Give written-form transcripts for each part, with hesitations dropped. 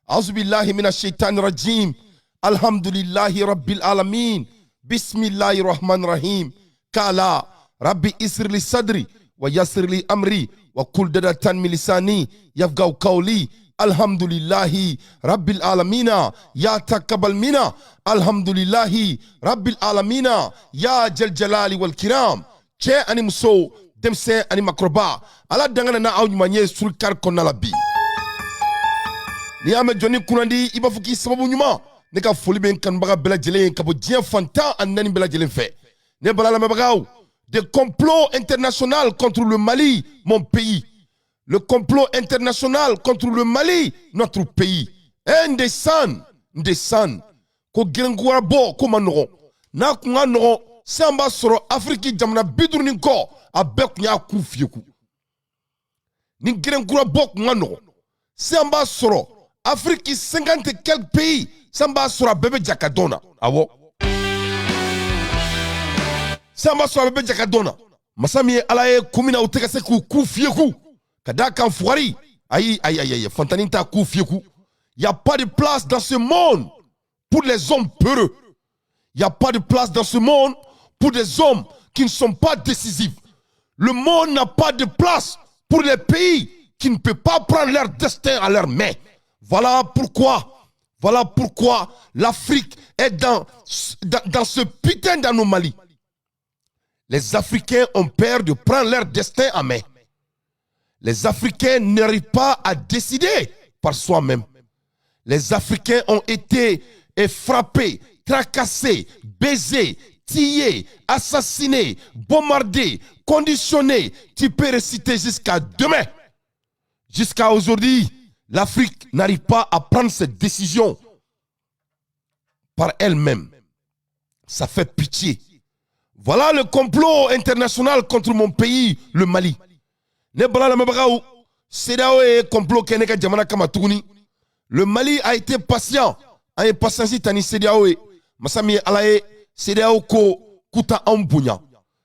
Auzubillahi mina shaitani rajim. Alhamdulillahi rabbil alamin. Bismillahi rahman rahim. Kala rabbi isirli sadri wa yassirli amri wa kul dadatan min lisani yafqahu qawli. Alhamdulillahi rabbil alamina ya taqabbal mina. Alhamdulillahi rabbil alamina ya jal jalali wal kiram. Cɛ ani muso, denmisɛn ani makɔrɔba, Ala dangana na aw ɲuman ye surukari kɔnɔna la bi. N'i y'a mɛn jɔnni kunnandi, i b'a fɔ k'i sababu ɲuman. Ne ka foli bɛ n kanubaga bɛɛ lajɛlen ye ka bɔ diɲɛ fan 14 bɛɛ lajɛlen fɛ. Ne bala lamɛnbagaw, de complot international contre le Mali, mon pays. Le complot international contre le Mali, notre pays. E ndesan ndesan ko gerenkuwara bɔ ko ma nɔgɔn. N'a kun ka nɔgɔn sisan, b'a sɔrɔ Afiriki jamana 50 ni kɔ, a bɛɛ kun y'a ku fiyeku. Ni gerenkura bɔ kun ka nɔgɔn sisan, b'a sɔrɔ Afiriki 50 et quelques pays, sisan b'a sɔrɔ a bɛɛ bɛ ja ka dɔn na. Awɔ, sisan b'a sɔrɔ a bɛɛ bɛ ja ka dɔn na. Masa min ye Ala ye, kun min na u tɛ ka se k'u ku fiyeku, ka d'a kan fugari, ayi ayi ayi ayi, fantanni t'a ku fiyeku. Y a pas de place dans ce monde pour les hommes peureux. Y a pas de place dans ce monde pour des hommes qui ne sont pas décisifs. Le monde n'a pas de place pour les pays qui ne peuvent pas prendre leur destin à leurs mains. Voilà pourquoi l'Afrique est dans ce putain d'anomalie. Les Africains ont peur de prendre leur destin en main. Les Africains n'arrivent pas à décider par soi-même. Les Africains ont été frappés, tracassés, baisés, tués, assassinés, bombardés, conditionnés. Tu peux réciter jusqu'à demain. Jusqu'à aujourd'hui, l'Afrique n'arrive pas à prendre cette décision par elle-même. Ça fait pitié. Voilà le complot international contre mon pays, le Mali. Ne bala lamɛnbagaw, CEDEAO ye complot kɛ ne ka jamana kama tuguni. Le Mali a été patient. An ye patience ta ni CEDEAO ye. Masa min ye Ala ye, CEDEAO ko k'u ta anw bonya.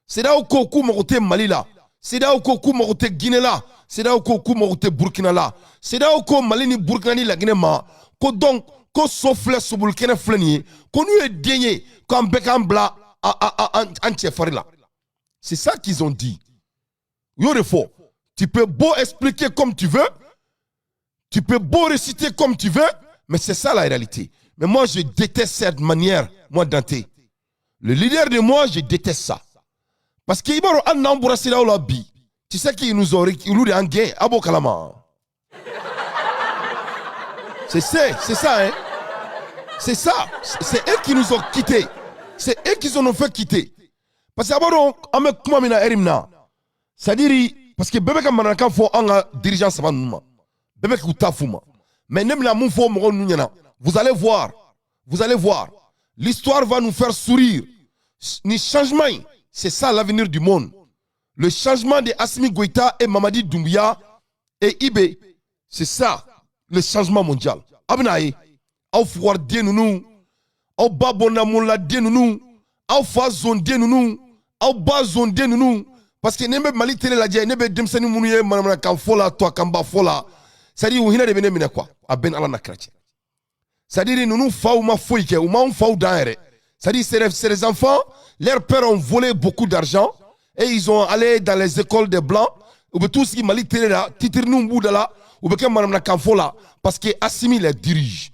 CEDEAO ko k'u mago tɛ Mali la. CEDEAO ko k'u mago tɛ Guinée la. CEDEAO ko k'u mago tɛ Burkina la. CEDEAO ko Mali ni Burkina ni Laginɛ ma ko donc ko so filɛ, sobolikɛnɛ filɛ nin ye, ko n'u ye den ye, k'an bɛɛ k'an bila an cɛ fari la. C'est ça qu'ils ont dit. U y'o de fɔ. Tu peux beau expliquer comme tu veux, tu peux beau réciter comme tu veux, mais c'est ça la réalité. Mais moi, je déteste cette manière, moi, Dante. Le leader de moi, je déteste ça. Parce que i b'a dɔn, hali n'an bɔra CEDEAO la bi, tu sais qu'ils nous ont olu de y'an gɛn, a b'o kalama. C'est ça, c'est ça, hein. C'est ça. C'est eux qui nous ont quittés. C'est eux qui nous ont fait quitter. Parce que a b'a dɔn an bɛ kuma min na heure min na, c'est-à-dire parce que bɛɛ bɛ ka mananakan fɔ an ka dirigeant saba ninnu ma, bɛɛ bɛ k'u ta f'u ma. Mais ne bɛna mun fɔ mɔgɔw ninnu ɲɛna? Vous allez voir, vous allez voir, l'histoire va nous faire sourire. Ni changement in, c'est ça l'avenir du monde. Le changement de Assimi Goïta et Mamadi Doumbouya et IB, c'est ça le changement mondial. A bɛna ye, aw fugariden ninnu, aw ba bɔnna den ninnu, aw fa zonden ninnu, aw ba zonden ninnu. Parce que ne bɛ Mali télé lajɛ, ne bɛ denmisɛnnin minnu ye manamanakan fɔ la, tubabukanba fɔ la, c'est à dire u hinɛ de bɛ ne minɛ quoi. A bɛɛ ni Ala na kira cɛ. C'est à dire ninnu faw ma foyi kɛ, u m'anw faw dan yɛrɛ. C'est à dire c'est des enfants, leurs pères ont volé beaucoup d'argent et ils ont allé dans les écoles des blancs. U bɛ t'u sigi Mali télé la, titriniw b'u da la, u bɛ kɛ manamanakan fɔ la parce que Assimi les dirige.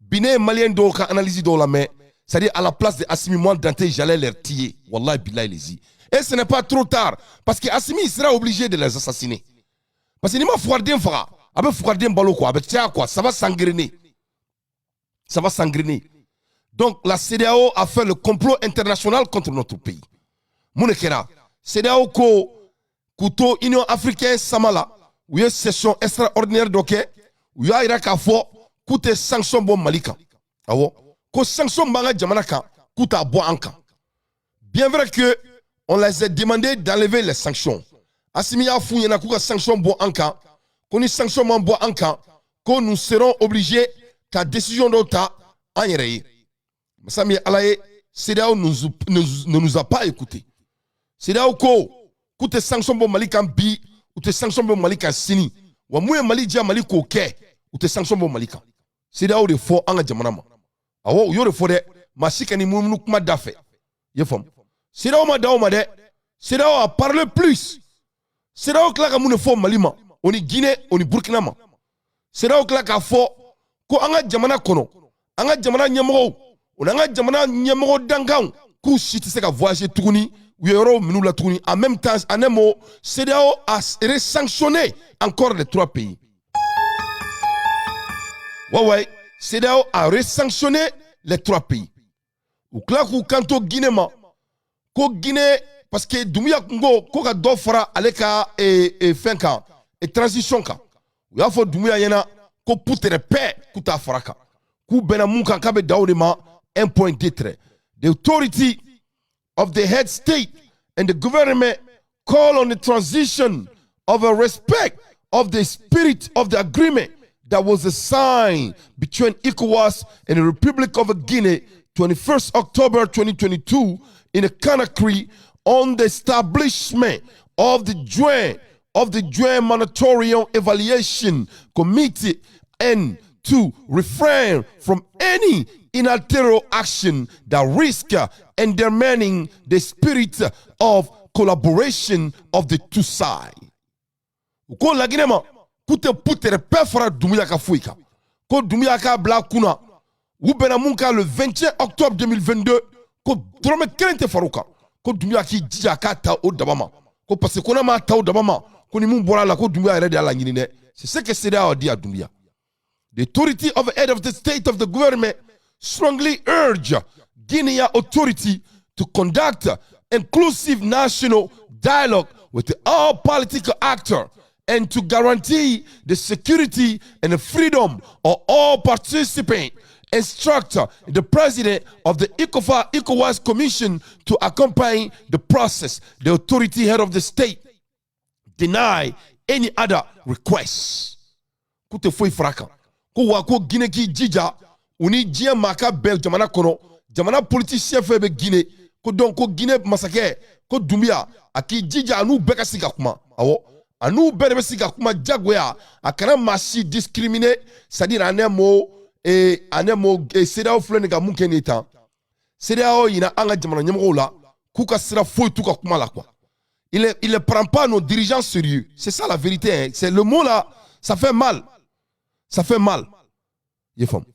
Bi ne ye malien dɔw ka analyse dɔw lamɛn, c'est à dire à la place de Assimi, moi Dante, j'allais les tuer. Wallahi billahi lezi. Et ce n'est pas trop tard parce que Assimi sera obligé de les assassiner. Parce que n'i ma fugariden faga, a bɛ fugariden balo quoi, a bɛ caya quoi, ça va s'engrainer. Ça va s'engrainer. Donc la CEDEAO a fait le complot international contre notre pays. Mun de kɛra? CEDEAO ko k'u to Union africaine sama la, u ye session extraordinaire dɔ kɛ, u y'a yira k'a fɔ k'u tɛ sanction bɔ Mali kan. Awɔ, ko sanction b'an ka jamana kan, k'u t'a bɔ an kan. Bien vrai que on les a demandé d'enlever les sanctions. Assimi y'a f'u ɲɛna k'u ka sanction bɔ an kan, ko ni sanction ma bɔ an kan, ko nous serons obligés ka décision dɔw ta an yɛrɛ ye. Masa min ye Ala ye, CEDEAO ne nous a pas écouté. CEDEAO ko k'u tɛ sanction bɔ Mali kan bi, u tɛ sanction bɔ Mali kan sini. Wa mun ye Mali diya, Mali k'o kɛ, u tɛ sanction bɔ Mali kan. CEDEAO de fɔ an ka jamana ma. Awɔ, u y'o de fɔ dɛ. Maa si ka ni munumunu kuma da fɛ, i ye faamu? CEDEAO ma dan o ma dɛ, CEDEAO a parlé plus. CEDEAO tila ka mun de fɔ Mali ma, o ni Guinée, o ni Burkina ma? CEDEAO tila k'a fɔ ko an ka jamana kɔnɔ, an ka jamana ɲɛmɔgɔw, o n'an ka jamana ɲɛmɔgɔ dankanw, k'u si tɛ se ka voyager tuguni, u ye yɔrɔw minɛ u la tuguni. En même temps, en un mot, CEDEAO a sanctionné encore les trois pays. Ouais, CEDEAO a resanctionné les trois pays. U tila k'u kanto Guinée ma ko Guinée, parce que Doumbouya kun ko ko ka dɔ fara ale ka fɛn kan, transition kan. U y'a fɔ Doumbouya ɲɛna ko putere pɛ k'u t'a fara kan, k'u bɛnna mun kan, k'a bɛ dan o de ma, un point deux trait. The authority of the head state and the government call on the transition of a respect of the spirit of the agreement that was signed between ECOWAS and the Republic of Guinea 21st October 2022 in Conakry on the establishment of the Joint Monitoring Evaluation Committee and to refrain from any unilateral action that risk undermining the spirit of collaboration of the two sides. U ko Laginɛ ma k'u tɛ putere pɛ fara Doumbouya ka foyi kan, ko Doumbouya k'a bila a kunna, u bɛnna mun kan le 21 octobre 2022, ko dɔrɔmɛ kelen tɛ far'o kan, ko Doumbouya k'i jija a k'a ta o daba ma, ko parce que ko n'a m'a ta o daba ma, ko ni mun bɔra a la, ko Doumbouya yɛrɛ de y'a laɲini dɛ. C'est ce que CEDEAO a dit à Doumbouya. The authority of the head of the state of the government strongly urge Guinea authority to conduct inclusive national dialogue with all political actors and to guarantee the security and the freedom of all participants. Instruct the president of the ECOWAS Commission to accompany the process. The authority head of the state deny any other requests. K'u tɛ foyi fara kan, ko wa ko Guinée k'i jija u ni diɲɛ maa ka bɛn jamana kɔnɔ, jamana politicien fɛn bɛ Guinée, ko donc ko Guinée masakɛ, ko Doumbouya, a k'i jija a n'u bɛɛ ka sigi ka kuma. Awɔ, a n'u bɛɛ de bɛ sigi ka kuma jagoya, a kana maa si discriminer. C'est-à-dire, en un mot, et en un mot, CEDEAO filɛ nin ka mun kɛ nin ye tan? CEDEAO yina an ka jamana ɲɛmɔgɔw la k'u ka sira foyi t'u ka kuma la, quoi. Il ne prend pas nos dirigeants sérieux. C'est ça la vérité, hein. C'est le mot là, ça fait mal, ça fait mal, i faamu?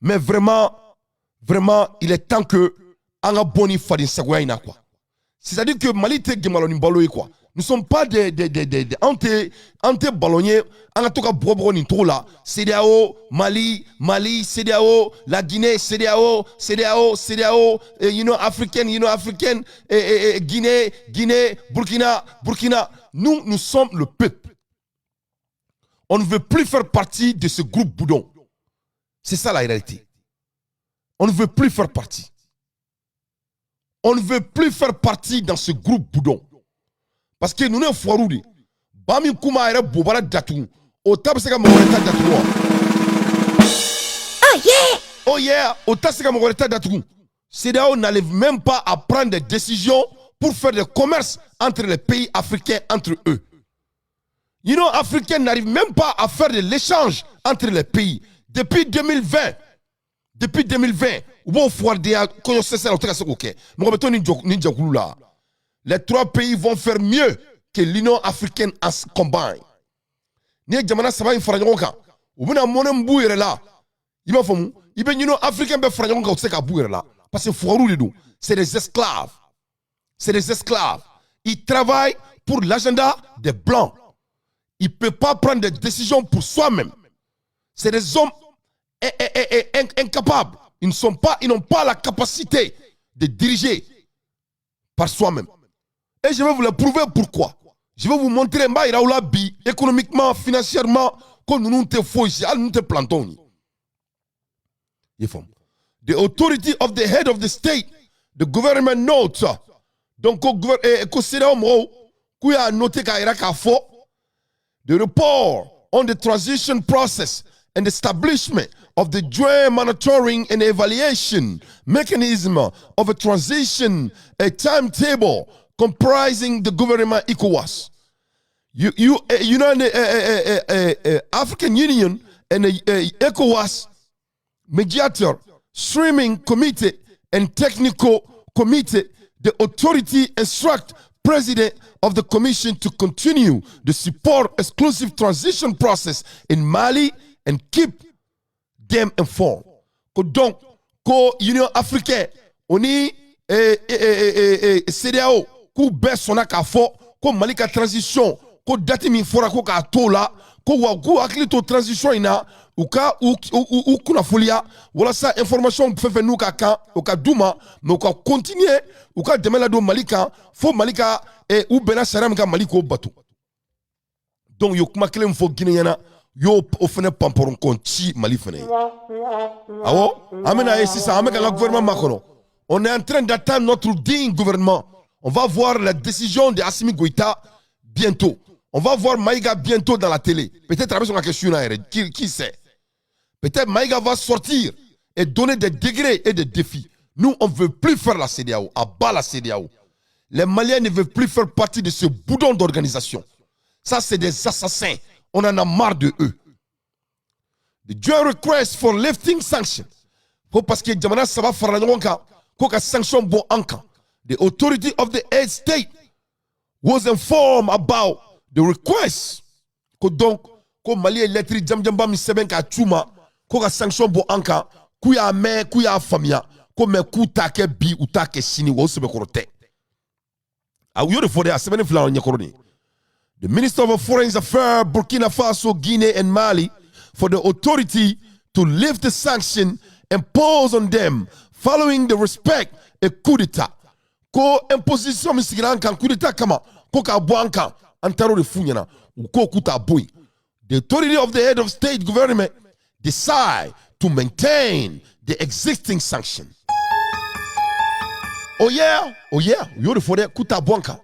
Mais vraiment, vraiment, il est temps que an ka bɔ ni faden sagoya in na, quoi. C'est-à-dire que Mali tɛ gɛmalɔ ni balo ye, quoi. Nous sommes pas des an tɛ ballon ye an ka to ka bɔgɔ bɔgɔ nin cogo la. CEDEAO, Mali, Mali, CEDEAO, la Guinée, CEDEAO, CEDEAO, CEDEAO, Union africaine, Union africaine, et Guinée, Guinée, Burkina, Burkina. Nous, nous sommes le peuple. On ne veut plus faire partie de ce groupe boudon. C'est ça la réalité. On ne veut plus faire partie. On ne veut plus faire partie dans ce groupe boudon. Parce que nous ne foirou de. Ba min kuma yɛrɛ bobara datugu, o ta bɛ se ka mɔgɔ wɛrɛ ta datugu wa? Oh yeah! Oh yeah! O ta se ka mɔgɔ wɛrɛ ta datugu. CEDEAO n'arrive même pas à prendre des décisions pour faire des commerces entre les pays africains entre eux. L'Union africaine n'arrive même pas à faire de l'échange entre les pays. Depuis 2020, depuis 2020, u b'o fugaridenya kɔɲɔ sɛsɛ la, u tɛ ka se k'o kɛ. Mɔgɔ bɛ to nin jɔ nin jɛkulu la. Les trois pays vont faire mieux que l'Union africaine en combine. N'i ye jamana saba in fara ɲɔgɔn kan, u bɛna mɔnɛ min b'u yɛrɛ la, i b'a faamu? I bɛ Union africaine bɛɛ fara ɲɔgɔn kan, u tɛ se k'a b'u yɛrɛ la. Parce que fugariw de don. C'est des esclaves. C'est des esclaves. Ils travaillent pour l'agenda des Blancs. Ils ne peuvent pas prendre des décisions pour soi-même. C'est des hommes incapables. Ils ne sont pas, ils n'ont pas la capacité de diriger par soi-même. Et je vais vous le prouver pourquoi. Je vais vous montrer n b'a yira aw la bi, économiquement, financièrement, ko ninnu tɛ foyi si, hali ninnu tɛ planton ye. I faamu? The authority of the head of the state, the government notes. Donc ko CEDEAO mɔgɔw k'u y'a noté k'a yira k'a fɔ the report on the transition process and establishment of the joint monitoring and evaluation mechanism of a transition, a timetable comprising the government ECOWAS, United African Union and the ECOWAS. Mediator, Steering Committee and Technical Committee, the authority instruct president of the commission to continue the support inclusive transition process in Mali and keep them informed. Ko donc, ko Union africaine, o ni CEDEAO, k'u bɛɛ sɔnna k'a fɔ ko Mali ka transition, ko date min fɔra, ko k'a to la, ko wa k'u hakili to transition in na, u ka u kunnafoniya walasa information fɛn fɛn n'u ka kan, o ka d'u ma, mais u ka continuer u ka dɛmɛ ladon Mali kan fo Mali ka u bɛnna sariya min kan, Mali k'o bato. Donc u ye kuma kelen min fɔ Guinée ɲɛna, u y'o o fɛnɛ panpɔrɔnkɔn ci Mali fɛnɛ ye. Awɔ, an bɛna ye sisan, an bɛ ka an ka gouvernement makɔnɔ. On est en train d'attendre notre digne gouvernement. On va voir la décision de Assimi Goïta bientôt. On va voir Maïga bientôt dans la télé. Peut-être avec son question, qui sait. Peut-être Maïga va sortir et donner des degrés et des défis. Nous, on ne veut plus faire la CEDEAO. À bas la CEDEAO. Les Maliens ne veulent plus faire partie de ce boudon d'organisation. Ça, c'est des assassins. On en a marre de eux. The joint request for lifting sanctions. Faut parce que jamana saba farala ɲɔgɔn kan ko ka sanction bɔ an kan. The authority of the head state was informed about the request. Ko donc, ko Mali ye lettre jamjanba min sɛbɛn k'a c'u ma ko ka sanction bɔ an kan, k'u y'a mɛn, k'u y'a faamuya, ko mais k'u t'a kɛ bi, u t'a kɛ sini, wa o sɛbɛkɔrɔ tɛ. A u y'o de fɔ dɛ, a sɛbɛnni filɛ an ɲɛkɔrɔ nin. The Minister of Foreign Affairs, Burkina Faso, Guinea and Mali, for the authority to lift the sanction imposed on them following the respect a coup d'État. Ko imposition min sigira an kan coup d'État kama, ko k'a bɔ an kan, an taar'o de f'u ɲɛna, u ko k'u t'a bɔ yen. The authority of the head of state government decide to maintain the existing sanction. Oh yeah, u y'o de fɔ dɛ, k'u t'a bɔ an kan.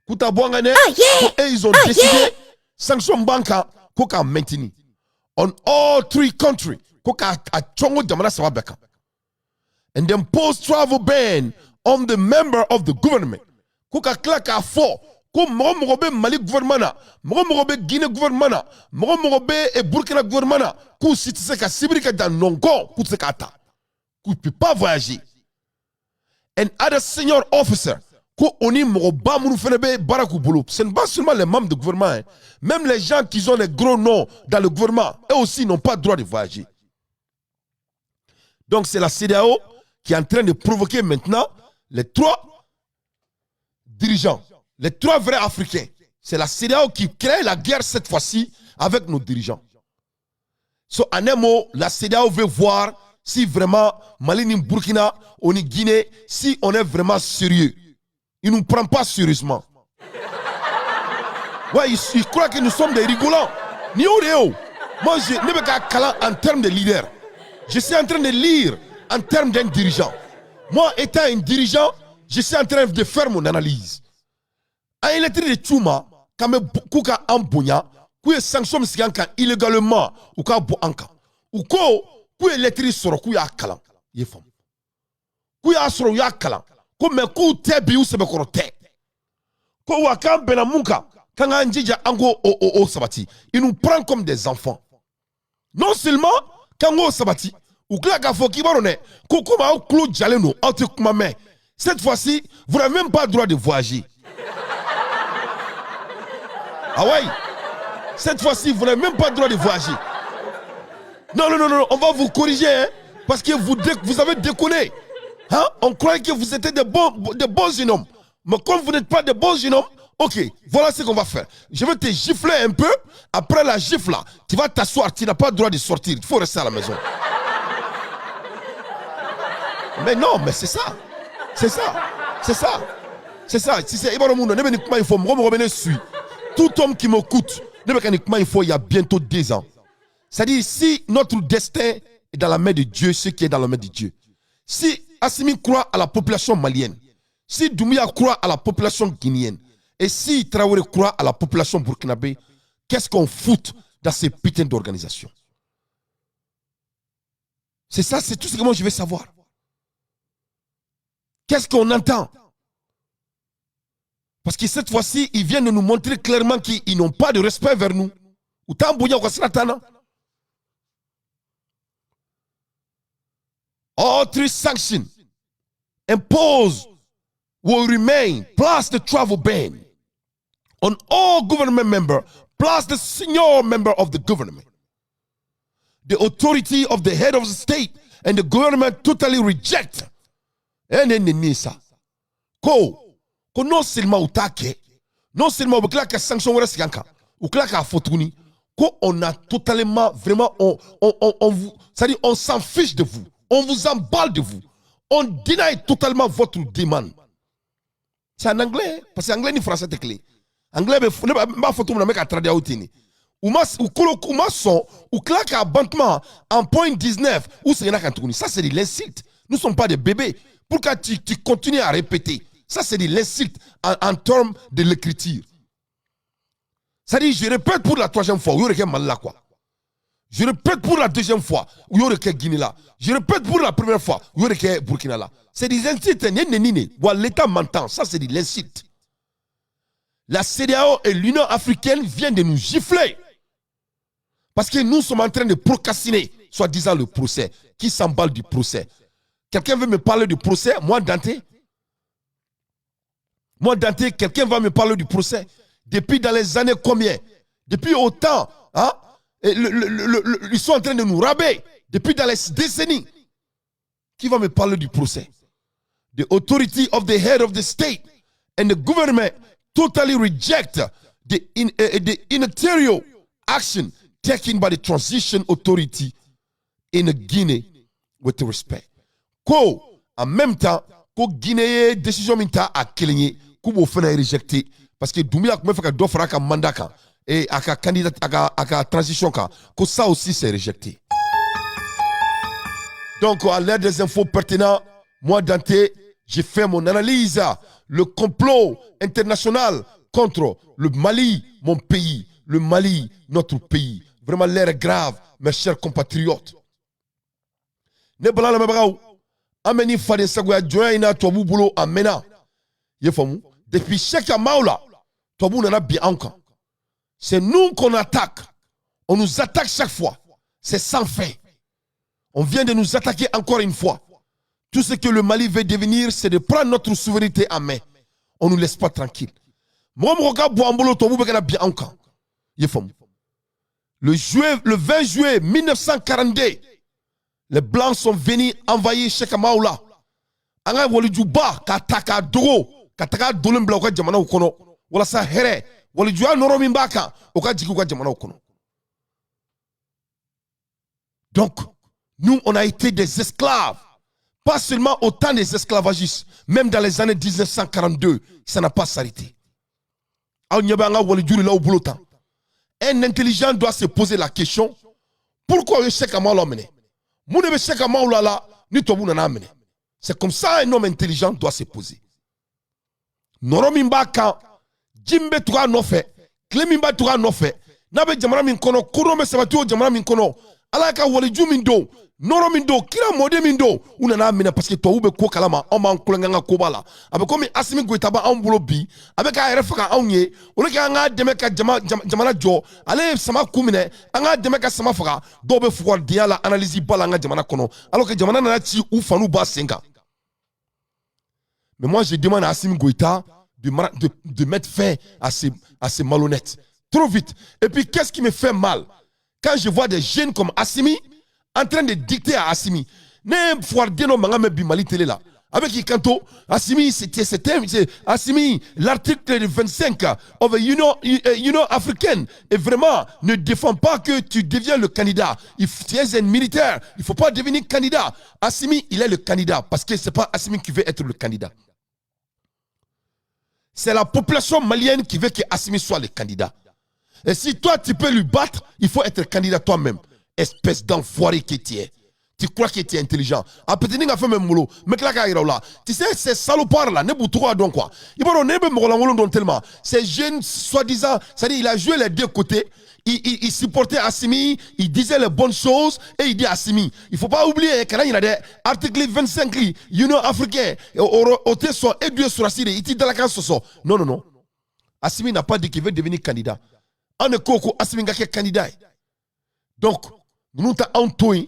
K'u t'a bɔ an kan dɛ. Ko eux, ils ont décidé sanction b'an kan, ko k'a maintenir on all three countries, ko k'a a cɔngɔ jamana saba bɛɛ kan, and then post travel ban on the member of the government, ko ka tila k'a fɔ ko mɔgɔ mɔgɔ bɛ Mali gouvernement na, mɔgɔ mɔgɔ bɛ Guinée gouvernement na, mɔgɔ mɔgɔ bɛ Burkina gouvernement na, k'u si tɛ se ka sibiri ka dan nɔnkɔn, k'u tɛ se k'a ta, k'u peut pas voyager, and other senior officer, ko o ni mɔgɔba minnu fana bɛ baara k'u bolo. Ce n'est pas seulement les membres du gouvernement, hein. Même les gens qui ont les gros noms dans le gouvernement, eux aussi n'ont pas droit de voyager. Donc c'est la CEDEAO qui est en train de provoquer maintenant les trois dirigeants, les trois vrais Africains. C'est la CEDEAO qui crée la guerre cette fois-ci avec nos dirigeants. So, en un mot, la CEDEAO veut voir si vraiment Mali ni Burkina ou ni Guinée, si on est vraiment sérieux. Ils ne nous prennent pas sérieusement. Ouais, ils croient que nous sommes des rigolants. Ni moi, je ne vais en termes de leader. Je suis en train de lire en termes d'un dirigeant. Moi, étant un dirigeant, je suis en train de faire mon analyse. An ye lettre de c'u ma k'an bɛ k'u ka an bonya, k'u ye sanction min sigi an kan illégalement, u k'a bɔ an kan. U ko k'u ye lettre sɔrɔ, k'u y'a kalan, i ye faamu, k'u y'a sɔrɔ, u y'a kalan, ko mais k'u tɛ bi, u sɛbɛkɔrɔ tɛ, ko wa k'an bɛnna mun kan, k'an k'an jija an k'o o sabati. Ils nous prennent comme des enfants. Non seulement k'an k'o sabati, u tila k'a fɔ k'i b'a dɔn dɛ, ko komi aw tulo jalen don, aw tɛ kuma mɛn, cette fois-ci vous n'avez même pas droit de voyager. Ah ouais, cette fois-ci vous n'avez même pas droit de voyager. Non, non, non, non, on va vous corriger, hein, parce que vous, vous avez déconné. Hein? On croyait que vous étiez des bons jeunes hommes. Mais comme vous n'êtes pas des bons jeunes hommes, ok, voilà ce qu'on va faire. Je vais te gifler un peu. Après la gifle là, tu vas t'asseoir. Tu n'as pas le droit de sortir. Il faut rester à la maison. Mais non, mais c'est ça. C'est ça. C'est ça. C'est ça. Si c'est il faut tout homme qui m'écoute, il faut il y a bientôt 2 ans. C'est-à-dire, si notre destin est dans la main de Dieu, ce qui est dans la main de Dieu. Si Assimi croit à la population malienne, si Doumbouya croit à la population guinéenne, et si Traoré croit à la population burkinabé, qu'est-ce qu'on fout dans ces putains d'organisations? C'est ça, c'est tout ce que moi je veux savoir. Qu'est-ce qu'on entend? Parce que cette fois-ci, ils viennent de nous montrer clairement qu'ils n'ont pas de respect vers nous. All three sanctions imposed will remain, plus the travel ban on all government member, plus the senior member of the government. The authority of the head of the state and the government totally reject. Ene sa. Ko non seulement u t'a kɛ, non seulement u bɛ tila ka sanction wɛrɛ sigi an kan, u tila k'a fɔ tuguni ko on a totalement, vraiment, on vous, c'est-à-dire on s'en fiche de vous, on vous emballe de vous, on deny totalement votre demande. C'est en anglais, parce que anglais ni français tɛ kelen. Anglais bɛ ne b'a fɔ cogo min na, n bɛ ka traduire aw ten de. U ma u kolo u ma sɔn, u tila k'a ban tuma en point 19, u seginna kan tuguni. Ça, c'est de l'insulte. Nous ne sommes pas des bébés. Pourquoi tu continues à répéter? Ça, c'est de l'insulte en termes de l'écriture. C'est-à-dire, je répète pour la troisième fois, u y'o de kɛ Mali la quoi. Je répète pour la deuxième fois, u y'o de kɛ Guinée la. Je répète pour la première fois, u y'o de kɛ Burkina la. C'est des insultes, nin ye nɛni de. Wa l'État m'entend, ça, c'est de l'insulte. La CEDEAO et l'Union africaine viennent de nous gifler. Parce que nous sommes en train de procrastiner, soi-disant le procès. Qui s'emballe du procès? Quelqu'un veut me parler du procès? Moi, Dante? Moi, Dante, quelqu'un va me parler du procès? Depuis dans les années combien? Depuis autant, hein? Et ils sont en train de nous raber. Depuis dans les décennies. Qui va me parler du procès? The authority of the head of the state and the government totally reject the unilateral action taken by the transition authority in Guinea with respect. Ko, en même temps, ko Guinée ye décision min ta a kelen ye, k'u b'o fana rejeter parce que Doumbouya tun bɛ fɛ ka dɔ fara a ka mandat kan et a ka candidat a ka transition kan, ko ça aussi, c'est rejeté. Donc, à l'ère des infos pertinentes, moi, Dante, j'ai fait mon analyse. Le complot international contre le Mali, mon pays. Le Mali, notre pays. Vraiment, l'heure est grave, mes chers compatriotes. Ne bala lamɛnbagaw, an bɛ ni faden sagoya jɔnya in na tubabu bolo a mɛnna. I ye faamu? Depuis Cheikh Maaw la, tubabu nana bin anw kan. C'est nous qu'on attaque. On nous attaque chaque fois. C'est sans fin. On vient de nous attaquer encore une fois. Tout ce que le Mali veut devenir, c'est de prendre notre souveraineté en main. On ne nous laisse pas tranquille. Mɔgɔ mɔgɔ ka bɔ an bolo, tubabu bɛ ka na bin anw kan. I ye faamu? Le 20 juillet 1942, les Blancs sont venus envahir Cheikh Maoula. An ka walijuba k'a ta k'a dogo ka taga dolen bila u ka jamanaw kɔnɔ walasa hɛrɛ walijuya nɔrɔ min b'a kan, o ka jigin u ka jamanaw kɔnɔ. Donc, nous, on a été des esclaves. Pas seulement au temps des esclavagistes, même dans les années 1942, ça n'a pas s'arrêté. Aw ɲɛ bɛ an ka waliju de la u bolo tan. Un intelligent doit se poser la question: pourquoi u ye Cheikh Maola minɛ? Mun de bɛ Cheikh Maola la ni tubabu nana minɛ? C'est comme ça un homme intelligent doit se poser. Nɔrɔ min b'a kan, ji min bɛ tugu a nɔfɛ, tile min b'a tugu a nɔfɛ, n'a bɛ jamana min kɔnɔ, kodɔn bɛ sabati o jamana min kɔnɔ, Ala ka waliju min don, nɔrɔ min don, kira mɔden min don, u nana minɛ parce que tubabu bɛ ko kalama. Anw b'an kulonkɛ an ka koba la. A bɛ komi Asimi Goyita b'anw bolo bi, a bɛ k'a yɛrɛ faga anw ye. O de kɛ an k'a dɛmɛ ka jamana jɔ. Ale ye sama kun minɛ, an k'a dɛmɛ ka sama faga. Dɔw bɛ fugaridenya la, analyse ba la an ka jamana kɔnɔ, alors que jamana nana ci u fa n'u ba sen kan. Mais moi, je demande à Assimi Goïta de mettre fin à ces malhonnêtes. Trop vite. Et puis, qu'est-ce qui me fait mal? Quand je vois des jeunes comme Assimi en train de dicter à Assimi. Ne fugariden dɔ mankan mɛn bi Mali télé la. Avec i kanto, Assimi, c'était, Assimi, l'article 25 of the Union africaine, et vraiment, ne défend pas que tu deviens le candidat. Tu es un militaire, il ne faut pas devenir candidat. Assimi, il est le candidat, parce que c'est pas Assimi qui veut être le candidat. C'est la population malienne qui veut que Assimi soit le candidat. Et si toi, tu peux lui battre, il faut être candidat toi-même. Espèce d'enfoiré que tu es. Tu crois que tu es intelligent. A petit n'a fait même boulot. Mais là, tu sais, ces salopards là, ne dɔn quoi. Il va ne bɛ mɔgɔ lankolon dɔn tellement. Ces jeunes, soi-disant, c'est-à-dire, il a joué les deux côtés. Il supportait Assimi, il disait les bonnes choses et il dit Assimi. Il faut pas oublier qu'il y a des article 25, Union africaine, o tɛ sɔn e dun ye sɔrɔdasi de ye, i t'i dalakan sɔsɔ. Non, non, non. Assimi n'a pas dit qu'il veut devenir candidat. An de ko ko Assimi ka kɛ candidat ye. Donc, ninnu tɛ anw to yen,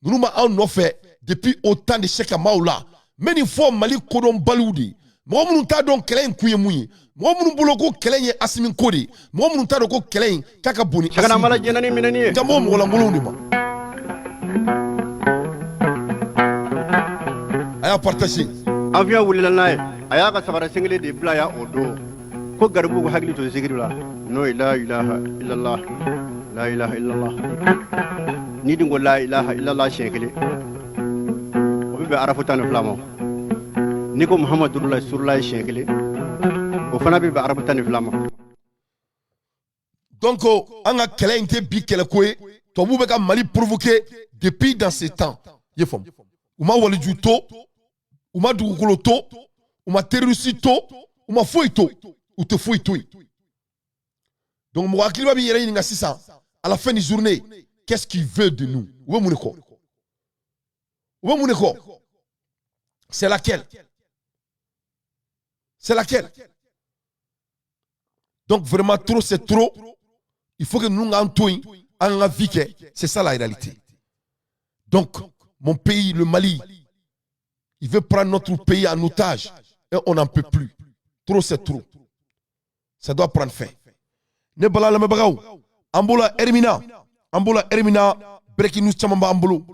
ninnu ma anw nɔfɛ. Depuis autant de Cheikh Maoula, mais il faut Mali kodon baloudi. Mɔgɔ minnu t'a dɔn kɛlɛ in kun ye mun ye, mɔgɔ minnu bolo ko kɛlɛ in ye Asimi ko de ye, mɔgɔ minnu t'a dɔn ko kɛlɛ in k'a ka bon ni Asimi ye, n kan b'o mɔgɔlankolonw de ma. A y'a partager. Avion wulila n'a ye, a y'a ka sabara sen kelen de bila yan o don ko garibuw hakili to zikiri la, n'o ye la ilaha illallah, la ilaha illallah. N'i dun ko la ilaha illallah siɲɛ kelen, o bɛ bɛn arafu 12 ma. N'i ko muhamadu rasululayi siɲɛ kelen, o fana bɛ bɛn arafu 12 ma. Donc an ka kɛlɛ in tɛ bi kɛlɛko ye. Tubabuw bɛ ka Mali provoquer depuis dans ce temps. I ye faamu, u ma waliju to, u ma dugukolo to, u ma terroriste to, u ma foyi to, u tɛ foyi to yen. Donc mɔgɔ hakiliba b'i yɛrɛ ɲininka sisan, à la fin de journée, qu'est-ce qu'il veut de nous? U bɛ mun de kɔ? U bɛ mun de kɔ? C'est laquelle? C'est laquelle? Donc vraiment, trop c'est trop. Il faut que nous k'an to yen, an ka vie kɛ. C'est ça la réalité. Donc mon pays, le Mali, il veut prendre notre pays en otage et on n'en peut plus. Trop c'est trop, ça doit prendre fin. Ne bala lamɛnbagaw, an bɔra heure min na, an bɔra heure min na, breaking news caman b'an bolo.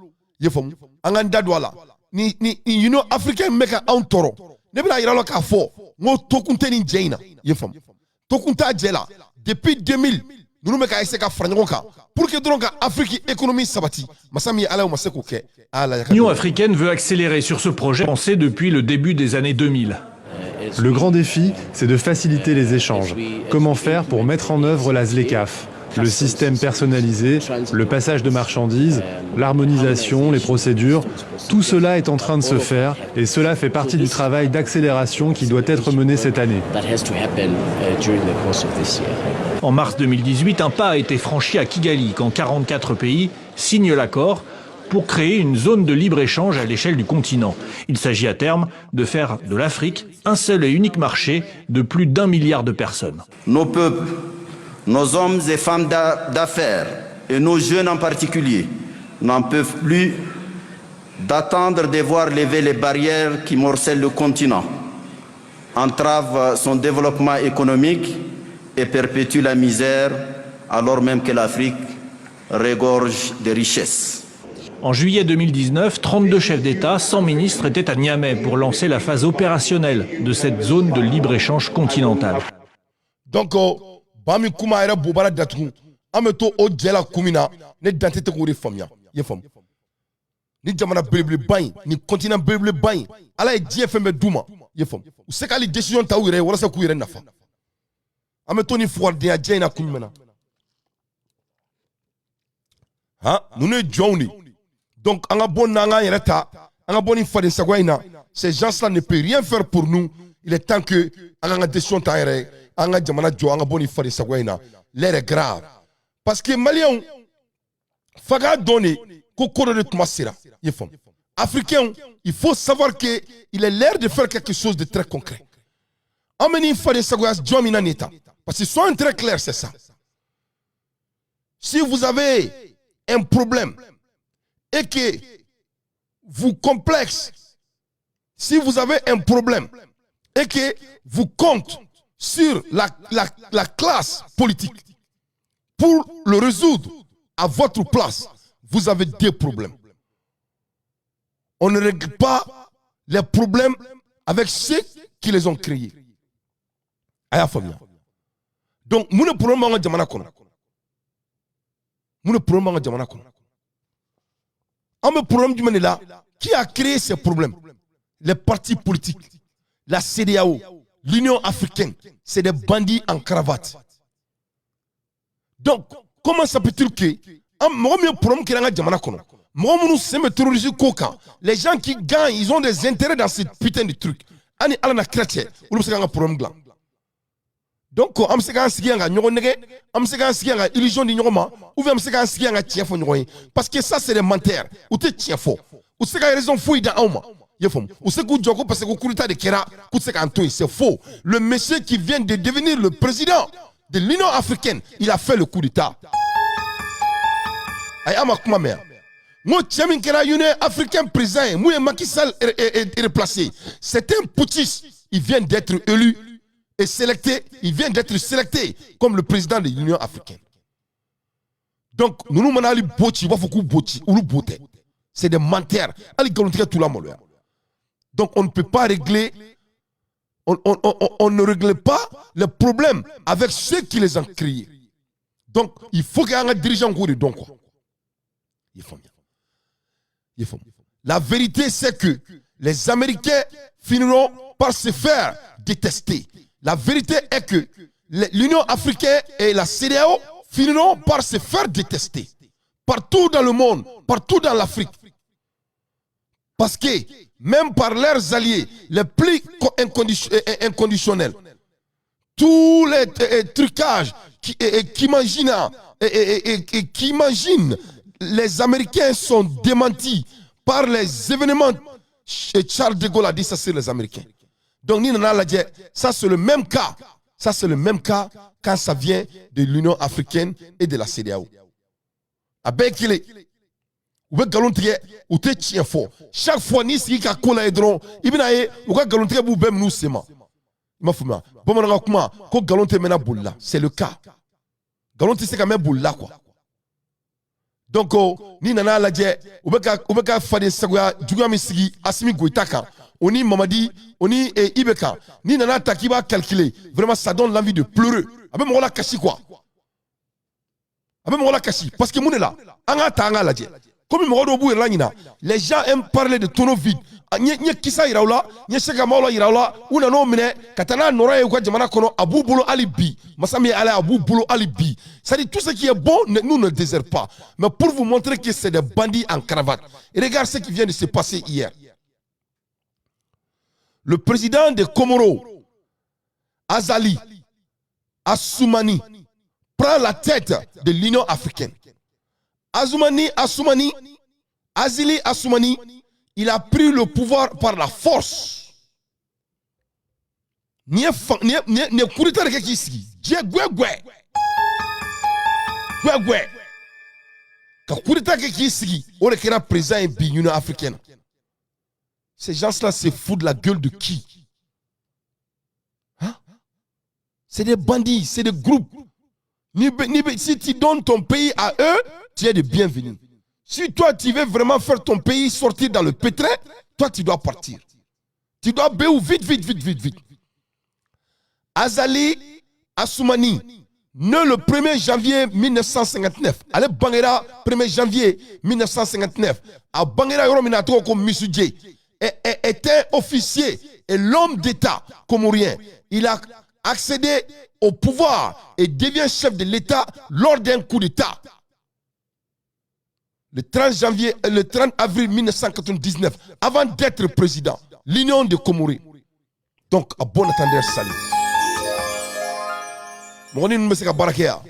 I ye faamu, an k'an da don a la. Ni Union africaine bɛ ka anw tɔɔrɔ, ne bɛna yira la k'a fɔ n ko tokun tɛ nin jɛ in na. I ye faamu, tokun t'a jɛ la. Depuis 2000, ninnu bɛ ka essayer ka fara ɲɔgɔn kan pour que dɔrɔn ka Afrique économie sabati. Masa min ye Ala ye, o ma se k'o kɛ. Ala. L'Union africaine veut accélérer sur ce projet pensé depuis le début des années 2000. Le grand défi, c'est de faciliter les échanges. Comment faire pour mettre en œuvre la ZLECAF, le système personnalisé, le passage de marchandises, l'harmonisation, les procédures? Tout cela est en train de se faire et cela fait partie du travail d'accélération qui doit être mené cette année. En mars 2018, un pas a été franchi à Kigali quand 44 pays signent l'accord pour créer une zone de libre-échange à l'échelle du continent. Il s'agit à terme de faire de l'Afrique un seul et unique marché de plus d'1 milliard de personnes. Nos peuples, nos hommes et femmes d'affaires et nos jeunes en particulier n'en peuvent plus d'attendre de voir lever les barrières qui morcellent le continent, entravent son développement économique et perpétuent la misère alors même que l'Afrique regorge de richesses. En juillet 2019, 32 chefs d'État, 100 ministres étaient à Niamey pour lancer la phase opérationnelle de cette zone de libre-échange continentale. Donc ba min kuma yɛrɛ bobara datugu, an bɛ to o jɛ la kun min na, ne dante tɛ k'o de faamuya. I ye faamu, ni jamana belebeleba in, ni continent belebeleba in, Ala ye diɲɛ fɛn bɛɛ d'u ma. I ye faamu, u se k'ale décision ta u yɛrɛ ye walasa k'u yɛrɛ nafa. An bɛ to ni fugaridenya jɛ in na kun jumɛn na? Han, ninnu ye jɔnw de. Donc an ka bɔ n'an k'an yɛrɛ ta, an ka bɔ ni faden sagoya in na. Ces gens-là ne peuvent rien faire pour nous. Il est temps que an k'an ka décision ta an yɛrɛ ye, an ka jamana jɔ, an ka bɔ ni faden sagoya in na. L'heure est grave parce que Maliyɛnw fa k'a dɔn de ko ko dɔ de tuma sera. I ye faamu, Africains, il faut savoir que il est l'heure de faire quelque chose de très concret. An bɛ nin faden sagoya jɔn min na nin ta, parce que soyons très clairs, c'est ça. Si vous avez un problème et que vous complexe, si vous avez un problème et que vous comptez sur la classe politique pour le résoudre à votre place, vous avez deux problèmes. On ne règle pas les problèmes avec ceux qui les ont créés. A y'a faamuya. Donc, mun de problème b'an ka jamana kɔnɔ? Mun de problème b'an ka jamana kɔnɔ? An bɛ problème jumɛn de la? Qui a créé ces problèmes? Les partis politiques, la CEDEAO, l'Union africaine, c'est des bandits en cravate. Donc, comment ça peut-il que an mɔgɔ min ye problème créé an ka jamana kɔnɔ, mɔgɔ minnu sen bɛ terrorisme ko kan, les gens qui gagnent, ils ont des intérêts dans ce putain de truc, an ni Ala na kira cɛ, olu bɛ se k'an ka problème dilan? Donc an bɛ se k'an sigi yan ka ɲɔgɔn nɛgɛ, an bɛ se k'an sigi yan ka illusion di ɲɔgɔn ma, ou bien an bɛ se k'an sigi yan ka tiɲɛ fɔ ɲɔgɔn ye? Parce que ça, c'est des menteurs. U tɛ tiɲɛ fɔ, u tɛ se ka raison foyi di anw ma. I y'a faamu, u se k'u jɔ ko parce que ko coup d'état de kɛra, k'u tɛ se k'an to yen. C'est faux. Le monsieur qui vient de devenir le président de l'Union africaine, il a fait le coup d'état. Ayi, an ma kuma mɛn yan. N ko cɛ min kɛra Union africaine président ye, mun ye Macky Sall replacé, c'est un putschiste. Il vient d'être élu et sélecté, il vient d'être sélecté comme le président de l'Union africaine. Donc ninnu mana hali bo ci, u b'a fɔ k'u bo ci, olu bo tɛ. C'est des menteurs, hali nkalontigɛ t'u la maloya. Donc on ne peut pas régler, on ne règle pas les problèmes avec ceux qui les ont créés. Donc il faut qu'il y ait un dirigeant k'o de dɔn quoi. I ye faamuya, i ye faamu. La vérité, c'est que les Américains finiront par se faire détester. La vérité est que l'Union africaine et la CEDEAO finiront par se faire détester partout dans le monde, partout dans l'Afrique. Parce que même par leurs alliés les plus inconditionnels, tous les trucages qui imaginent les Américains sont démentis par les événements. Et Charles de Gaulle a dit ça sur les Américains. Donc, ni nana lajɛ, ça c'est le même cas. Ça c'est le même cas quand ça vient de l'Union africaine et de la CEDEAO. A bɛɛ ye kelen. U bɛ nkalon tigɛ, u tɛ tiɲɛ fɔ. Chaque fois n'i sigi ka ko lajɛ dɔrɔn, i bɛna ye u ka nkalon tigɛ b'u bɛɛ minɛ u sen ma. I m'a faamuya? Bamanankan kuma ko nkalon tɛ mɛnna boli la, c'est le cas. Nkalon tɛ se ka mɛn boli la quoi. Donc n'i nana lajɛ, u bɛ ka faden sagoya juguya min sigi Assimi Goïta kan, o ni Mamadi, o ni IBK, n'i nana ta k'i b'a calculer, vraiment ça donne l'envie de pleurer. A bɛ mɔgɔ la kasi quoi. A bɛ mɔgɔ la kasi parce que mun de la, an k'a ta an k'a lajɛ. Komi mɔgɔ dɔw b'u yɛrɛ la ɲina, les gens aiment parler de tonneau vide. N ye kisa yira u la, n ye se ka maaw la yira u la, u nan'o minɛ ka taa n'a nɔrɔ ye u ka jamana kɔnɔ, a b'u bolo hali bi. Masa min ye Ala ye, a b'u bolo hali bi. C'est-à-dire, tout ce qui est bon, nous ne désire pas. Mais pour vous montrer que c'est des bandits en cravate, regarde ce qui vient de se passer hier. Le président de Comores, Azali Assoumani, prend la tête de l'Union africaine. Azoumani Assoumani, Azali Assoumani, il a pris le pouvoir par la force. Nin ye coup d'état de kɛ k'i sigi. Diɲɛ gwɛgwɛ. Gwɛgwɛ. Ka coup d'état kɛ k'i sigi, o de kɛra président ye bi Union africaine. Ces gens-là se foutent de la gueule de qui? Hein? C'est des bandits, c'est des groupes. Si tu donnes ton pays à eux, tu es de bienvenus. Si toi, tu veux vraiment faire ton pays sortir dans le pétrin, toi, tu dois partir. Tu dois béou vite, vite, vite, vite, vite. Azali Assoumani, né le 1er janvier 1959. Ale bangera 1er janvier 1959. A bangera yɔrɔ min na, a tɔgɔ ko Missoudje. Était officier et l'homme d'État comorien. Il a accédé au pouvoir et devient chef de l'État lors d'un coup d'État. Le 30 janvier, le 30 avril 1999, avant d'être président, l'Union de Comores. Donc, à bon entendeur, salut. Mɔgɔ ninnu bɛ se ka baara kɛ yan?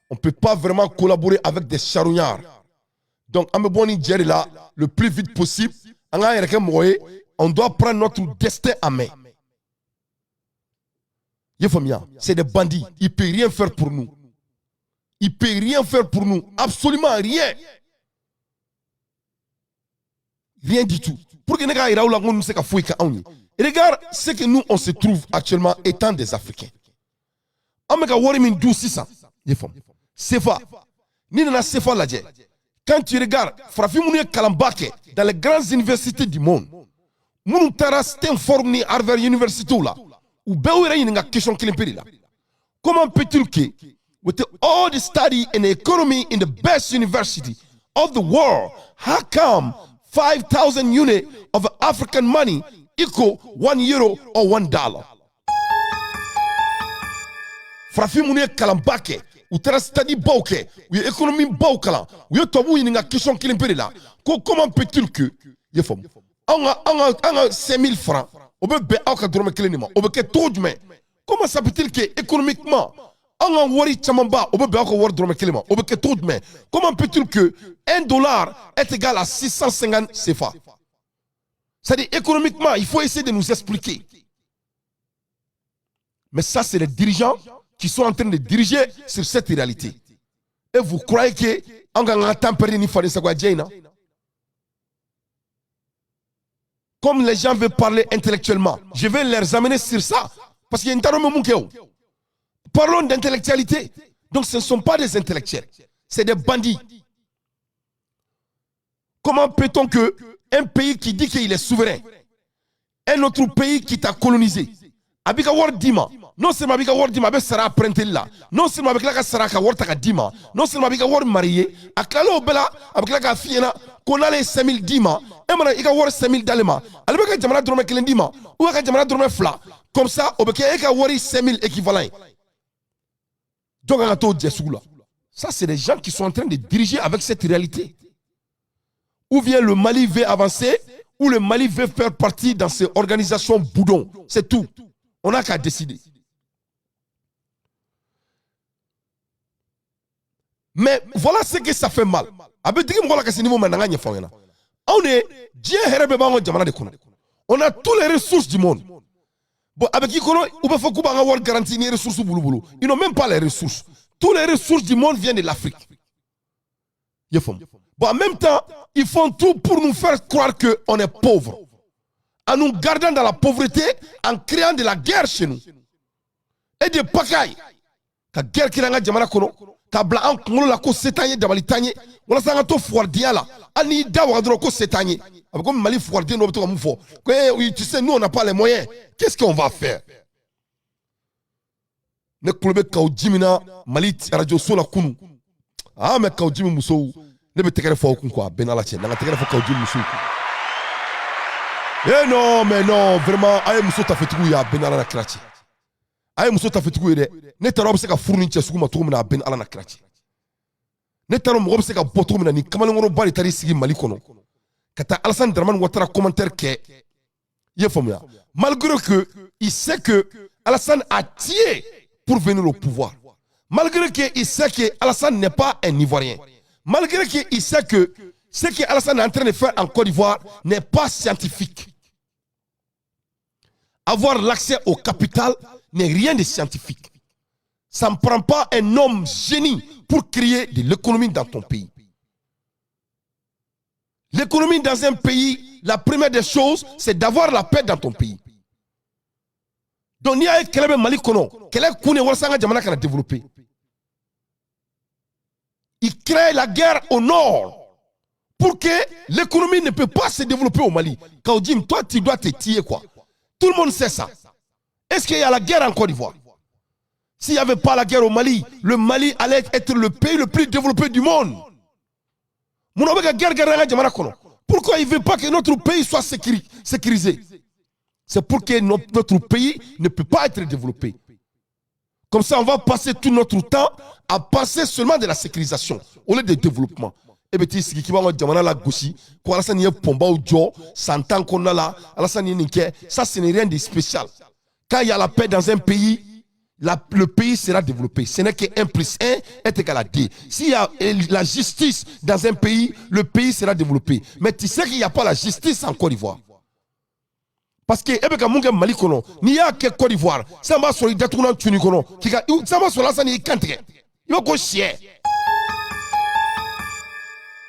On peut pas vraiment collaborer avec des charognards. Donc, an bɛ bɔ nin jɛ de la le plus vite possible. An k'an yɛrɛ kɛ mɔgɔ ye. On doit prendre notre destin en main. I ye faamuya? C'est des bandits. Ils peuvent rien faire pour nous. Ils peuvent rien faire pour nous. Absolument rien. Rien du tout. Pour que ne k'a yira aw la ko ninnu tɛ se ka foyi kɛ anw ye. Regarde ce que nous, on se trouve actuellement étant des Africains. An bɛ ka wari min dun sisan, i ye faamu? CFA. N'i nana CFA lajɛ, quand tu regardes, farafin minnu ye kalanba kɛ dans les grandes universités du monde, minnu taara Stanford ni Harvard University la, u bɛɛ y'u yɛrɛ ɲininka question kelen pe de la. Comment peut-il que, with all the study in the economy in the best university of the world, how come 5,000 unit of African money equal €1 or $1? Farafin minnu ye kalanba kɛ, u taara study baw kɛ, u ye économie baw kalan, u ye tubabuw ɲininka question kelen pe de la ko comment peut-il que, i ye faamu, an ka 5000 francs, o bɛ bɛn aw ka dɔrɔmɛ kelen de ma, o bɛ kɛ cogo jumɛn? Comment ça peut-il que économiquement, an ka wari camanba, o bɛ bɛn aw ka wari dɔrɔmɛ kelen ma, o bɛ kɛ cogo jumɛn? Comment peut-il que 1 dollar est égal à 650 CFA? C'est-à-dire, économiquement, il faut essayer de nous expliquer. Mais ça, c'est les dirigeants qui sont en train de diriger sur cette réalité. Et vous croyez que an kan ka temps perdu ni faden sagoya jɛ in na? Comme les gens veulent parler intellectuellement, je vais les amener sur ça. Parce qu'il y a une. Parlons d'intellectualité. Donc ce ne sont pas des intellectuels, c'est des bandits. Comment peut-on que un pays qui dit qu'il est souverain, un autre pays qui t'a colonisé, a b'i ka wari d'i ma, non seulement a b'i ka wari d'i ma, a bɛ sara emprunté la, non seulement a bɛ tila ka sara ka wari ta ka d'i ma, non seulement a b'i ka wari marier, a tilala o bɛɛ la, a bɛ tila k'a f'i ɲɛna ko n'ale ye 5000 d'i ma, e mana i ka wari 5000 d'ale ma, ale bɛ ka jamana dɔrɔmɛ kelen d'i ma ou bien ka jamana dɔrɔmɛ fila, comme ça o bɛ kɛ e ka wari 5000 équivalent ye. Jɔn kan ka t'o jɛ sugu la? Ça, c'est des gens qui sont en train de diriger avec cette réalité. Ou bien le Mali veut avancer, ou le Mali veut faire partie dans ces organisations boudon. C'est tout. On n'a qu'à décider. Mais voilà ce que ça fait mal. A bɛ digi mɔgɔ la ka se niveau ma na n ka ɲɛfɔ aw ɲɛna. Anw de diɲɛ hɛrɛ bɛɛ b'an ka jamana de kɔnɔ. On a toutes les ressources du monde. Bon, avec qui u b'a fɔ k'u b'an ka wari garantie ni ressources b'olu bolo. Ils n'ont même pas les ressources. Toutes les ressources du monde viennent de l'Afrique. I y'a faamu? Bon, en même temps, ils font tout pour nous faire croire qu'on est pauvre. En nous gardant dans la pauvreté, en créant de la guerre chez nous. Et des pagailles. Ka guerre kɛra an ka jamana kɔnɔ, k'a bila an kunkolo la ko se t'an ye, dabali t'an ye, walasa an ka to fugaridenya la. Hali n'i da waga dɔrɔn ko se t'an ye. A bɛ komi Mali fugariden dɔw bɛ to ka mun fɔ ko eh, oui, tu sais, nous, on n'a pas les moyens. Qu'est-ce qu'on va faire? Ne kulo bɛ Kawo Jimi na Mali radio so la kunu. Ah, mais Kawo Jimi musow, ne bɛ tɛgɛrɛ fɔ aw kun quoi, a bɛɛ n'Ala cɛ. N'an ka tɛgɛrɛ fɔ Kawo Jimi musow kun. Eh non, mais non, vraiment, a ye muso tafetigiw ye, a bɛɛ n'Ala na kira cɛ. A ye muso tafetigiw ye dɛ. Ne taara aw bɛ se ka furu ni cɛ sugu ma cogo min na, a bɛɛ ni Ala na kira cɛ. Ne taara mɔgɔ bɛ se ka bɔ cogo min na, ni kamalenkɔrɔba de taara i sigi Mali kɔnɔ ka taa Alassane Dramane Ouattara commentaire kɛ. I ye faamuya? Malgré que il sait que Alassane a tué pour venir au pouvoir, malgré que il sait que Alassane n'est pas un Ivoirien, malgré que il sait que ce que Alassane est en train de faire en Côte d'Ivoire n'est pas scientifique. Avoir l'accès au capital n'est rien de scientifique. Ça ne prend pas un homme génie pour créer de l'économie dans ton pays. L'économie dans un pays, la première des choses, c'est d'avoir la paix dans ton pays. Donc, n'i y'a ye kɛlɛ bɛ Mali kɔnɔ, kɛlɛ kun de walasa an ka jamana kana développer. Il crée la guerre au nord pour que l'économie ne peut pas se développer au Mali. Kaou Djim, toi, tu dois te tuer, quoi. Tout le monde sait ça. Est-ce qu'il y a la guerre en Côte d'Ivoire? S'il n'y avait pas la guerre au Mali, le Mali allait être le pays le plus développé du monde. Mun bɛ ka guerre kɛ an ka jamana kɔnɔ? Pourquoi il ne veut pas que notre pays soit sécurisé? C'est pour que notre pays ne peut pas être développé. Comme ça, on va passer tout notre temps à penser seulement de la sécurisation au lieu de développement. E bɛ t'i sigi k'i b'an ka jamana la gosi ko Alassane ye pɔnbaw jɔ san 10 kɔnɔna la, Alassane ye nin kɛ. Ça, ce n'est rien de spécial. Quand il y a la paix dans un pays, le pays sera développé. Ce n'est que 1 plus 1 est égal à 2. S'il y a la justice dans un pays, le pays sera développé. Mais tu sais qu'il n'y a pas la justice en Côte d'Ivoire. Parce que e bɛ ka mun kɛ Mali kɔnɔ, n'i y'a kɛ Côte d'Ivoire, sisan b'a sɔrɔ i datugulan tuni kɔnɔ, k'i ka sisan b'a sɔrɔ Alassane y'i kan tigɛ. I b'a ko sɛ.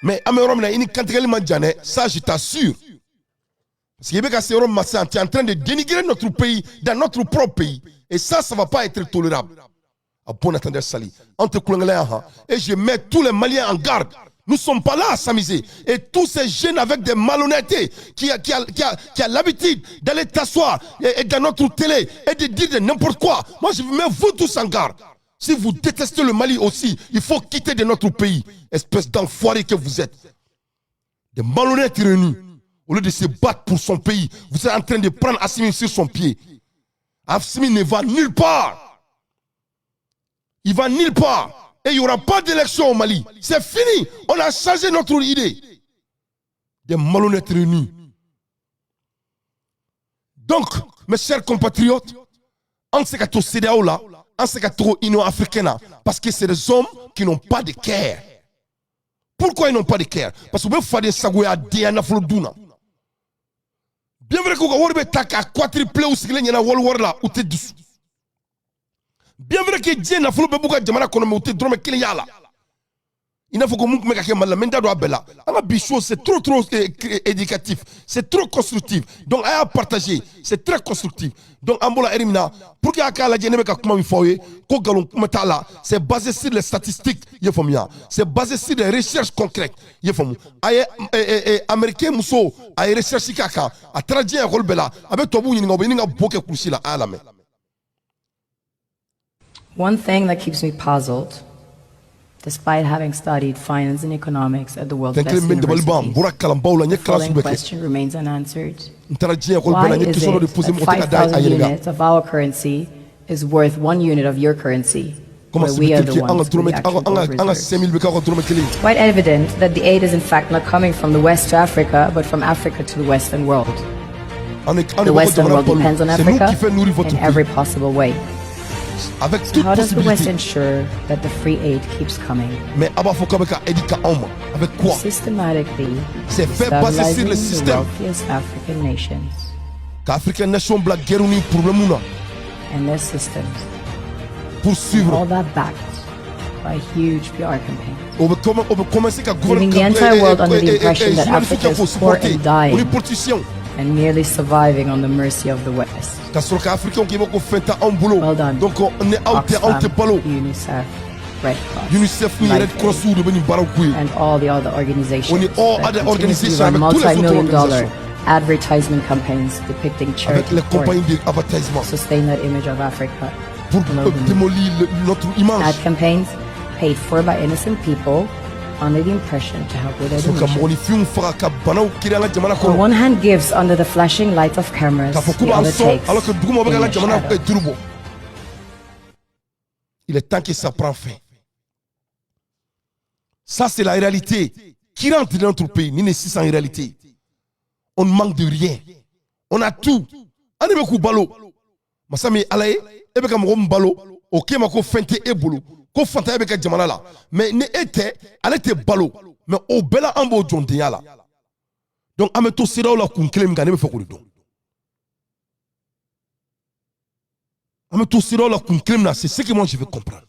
Mais an bɛ yɔrɔ min na, i ni kantigɛli man jan dɛ, ça, je t'assure. Parce que i bɛ ka se yɔrɔ min ma sisan, tu es en train de dénigrer notre pays dans notre propre pays. Et ça va pas être tolérable. À bon entendeur, salut. Anw tɛ kulonkɛ la yan han. Et je mets tous les Maliens en garde. Nous ne sommes pas là à s'amuser. Et tous ces jeunes avec des malhonnêtetés qui a l'habitude d'aller t'asseoir et dans notre télé et de dire de n'importe quoi. Moi, je vous mets vous tous en garde. Si vous détestez le Mali aussi, il faut quitter de notre pays. Espèce d'enfoirés que vous êtes. Des malhonnêtes réunis. Au lieu de se battre pour son pays, vous êtes en train de prendre Assimi sur son pied. Assimi ne va nulle part. Il va nulle part. Et il n'y aura pas d'élection au Mali. C'est fini. On a changé notre idée. Des malhonnêtes réunis. Donc, mes chers compatriotes, on sait qu'à tout CEDEAO là, on sait qu'à tout Union africaine là, parce que c'est des hommes qui n'ont pas de cœur. Pourquoi ils n'ont pas de cœur? Parce que vous pouvez faire des sagoya den nafolo dun. Bien vrai que wari bɛ ta k'a quadrupler u sigilen ɲɛna wali wari la, u tɛ dusu. Bien vrai que diɲɛ nafolo bɛɛ b'u ka jamana kɔnɔ, mais u tɛ dɔrɔmɛ kelen y'a la. I n'a fɔ ko mun tun bɛ ka kɛ Mali la, n bɛ n da don a bɛɛ la. An ka bi show, c'est trop trop éducatif, c'est trop constructif. Donc a y'a partager, c'est très constructif. Donc an bɔra heure min na, pour que a k'a lajɛ, ne bɛ ka kuma min fɔ aw ye, ko nkalon kuma t'a la. C'est basé sur les statistiques, i ye faamuya, c'est basé sur des recherches concrètes, i ye faamu. A ye américain muso, a ye recherche k'a kan, a taara diɲɛ école bɛɛ la, a bɛ tubabuw ɲininka, u bɛ ɲini ka bo kɛ kulusi la. A y'a lamɛn. One thing that keeps me puzzled, despite having studied finance and economics at the world's best universities, the following question remains unanswered. Why is it that 5,000 units of our currency is worth 1 unit of your currency, where we are the ones with the actual gold reserves? It's quite evident that the aid is in fact not coming from the West to Africa, but from Africa to the Western world. The Western world depends on Africa in every possible way. Avec So toute how does the West possibilité. Ensure that the free aid keeps coming? Mais a b'a fɔ k'a bɛ ka aide ka anw ma avec quoi? Systematically C'est fait basé sur destabilizing le the système. Wealthiest African nations Ka African nation bila guerre ni problème na and their systems. Pour And suivre. All that backed by huge PR campaigns. O bɛ comment, o bɛ commencer ka Leaving the entire world under the impression that journaliste Africa kɛ k'o is poor supporter and dying o ni politiciens and merely surviving on the mercy of the West. Ka sɔrɔ ka africain k'i b'a ko fɛn tɛ anw bolo. Well done. Donc ni aw tɛ, anw tɛ Oxfam, balo. UNICEF, Red Cross, UNICEF ni Life Red Cross Aid, de bɛ nin baaraw k'u ye and all the other organizations On est all that other continuously organizations run avec tous les autres multi-million dollar organisations. Advertisement campaigns depicting Avec charity les porn compagnies d'avertissement sustain that image of Africa pour globally. Démolir notre image. Ad campaigns paid for by innocent people under the impression to help with their Ka donation. Mɔgɔninfinw faga ka banaw créer an ka jamana The kɔnɔ one hand gives under the flashing lights of cameras, k'a fɔ k'u the b'an other sɔn takes alors que duguma bɛ in ka an the ka jamana shadow. Duuru bɔ. Il est temps que ça prend fin. Ça, c'est la réalité qui rentre dans notre pays. Ni ne sisan réalité, on ne manque de rien, on a tout. An de bɛ k'u balo. Masa min ye ala ye, e bɛ ka mɔgɔ min balo, o k'e ma ko fɛn tɛ e bolo, ko fantanya bɛ ka jamana la, mais ni e tɛ, ale tɛ balo. Mais o bɛɛ la, an b'o jɔndenya la. Donc an bɛ to CEDEAO la kun kelen min kan, ne bɛ fɛ k'o de dɔn. An bɛ to CEDEAO la kun kelen min na, c'est ce que moi je veux comprendre.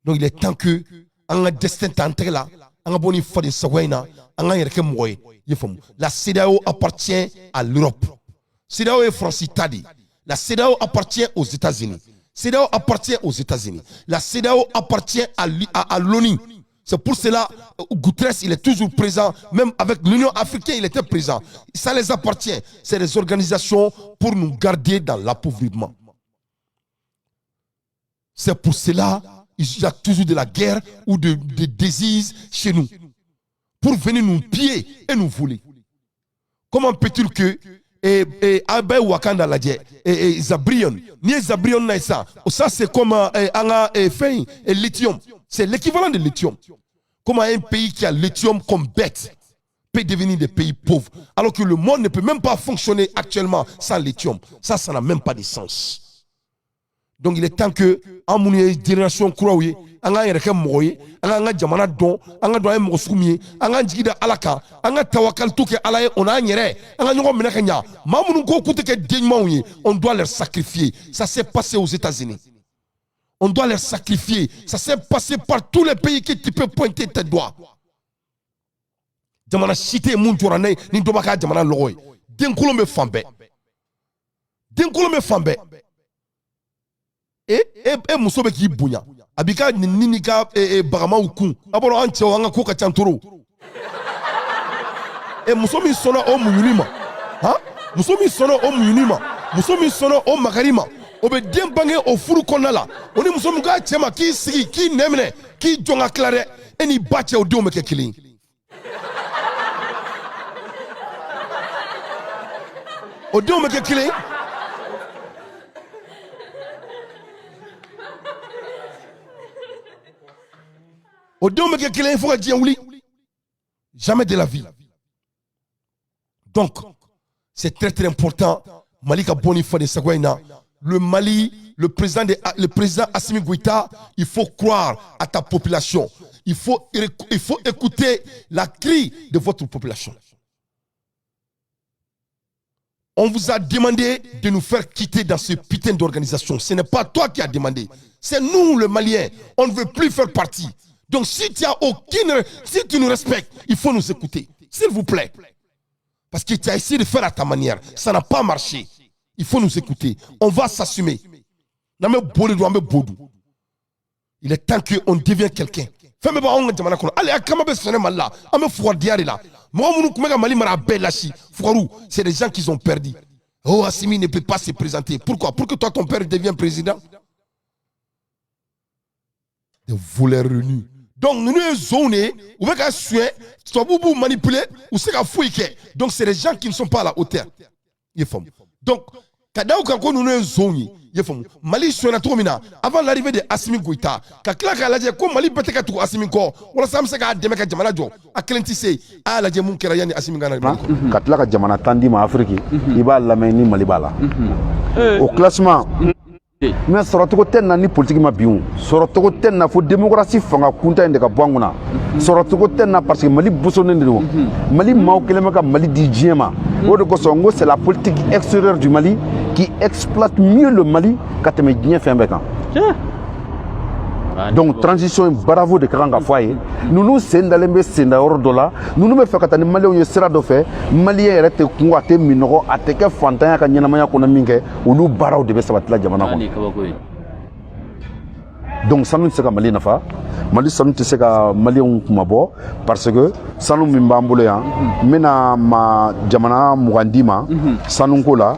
Donc il est temps que an ka destin ta an tɛgɛ la, an ka bɔ nin faden sagoya in na, an k'an yɛrɛ kɛ mɔgɔ ye, i ye faamu. La CEDEAO appartient à l'Europe. CEDEAO ye Faransi ta de ye. La CEDEAO appartient aux États-Unis. CEDEAO appartient aux États-Unis. La CEDEAO appartient à l'ONU. C'est pour cela, Guterres, il est toujours présent. Même avec l'Union africaine, il était présent. Ça les appartient. C'est des organisations pour nous garder dans l'appauvrissement. C'est pour cela il y a toujours de la guerre ou de désirs chez nous. Pour venir nous piller et nous voler. Comment peut-il que et Abe Wakanda lajɛ et Zabrion ni ye Zabrion na ça, ça c'est comme an ka fɛn et lithium, c'est l'équivalent de lithium. Comment un pays qui a lithium comme bête peut devenir des pays pauvres alors que le monde ne peut même pas fonctionner actuellement sans lithium? Ça n'a même pas de sens. Donc il est temps que an minnu ye génération kuraw ye, an k'an yɛrɛ kɛ mɔgɔ ye, an k'an ka jamana dɔn, an ka dɔn an ye mɔgɔ sugu min ye, an k'an jigi da ala kan, an ka tawakalitu kɛ ala ye, o n'an yɛrɛ, an ka ɲɔgɔn minɛ ka ɲa. Maa minnu ko k'u tɛ kɛ den ɲumanw ye, on doit les sacrifier. Ça s'est passé aux États-Unis, on doit les sacrifier. Ça s'est passé par tous les pays que tu peux pointer tes doigts. Jamana si tɛ yen mun jɔra ne ni dɔ b'a ka jamana lɔgɔ ye. Denkolon bɛ fan bɛɛ, denkolon bɛ fan bɛɛ. E muso bɛ k'i bonya, a b'i ka nin n'i ka bagamaw kun. A b'a dɔn an cɛw, an ka ko ka ca toro. E muso min sɔnna o muɲuni ma, han, muso min sɔnna o muɲuni ma, muso min sɔnna o makari ma, o bɛ den bange o furu kɔnɔna la. O ni muso min k'a cɛ ma k'i sigi k'i nɛ minɛ k'i jɔn ka tila dɛ, e n'i ba cɛ, o denw bɛ kɛ kelen ye. O denw bɛ kɛ kelen ye. O denw bɛ kɛ kelen ye fo ka diɲɛ wuli. Jamais de la vie. Donc c'est très très important, Mali ka bɔ ni faden sagoya in na. Le Mali, le président Assimi Goïta, il faut croire à ta population. Il faut écouter la cri de votre population. On vous a demandé de nous faire quitter dans ce putain d'organisation. Ce n'est pas toi qui as demandé. C'est nous, le Malien. On ne veut plus faire partie. Donc si tu as aucune, si tu nous respectes, il faut nous écouter. S'il vous plaît. Parce que tu as essayé de faire à ta manière. Ça n'a pas marché. Il faut nous écouter. On va s'assumer. Il est temps qu'on devienne quelqu'un. Fɛn bɛɛ b'anw ka jamana kɔnɔ. Hali a kama bɛ sɛnɛ Mali la, an bɛ fugaridiya de la. Mɔgɔ minnu tun bɛ ka Mali mara, a bɛɛ lasi fugariw, c'est des gens qui ont perdu. Oh, Assimi ne peut pas se présenter. Pourquoi? Pour que toi, ton père devienne président? Des voleurs réunis. Donc ninnu ye zonw de ye, u bɛ ka suɲɛ, tubabuw b'u manipuler, u se ka foyi kɛ. Donc c'est des gens qui ne sont pas à la hauteur, i ye faamu? Donc ka da o kan ko ninnu ye zonw ye, i ye faamu? Mali sonyɛna cogo min na avant l'arrivée de Assimi Goïta, ka tila k'a lajɛ ko Mali bɛɛ tɛ ka tugu Assimi kɔ walasa an bɛ se k'a dɛmɛ ka jamana jɔ, a kelen tɛ se. A y'a lajɛ mun kɛra yanni Assimi ka na Mali kɔnɔ. Ka tila ka jamana 10 d'i ma Afiriki, i b'a lamɛn ni Mali b'a la o classement. Mais sɔrɔcogo tɛ na ni politiki ma bin, o sɔrɔcogo tɛ na fo démocratie fanga kunta in de ka bɔ an kunna. Sɔrɔcogo tɛ na parce que Mali bosonnen de don. Mali maaw kɛlen bɛ ka Mali di diɲɛ ma. O de kosɔn n ko c'est la politique extérieure du Mali qui exploite mieux le Mali ka tɛmɛ diɲɛ fɛn bɛɛ kan. Donc transition in, bravo de ka kan ka fɔ a ye. Ninnu sen dalen bɛ senda yɔrɔ dɔ la. Ninnu bɛ fɛ ka taa ni Maliyɛnw ye sira dɔ fɛ. Maliyɛn yɛrɛ tɛ kungo, a tɛ minɔgɔ, a tɛ kɛ fantanya ka ɲɛnamaya kɔnɔ min kɛ, olu baaraw de bɛ sabatila jamana kɔnɔ. Donc sanu tɛ se ka Mali nafa, Mali sanu tɛ se ka Maliyɛnw kumabɔ, parce que sanu min b'an bolo yan, n bɛna ma jamana 20 d'i ma sanuko la,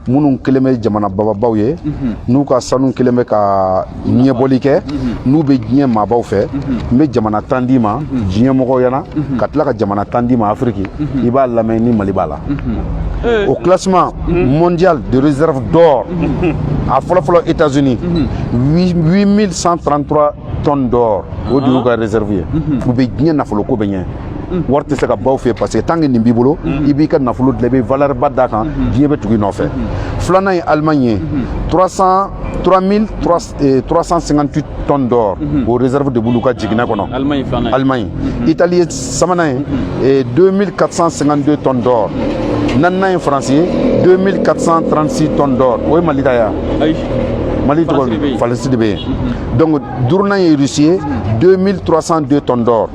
minnu kelen bɛ jamana bababaw ye, n'u ka sanu kelen bɛ ka ɲɛbɔli kɛ, n'u bɛ diɲɛ maabaw fɛ. N bɛ jamana 10 d'i ma diɲɛ mɔgɔw ɲɛna, ka tila ka jamana 10 d'i ma Afiriki, i b'a lamɛn ni Mali b'a la o classement mondial de réserve d'or. A fɔlɔ-fɔlɔ, États-Unis, 8133 tonnes d'or, o de y'u ka réserve ye. U bɛ diɲɛ nafolo ko bɛ ɲɛ, wari tɛ se ka baw fɛ, parce que tant que nin b'i bolo, i b'i ka nafolo dilan, i bɛ valeur ba d'a kan, diɲɛ bɛ tugu i nɔfɛ. Filanan ye Allemagne ye, 300 3358 tonnes d'or, o réserve de b'olu ka jiginɛ kɔnɔ, Allemagne. Italie ye sabanan ye, 2452 tonnes d'or. Naaninan ye Faransi ye, 2436 tonnes d'or. O ye Mali ta ye? Mali tɔgɔ Faransi de bɛ yen. Donc duurunan ye Russie ye, 2302 tonnes d'or.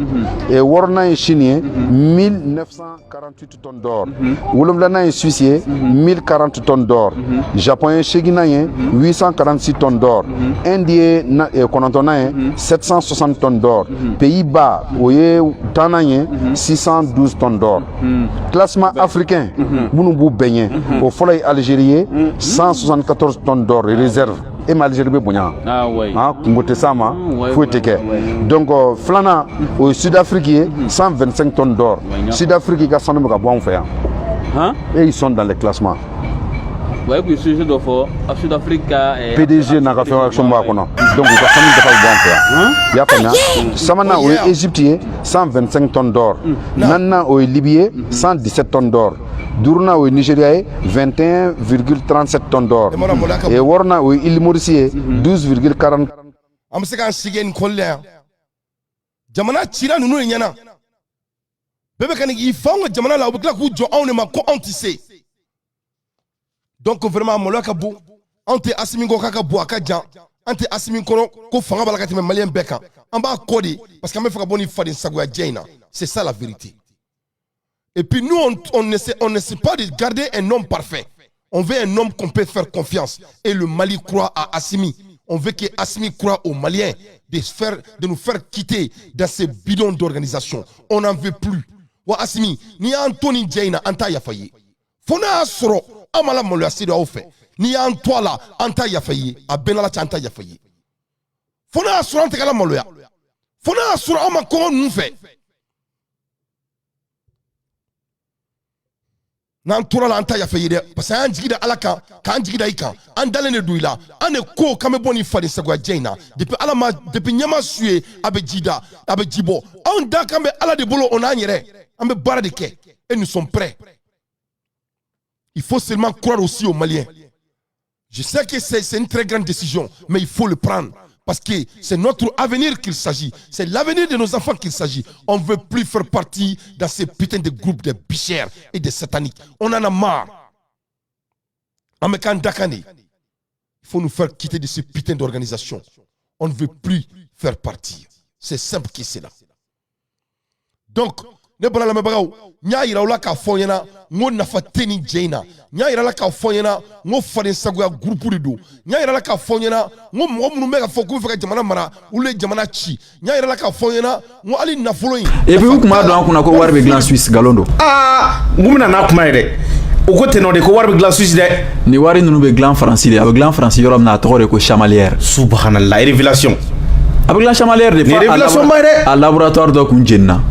Wɔɔrɔnan ye Chine ye, 1948 tonnes d'or. Wolonfilanan ye Suisse ye, 1040 tonnes d'or. Japon ye seeginnan ye, 846 tonnes d'or. Inde ye kɔnɔntɔnnan ye, 760 tonnes d'or. Pays-Bas, o ye tannan ye, 612 tonnes d'or. Classement africain, minnu b'u bɛɛ ɲɛ, o fɔlɔ ye Algérie ye, 174 tonnes d'or réserve. E ma Algérie bɛ bonya, ah, kungo tɛ s'a ma, foyi tɛ kɛ. Donc filanan, o ye Sud-Afrique ye, 125 tonnes d'or. Sud-Afrique ka sanu bɛ ka bɔ anw fɛ yan et ils sont dans les classements. Wa e kun ye sujet dɔ fɔ Sud-Afrique ka PDG n'a ka fɛn action b'a kɔnɔ. Donc u ka sanu dafa bɛ bɔ an fɛ yan, i y'a faamuya? Sabanan, o ye Égypte ye, 125 tonnes d'or. Naaninan, o ye Libye ye, 117 tonnes d'or. Duurunan, o ye Nigéria ye, 21,37 tonnes d'or. Et wɔɔrɔnan, o ye île Maurice ye, 12,40. An bɛ se k'an sigi nin kɔli la yan. Jamana cira ninnu de ɲɛna. Bɛɛ bɛ ka nin k'i fa anw ka jamana la, u bɛ tila k'u jɔ anw de ma ko anw tɛ se. Donc vraiment, maloya ka bon. Anw tɛ Asimi kɔ k'a ka bon, a ka jan. An tɛ Asimi kɔrɔ ko fanga b'a la ka tɛmɛ Maliyɛn bɛɛ kan. An b'a kɔ de parce que an bɛ fɛ ka bɔ nin faden sagoya jɛ in na. C'est ça la vérité. Et puis nous, on n'essaie pas de garder un homme parfait. On veut un homme qu'on peut faire confiance. Et le Mali croit à Assimi. On veut que Assimi croit aux Maliens de nous faire quitter dans ces bidons d'organisation. On n'en veut plus. Wa Assimi, ni y'an to nin jɛ in na, an t'a yafa i ye. Fo n'a y'a sɔrɔ an ma la maloya se dɔ aw fɛ. N'i y'an to a la, an t'a yafa i ye. A bɛɛ n'Ala cɛ, an t'a yafa i ye. Fo n'a y'a sɔrɔ an tɛ ka la maloya. Fo n'a y'a sɔrɔ an ma kɔngɔ ninnu fɛ. N'an tora la, an ta yafa i ye dɛ, parce que an y'an jigi da Ala kan, k'an jigi da i kan. An dalen de don i la. An de ko k'an bɛ bɔ nin faden sagoya jɛ in na. Depuis Ala ma, depuis ɲɛma su ye, a bɛ ji da, a bɛ ji bɔ. Anw da kan bɛ Ala de bolo, o n'an yɛrɛ. An bɛ baara de kɛ et nous sommes prêts. Il faut seulement croire aussi aux Maliens. Je sais que c'est une très grande décision, mais il faut le prendre. Parce que c'est notre avenir qu'il s'agit. C'est l'avenir de nos enfants qu'il s'agit. On ne veut plus faire partie dans ces putains de groupes de bichères et de sataniques. On en a marre. Il faut nous faire quitter de ces putains d'organisations. On ne veut plus faire partie. C'est simple que cela. Donc ne bala lamɛnbagaw, n y'a yira aw la k'a fɔ ɲɛna n ko nafa tɛ nin jɛ in na. N y'a yira la k'a fɔ ɲɛna n ko faden sagoya groupe de don. N y'a yira la k'a fɔ ɲɛna n ko mɔgɔ minnu bɛ ka fɔ k'u bɛ fɛ ka jamana mara, olu ye jamana ci. N y'a yira la k'a fɔ ɲɛna n ko hali nafolo in. Et puis u tun b'a dɔn an kunna ko wari bɛ dilan Suisse, nkalon don. Aa, n kun bɛna n'a kuma ye dɛ. O ko ten nɔ de ko wari bɛ dilan Suisse dɛ. Nin wari ninnu bɛ dilan Faransi de. A bɛ dilan Faransi yɔrɔ min na, a tɔgɔ de ko Chamalières. Subhanallah, révélation. A bɛ dilan Chamalières de. Nin révélation ba ye dɛ. A laboratoire dɔ kun jenina.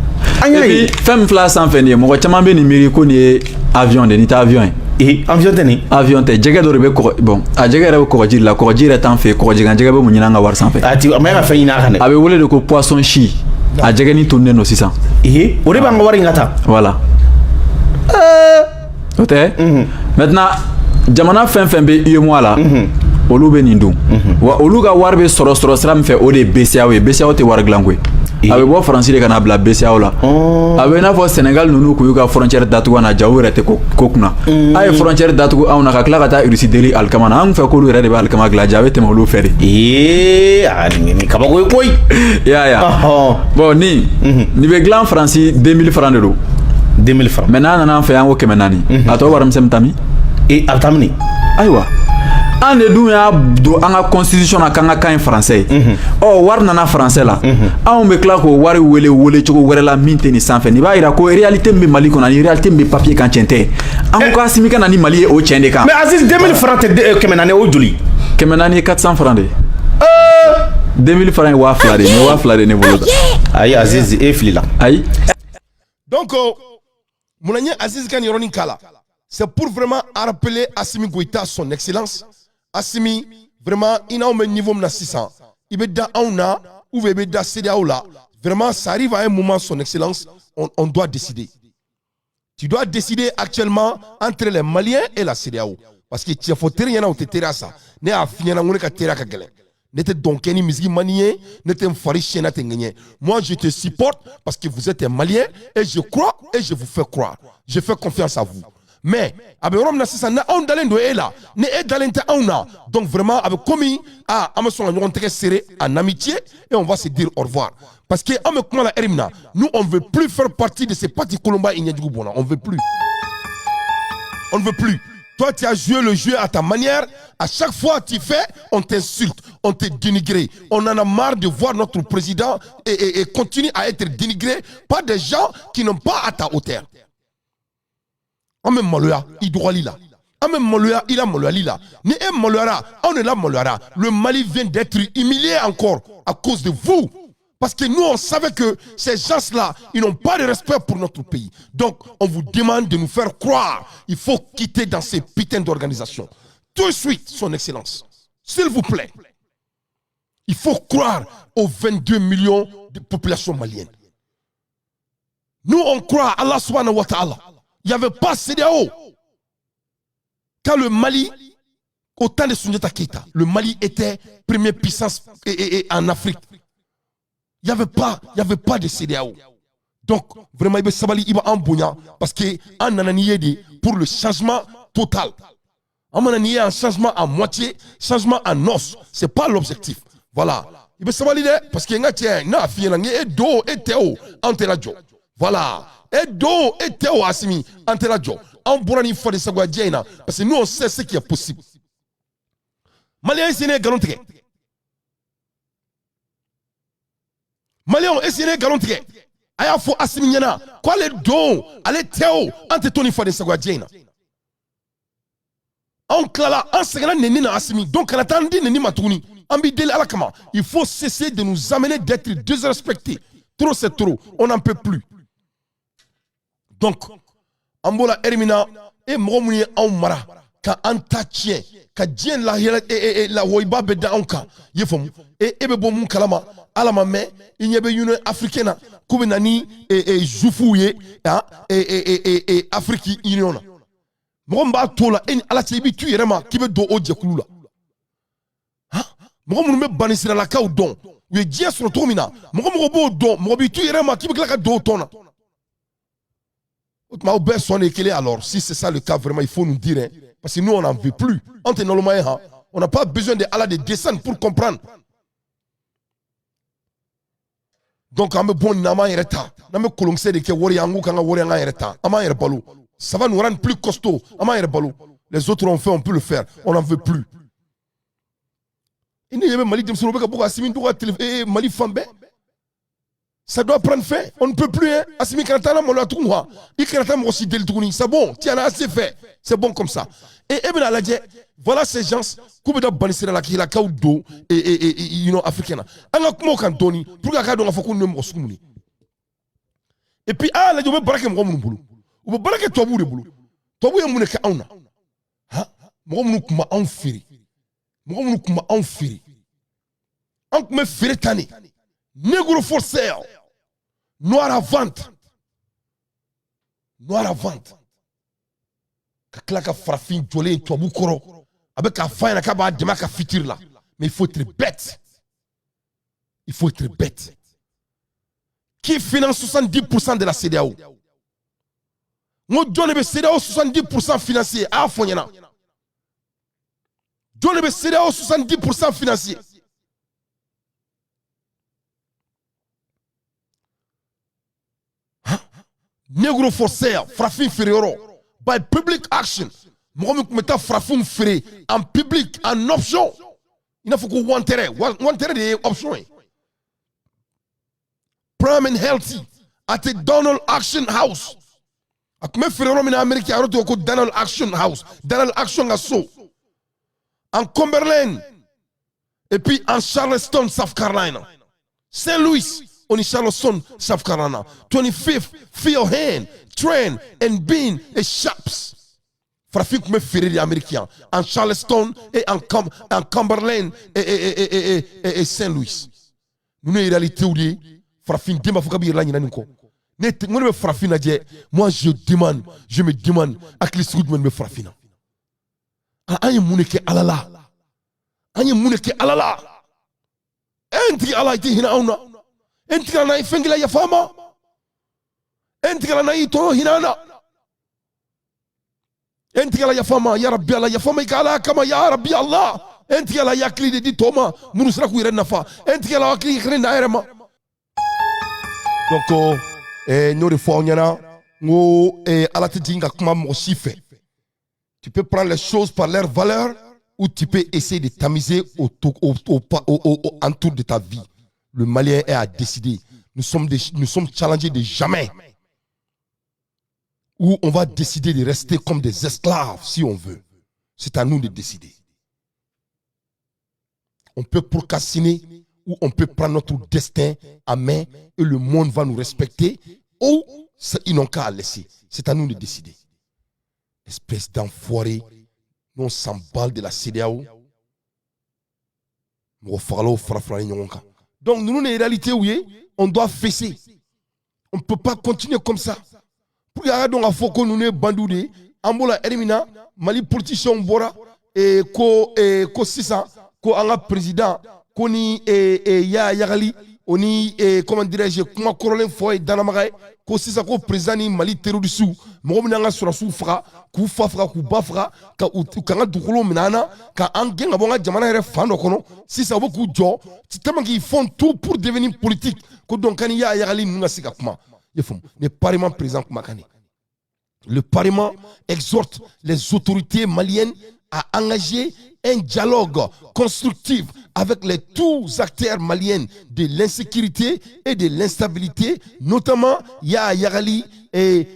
An y'a ye. Fɛn min filɛ a sanfɛ nin ye, mɔgɔ caman bɛ nin miiri ko nin ye avion de, nin tɛ avion ye. Ee, avion tɛ nin. Avion tɛ, jɛgɛ dɔ de bɛ kɔgɔ, bon, a jɛgɛ yɛrɛ bɛ kɔgɔji de la, kɔgɔji yɛrɛ t'an fɛ yen, kɔgɔji kan jɛgɛ bɛ mun ɲini an ka wari sanfɛ. A ti a ma ka fɛn ɲini a kan dɛ. A bɛ wele de ko poisson chi. A jɛgɛnin tununnen don sisan. Ee, o de b'an ka wari in ka taa. Voilà. O tɛ. Maintenant, jamana fɛn fɛn bɛ UEMOA la, olu bɛ nin dun. Wa olu ka wari bɛ sɔrɔ sira min fɛ, o de ye BCEAO ye. BCEAO tɛ wari dilan koyi. A bɛ bɔ Faransi de ka na bila BCEAO la. A bɛ i n'a fɔ Sénégal ninnu k'u y'u ka frontière datugu an na, ja u yɛrɛ tɛ ko kunna. A ye frontière datugu anw na ka tila ka taa Russie deli alikama na. An fɛ k'olu yɛrɛ de bɛ alikama dilan, ja a bɛ tɛmɛ olu fɛ de. Ee, aa, nin kabako ye koyi. I y'a ye wa? Bon, nin bɛ dilan Faransi 2000 francs de don. 2000 francs. Mais n'a nana an fɛ yan ko 400. A tɔ warimisɛn bɛ taa min? Ee, a bɛ taa min? Ayiwa. An de dun y'a don an ka constitution na k'an ka kan ye français ye. Ɔ, wari nana français la. Anw bɛ tila k'o wari wele cogo wɛrɛ la min tɛ nin sanfɛ. Nin b'a yira ko réalité min bɛ Mali kɔnɔ ani réalité min bɛ papier kan, tiɲɛ tɛ. An ko k'Asimi ka na ni Mali ye o tiɲɛ de kan. Mais Aziz, 2000 francs tɛ 400, o joli? 400 ye 400 francs de ye. 2000 francs ye 2000 de ye. Nin ye 2000 de ye ne bolo tan. Ayi Aziz, e filila. Ayi. Donc mun na n ye Aziz ka nin yɔrɔnin k'a la? C'est pour vraiment rappeler Assimi Goïta son excellence. Assimi, vraiment, i n'anw bɛ niveau min na sisan, i bɛ da anw na ou bien i bɛ da CEDEAO la. Vraiment, ça arrive à un moment, son excellence, on doit décider. Tu dois décider actuellement entre les Maliens et la CEDEAO. Parce que tiɲɛ fɔ teri ɲɛna, o tɛ teriya sa. Ne y'a f'i ɲɛna n ko ne ka teriya ka gɛlɛn. Ne tɛ dɔn kɛ ni misigi mani ye, ne tɛ n fari siɲɛ tɛ ŋɛɲɛ. Moi, je te supporte parce que vous êtes un Malien et je crois et je vous fais croire. Je fais confiance à vous. Mais a bɛ yɔrɔ min na sisan, ni anw dalen don e la, ni e dalen tɛ anw na, donc vraiment a bɛ komi ah, an bɛ sɔn ka ɲɔgɔn tɛgɛ serrer en amitié et on va se dire au revoir. Parce que an bɛ kuma la heure min na, nous, on veut plus faire partie de ces partis kolonba i ɲɛjugu bɔnna. On veut plus. On ne veut plus. Toi, tu as joué le jeu à ta manière. À chaque fois que tu fais, on t'insulte, on te dénigre. On en a marre de voir notre président et continue à être dénigré par des gens qui n'ont pas à ta hauteur. An bɛ maloya i dɔgɔli la. An bɛ maloya i la maloyali la. Ni e maloyara, anw de la maloyara. Le Mali vient d'être humilié encore à cause de vous. Parce que nous, on savait que ces gens-là, ils n'ont pas de respect pour notre pays. Donc, on vous demande de nous faire croire. Il faut quitter dans ces putains d'organisations. Tout de suite, son excellence. S'il vous plaît. Il faut croire aux 22 millions de populations maliennes. Nous, on croit à Allah subhanahu wa ta'ala. Il n'y avait pas CEDEAO. Quand le Mali, au temps de Soundiata Keita, le Mali était première puissance et en Afrique. Il n'y avait pas de CEDEAO. Donc, vraiment, il sabali, il va en bonya parce que an nana pour le changement total. An ma na un changement à moitié, changement en os. C'est pas l'objectif. Voilà. Il va sabali parce que nga tiens, na fi na e do e teo an tɛ lajɔ. Voilà. E do e teo Assimi an tɛ lajɔ. An bɔra ni fa de sagoya diɲɛ in na parce que nous, on sait ce qui est possible. Malien sene nkalon tigɛ. Malien sene nkalon tigɛ. A y'a fɔ Assimi ɲɛna k'ale don ale tɛ o an tɛ to ni faden sagoya diɲɛ in na. Anw tilala an sɛgɛnna nɛni na Assimi, donc kana taa an di nɛni ma tuguni. An b'i deli Ala kama. Il faut cesser de nous amener d'être désrespectés. Trop c'est trop, on n'en peut plus. Donc an b'o la heure min na, e mɔgɔ minnu ye anw mara ka an ta tiɲɛ ka diɲɛ lahiyɛlɛ lawayiba bɛ da anw kan, i ye faamu, e bɛ bɔ mun kalama Ala ma mɛn i ɲɛ bɛ Union africaine na k'u bɛ na ni zufuw ye Afrique Union na. Mɔgɔ min b'a to la e ni Ala cɛ, i b'i tu yɛrɛ ma k'i bɛ don o jɛkulu la. Han, mɔgɔ minnu bɛ banisiralakaw dɔn, u ye diɲɛ sɔrɔ cogo min na, mɔgɔ b'o dɔn, mɔgɔ b'i tu yɛrɛ ma k'i bɛ tila ka don o tɔn na. O tuma aw bɛɛ sɔn de ye kelen. Alors si c'est ça le cas, vraiment il faut nous dire, hein, parce que nous, on n'en veut plus. An tɛ naloma ye, han, on n'a pas besoin de Allah de descendre pour comprendre. Donc an bɛ bɔ nin na, an b'an yɛrɛ ta. N'an bɛ kolonkisɛ de kɛ wari ye, an k'u k'an ka wari, an k'an yɛrɛ ta, an b'an yɛrɛ balo. Ça va nous rendre plus costaud. An b'an yɛrɛ balo. Les autres ont fait, on peut le faire. On n'en veut plus. I ne ɲɛ bɛ Mali denmisɛnninw bɛ ka bɔ ka Asimi dɔgɔ télé Mali fan bɛɛ. Ça doit prendre fin. On ne peut plus, hein. Asimi kana taa na maloya tugun wa. I kana taa mɔgɔ si deli tuguni. C'est bon, tu en as assez fait. C'est bon comme ça. Et e bɛna lajɛ, voilà ces gens k'u bɛ taa banisira la k'ilakaw don et Union africaine na. An ka kuma o kan dɔɔni pour que a k'a dɔn k'a fɔ ko ninnu ye mɔgɔ sugu mun ye. Et puis a y'a lajɛ, u bɛ baara kɛ mɔgɔ minnu bolo. U bɛ baara kɛ tubabuw de bolo. Tubabu ye mun de kɛ anw na? Han? Mɔgɔ minnu tun b'anw feere. Mɔgɔ minnu tun b'anw feere. An tun bɛ feere tan de. Négro for sale. Noir à vente. Noir à vente. Ka tila ka farafin jɔlen tubabu kɔrɔ. A bɛ k'a f'a ɲɛna k'a b'a dɛmɛ a ka futur la. Mais il faut être bête. Il faut être bête. Qui finance 70% de la CEDEAO? N ko jɔn de bɛ CEDEAO 70% financier? A y'a fɔ n ɲɛna. Jɔn de bɛ CEDEAO 70% financier? Negro for sale, farafin feere yɔrɔ, by public action. Mɔgɔ min tun bɛ taa farafinw feere en public, en option, i n'a fɔ ko wantɛrɛ, wantɛrɛ de ye option ye. Prime and healthy at a Donald Auction House. A tun bɛ feere yɔrɔ min na Amérique, a yɔrɔ tɔgɔ ko Donald Auction House, Donald Auction ka so. En Cumberland et puis en Charleston, South Carolina. Saint Louis, on est Charleston, South Carolina. 25th, Phil Hand, Train and Bean et Shops. Farafin tun bɛ feere de américain en Charleston et en Cumberland et Saint Louis. Ninnu ye réalité de ye. Farafin den b'a fɔ k'a b'i yɛrɛ laɲinɛ nin kɔ. Ne n ko ne bɛ farafin lajɛ. Moi je demande, je me demande, hakili sugu jumɛn bɛ farafin na? An ye mun de kɛ Ala la? An ye mun de kɛ Ala la? E n tigi Ala, i tɛ hinɛ anw na. E n tigi Ala, ye fɛn kelen yafa an ma. E n tigi Ala, y'i tɔɔrɔ, hinɛ an na. E n tigi Ala, yafa an ma. Ya Rabbi Ala, yafa an ma i ka Ala kama. Ya Rabbi Allah, e n tigi Ala, ye hakili de di tɔw ma minnu sera k'u yɛrɛ nafa. E n tigi Ala, hakili kana n'a yɛrɛ ma. Donc n y'o de fɔ aw ɲɛna, n ko Ala tɛ jigin ka kuma mɔgɔ si fɛ. Tu peux prendre les choses par leur valeur ou tu peux essayer de t'amuser au entour de ta vie. Le Malien est à décider. Nous sommes challengés de jamais. Où on va décider de rester comme des esclaves si on veut. C'est à nous de décider. On peut procrastiner ou on peut prendre notre destin à main et le monde va nous respecter ou ils n'ont qu'à laisser. C'est à nous de décider. Espèce d'enfoiré. Nous, on s'emballe de la CEDEAO. Mɔgɔ fagalaw fara fara ɲɔgɔn kan. Donc nous, les réalités, oui, on doit fesser. On ne peut pas continuer comme ça. Pour que a dɔn k'a fɔ ko ninnu ye bandiw de ye, an b'o la ɛri min na, Mali politiciens bɔra ko sisan ko an ka président ko ni Iyad Ag Ghali o ni comment dirais-je, kuma kɔrɔlen fɔ ye danamaga ye, ko sisan ko président ni Mali terroriste, mɔgɔ min y'an ka sɔrɔdasiw faga, k'u fa faga, k'u ba faga, ka u k'an ka dugukolo minɛ an na, ka an gɛn ka bɔ an ka jamana yɛrɛ fan dɔ kɔnɔ, sisan u bɛ k'u jɔ tellement qu'ils font tout pour devenir politique, ko donc kan ni Iyad Ag Ghali ninnu ka se ka kuma. I ye faamu ni parlement président kumakan de. Le Parlement exhorte les autorités maliennes à engager un dialogue constructif avec les tous acteurs maliens de l'insécurité et de l'instabilité, notamment Iyad Ag Ghali et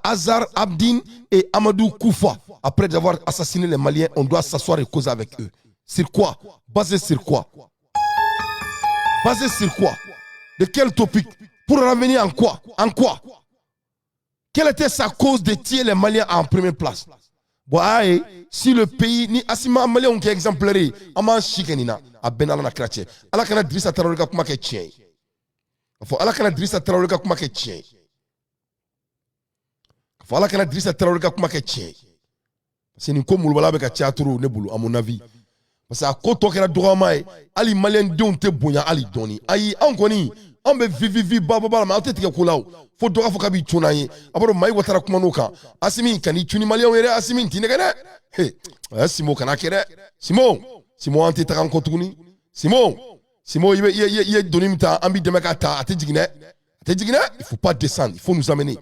Azar Abdine et Amadou Koufa. Après avoir assassiné les Maliens, on doit s'asseoir et causer avec eux. Sur quoi? Basé sur quoi? Basé sur quoi? De quel topic? Pour revenir en quoi? En quoi? Quelle était sa cause de tuer les Maliens en première place? Bon, ayi, si le pays ni Asimi Malien kɛ exemplaire ye, an b'an si kɛ nin na. A bɛɛ n'Ala na kira cɛ. Ala kana Dirisa Tarawele ka kuma kɛ tiɲɛ ye. Ka fɔ Ala kana Dirisa Tarawele ka kuma kɛ tiɲɛ ye. Ka fɔ Ala kana Dirisa Tarawele ka kuma kɛ tiɲɛ ye. Parce que nin ko molobala bɛ ka caya trop ne bolo, à mon avis. Parce que a ko tɔ kɛra dɔgɔyama ye. Hali Malien denw tɛ bonya hali dɔɔni. Ayi, anw kɔni, anw bɛ vi vi ba ba ba la, mais aw tɛ tigɛ ko la o. Fo dɔ k'a fɔ k'a b'i cun n'an ye. A b'a dɔn Mayi Watara kuma n'o kan. Asimi kan'i cun ni Maliyɛnw ye dɛ. Asimi t'i nɛgɛ dɛ. He, Simo kana kɛ dɛ. Simo, Simo, an tɛ taga an kɔ tuguni. Simo. Simo, i bɛ i ye doni min ta, an b'i dɛmɛ k'a ta, a tɛ jigin dɛ, a tɛ jigin dɛ. Il faut pas descendre, il faut nous amener.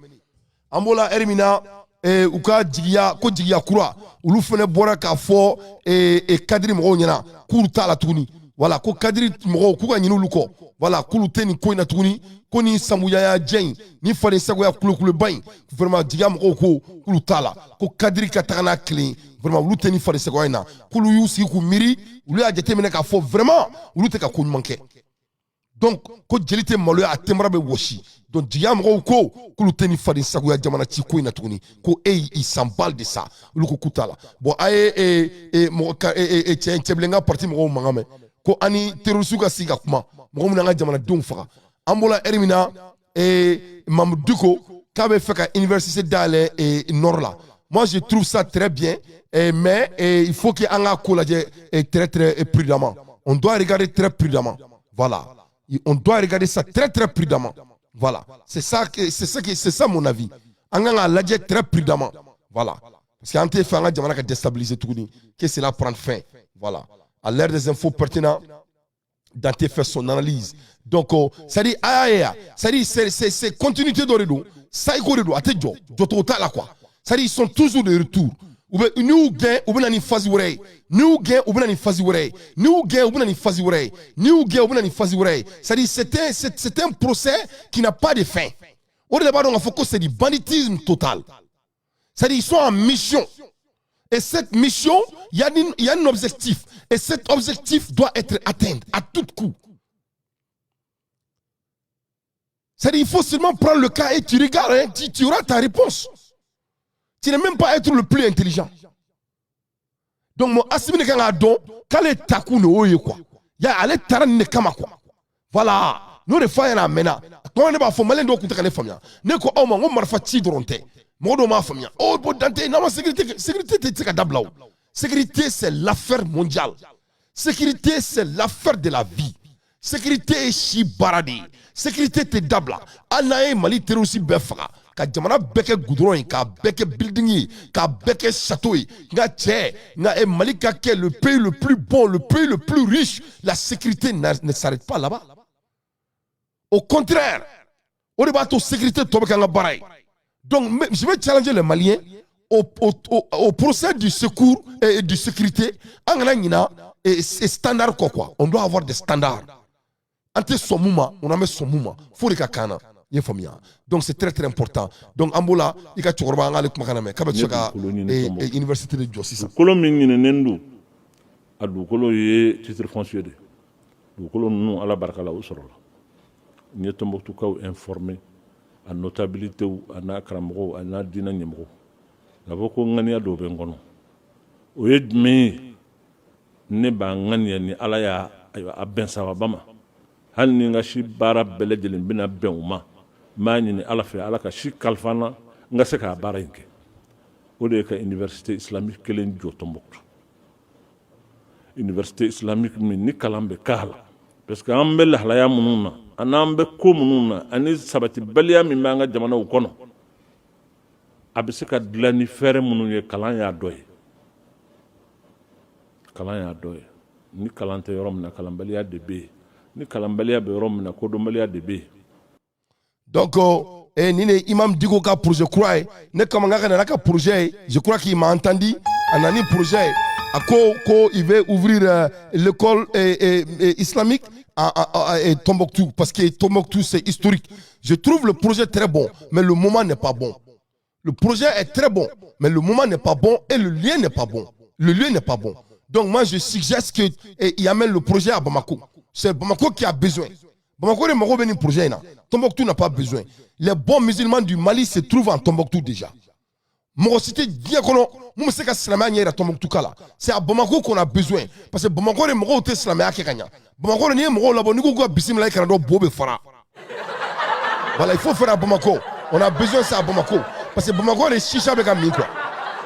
An b'o la ɛri min na, u ka jigiya ko jigiya kura, olu fana bɔra k'a fɔ kadiri mɔgɔw ɲɛna k'olu t'a la tuguni. Voilà, ko kadiri mɔgɔw k'u ka ɲini olu kɔ. Voilà, k'olu tɛ nin ko in na tuguni, ko ni samuyaya jɛ in ni faden sagoya kulokuloba in, vraiment jigiya mɔgɔw ko k'olu t'a la, ko kadiri ka taga n'a kelen, vraiment olu tɛ nin faden sagoya in na. K'olu y'u sigi k'u miiri, olu y'a jateminɛ k'a fɔ vraiment olu tɛ ka ko ɲuman kɛ. Donc ko jeli tɛ maloya, a tɛmara bɛ wɔsi. Donc jigiya mɔgɔw ko k'olu tɛ nin faden sagoya jamana ci ko in na tuguni, ko e ils s'emballent de ça. Olu ko k'u t'a la. Bon, a ye mɔgɔ ka cɛ cɛbilen ka parti mɔgɔw mankan mɛn ko an ni terroriste ka sigi ka kuma, mɔgɔ minnu an ka jamanadenw faga. An bɔra ɛri min na, Mamudu Diko k'a bɛ fɛ ka université dayɛlɛ nord la. Moi, je trouve ça très bien, mais il faut que an k'a ko lajɛ très très prudemment. On doit regarder très prudemment. Voilà, on doit regarder ça très très prudemment. Voilà, c'est ça mon avis. An kan k'a lajɛ très prudemment. Voilà, parce que an tɛ fɛ an ka jamana ka déstabiliser tuguni, que cela prenne fin. Voilà, à l'ère des infos pertinentes, Dante fait son analyse. Donc, c'est-à-dire, ah, c'est-à-dire, c'est continuité dɔ de don, saiko de don, a tɛ jɔ, jɔcogo t'a la quoi. C'est-à-dire, ils sont toujours de retour. U bɛ n'i y'u gɛn, u bɛ na ni phase wɛrɛ ye. N'i y'u gɛn, u bɛ na ni phase wɛrɛ ye. N'i y'u gɛn, u bɛ na ni phase wɛrɛ ye. N'i y'u gɛn, u bɛ na ni phase wɛrɛ ye. C'est-à-dire, c'est un procès qui n'a pas de fin. O de la b'a dɔn k'a fɔ ko c'est du banditisme total. C'est-à-dire, ils sont en mission. Et cette mission, il y a un objectif. Et cet objectif doit être atteint à tout coup. C'est-à-dire, il faut seulement prendre le cas et tu regardes, hein, tu auras ta réponse. Tu n'es même pas être le plus intelligent. Donc, moi, Assimi ne kan k'a dɔn k'ale takun de y'o ye quoi. Ya ale taara nin de kama quoi. Voilà. N'o de fɔ a ɲɛna a mɛnna. Tuma ne b'a fɔ maliyɛn dɔw tun tɛ ka ne faamuya. Ne ko aw ma n ko marifa ci dɔrɔn tɛ. Mɔgɔ dɔw m'a faamuya. Oh bon, Dante, n'an ma sécurité, sécurité tɛ se ka dabila o. Sécurité, c'est l'affaire mondiale. Sécurité, c'est l'affaire de la vie. Sécurité ye si baara de ye. Sécurité tɛ dabila. Hali n'an ye Mali terroriste bɛɛ faga, ka jamana bɛɛ kɛ goudron ye, k'a bɛɛ kɛ building ye, k'a bɛɛ kɛ château ye, nka cɛ, nka Mali ka kɛ le pays le plus bon, le pays le plus riche, la sécurité ne s'arrête pas là-bas. Au contraire, o de b'a to sécurité tɔ bɛ kɛ an ka baara ye. Donc je vais challenger les Maliens au procès du secours et du sécurité. An kana ɲina standard kɔ quoi. On doit avoir des standards. An tɛ sɔn mun ma, on an bɛ sɔn mun ma, fo de ka kan na. I ye faamuya? Donc c'est très très important. Donc an b'o la, i ka cɛkɔrɔba, an k'ale kumakan lamɛn k'a bɛ se ka université de jɔ sisan. Dugukolo min ɲininen don, a dugukolo ye titre foncier de ye. Dugukolo ninnu, Ala barika la, o sɔrɔla. N ye Tɔnbukutukaw informé, a notabilité, a n'a karamɔgɔw, a n'a diinɛ ɲɛmɔgɔw, k'a fɔ ko ŋaniya dɔw bɛ n kɔnɔ. O ye jumɛn ye? Ne b'a ŋaniya ni Ala y'a a bɛn sababa ma, hali ni n ka si baara bɛɛ lajɛlen bɛna bɛn o ma, n b'a ɲini Ala fɛ, Ala ka si kalifa n na, n ka se k'a baara in kɛ. O de ye ka université islamique kelen jɔ Tɔnbukutu, université islamique min ni kalan bɛ k'a la, parce que an bɛ lahalaya minnu na, ani an bɛ ko minnu na, ani sabatibaliya min b'an ka jamanaw kɔnɔ, a bɛ se ka dilan ni fɛɛrɛ minnu ye, kalan y'a dɔ ye. Kalan y'a dɔ ye. Ni kalan tɛ yɔrɔ min na, kalanbaliya de bɛ yen. Ni kalanbaliya bɛ yɔrɔ min na, kodɔnbaliya de bɛ yen. Donc nin de ye Imam Diko ka projet kura ye. Ne kama n k'a ka na n'a ka projet ye. Je crois qu'il m'a entendu. A nana ni projet ye. A ko ko il veut ouvrir l'école islamique à Tombouctou, parce que Tombouctou, c'est historique. Je trouve le projet très bon, mais le moment n'est pas bon. Le projet est très bon, mais le moment n'est pas bon et le lieu n'est pas bon. Le lieu n'est pas bon. Donc moi, je suggère qu'il amène le projet à Bamako. C'est Bamako qui a besoin. Bamako de mago bɛ nin projet in na. Tombouctou n'a pas besoin. Les bons musulmans du Mali se trouvent en Tombouctou déjà. Mɔgɔ si tɛ diɲɛ kɔnɔ mun bɛ se ka silamɛya ɲɛ yira Tombouctou ka la. C'est à Bamako qu'on a besoin. Parce que Bamako de mɔgɔw tɛ silamɛya kɛ ka ɲa. Bamako de, n'i ye mɔgɔw labɔ, n'i ko k'u ka bisimila i kana dɔn, bo bɛ fara. Voilà, il faut faire à Bamako. On a besoin de ça à Bamako. Parce que Bamako de chicha bɛ ka min quoi.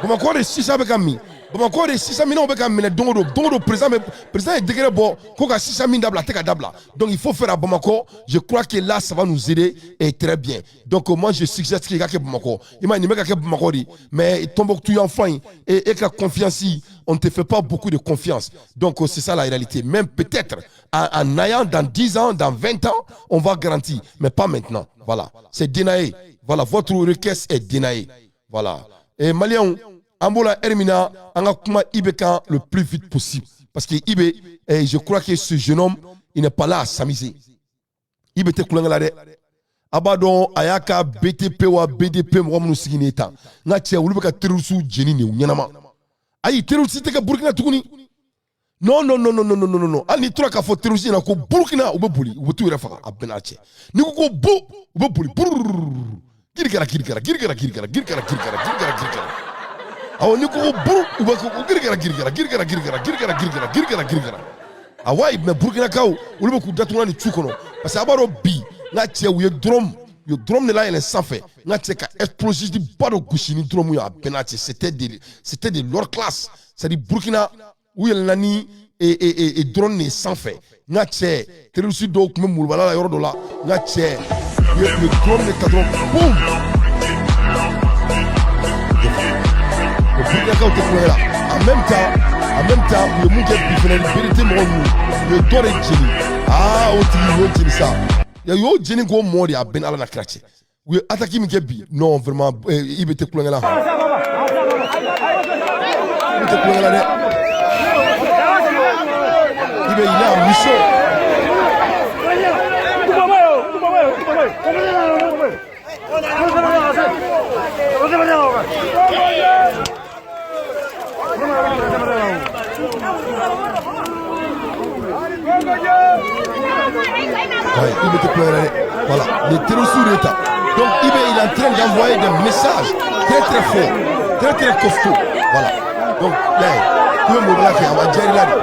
Bamako de chicha bɛ ka min. Bamakɔ de chicha minɛnw bɛ ka minɛ don o don, don o don. Président bɛ, président ye décret bɔ ko ka chicha min dabila, a tɛ ka dabila. Donc il faut faire à Bamako. Je crois que là, ça va nous aider et très bien. Donc moi, je suggère k'i ka kɛ Bamakɔ. I m'a ye, nin bɛ ka kɛ Bamakɔ de, mais Tombouctou yan fan in, e ka confiance, on ne te fait pas beaucoup de confiance. Donc c'est ça la réalité. Même peut-être en ayant dans 10 ans, dans 20 ans, on va garantir, mais pas maintenant. Voilà, c'est dénaillé. Voilà, votre requête est dénaillée. Voilà. Et Maliens, an b'o la heure min na, an ka kuma IB kan le plus vite possible, parce que IB, eh, je crois que ce jeune homme, il n'est pas là à s'amuser. IB tɛ kulonkɛ la dɛ. A b'a dɔn, a y'a ka BTP wa BDP mɔgɔ minnu sigi nin tan, n ka cɛ, olu bɛ ka terroriste jeni nin ɲɛnama. Ayi, terroriste tɛ kɛ Burukina tuguni. Non, non, non, non, non, non, non, non. Hali n'i tora k'a fɔ terroriste ɲɛna ko Burukina, u bɛ boli, u bɛ t'u yɛrɛ faga. A bɛɛ n'a cɛ, n'i ko ko bo, u bɛ boli burururu, girigara girigara girigara girigara girigara girigara girigara girigara. Awɔ, n'i ko ko buru, u bɛ ko girigara girigara girigara girigara girigara girigara girigara girigara. Awa, mais Burkinakaw, olu bɛ k'u datugu nin tu kɔnɔ, parce que a b'a dɔn bi, n ka cɛ, u ye drone, u ye drone de layɛlɛn sanfɛ, n ka cɛ, ka explosif ba dɔ gosi ni drone ye. A bɛɛ n'a cɛ, c'était de leur classe. C'est à dire, Burkina, u yɛlɛnna ni e drone de sanfɛ, n ka cɛ. Terroriste dɔw tun bɛ molobala la yɔrɔ dɔ la, n ka cɛ, u ye drone de ta dɔrɔn, boum. O Burkinakaw tɛ kulonkɛ la. En même temps, u ye mun kɛ bi fɛnɛ ni BDT mɔgɔ ninnu, u ye dɔ de jeni. Aa, o tigi, u y'o jeni sa, u y'o jeni k'o mɔ de. A bɛɛ ni Ala na kira cɛ, u ye attaque min kɛ bi, non, vraiment, i bɛ tɛ kulonkɛ la, i bɛ tɛ kulonkɛ la dɛ. I bɛ, il est en mission. Ouais, IB tɛ kulonkɛ la dɛ. Voilà, les terroristes d'État. Donc IB, il est en train d'envoyer des messages très très forts, très très costauds. Voilà. Donc là, k'u bɛ mobila kɛ, a ma diya i la de.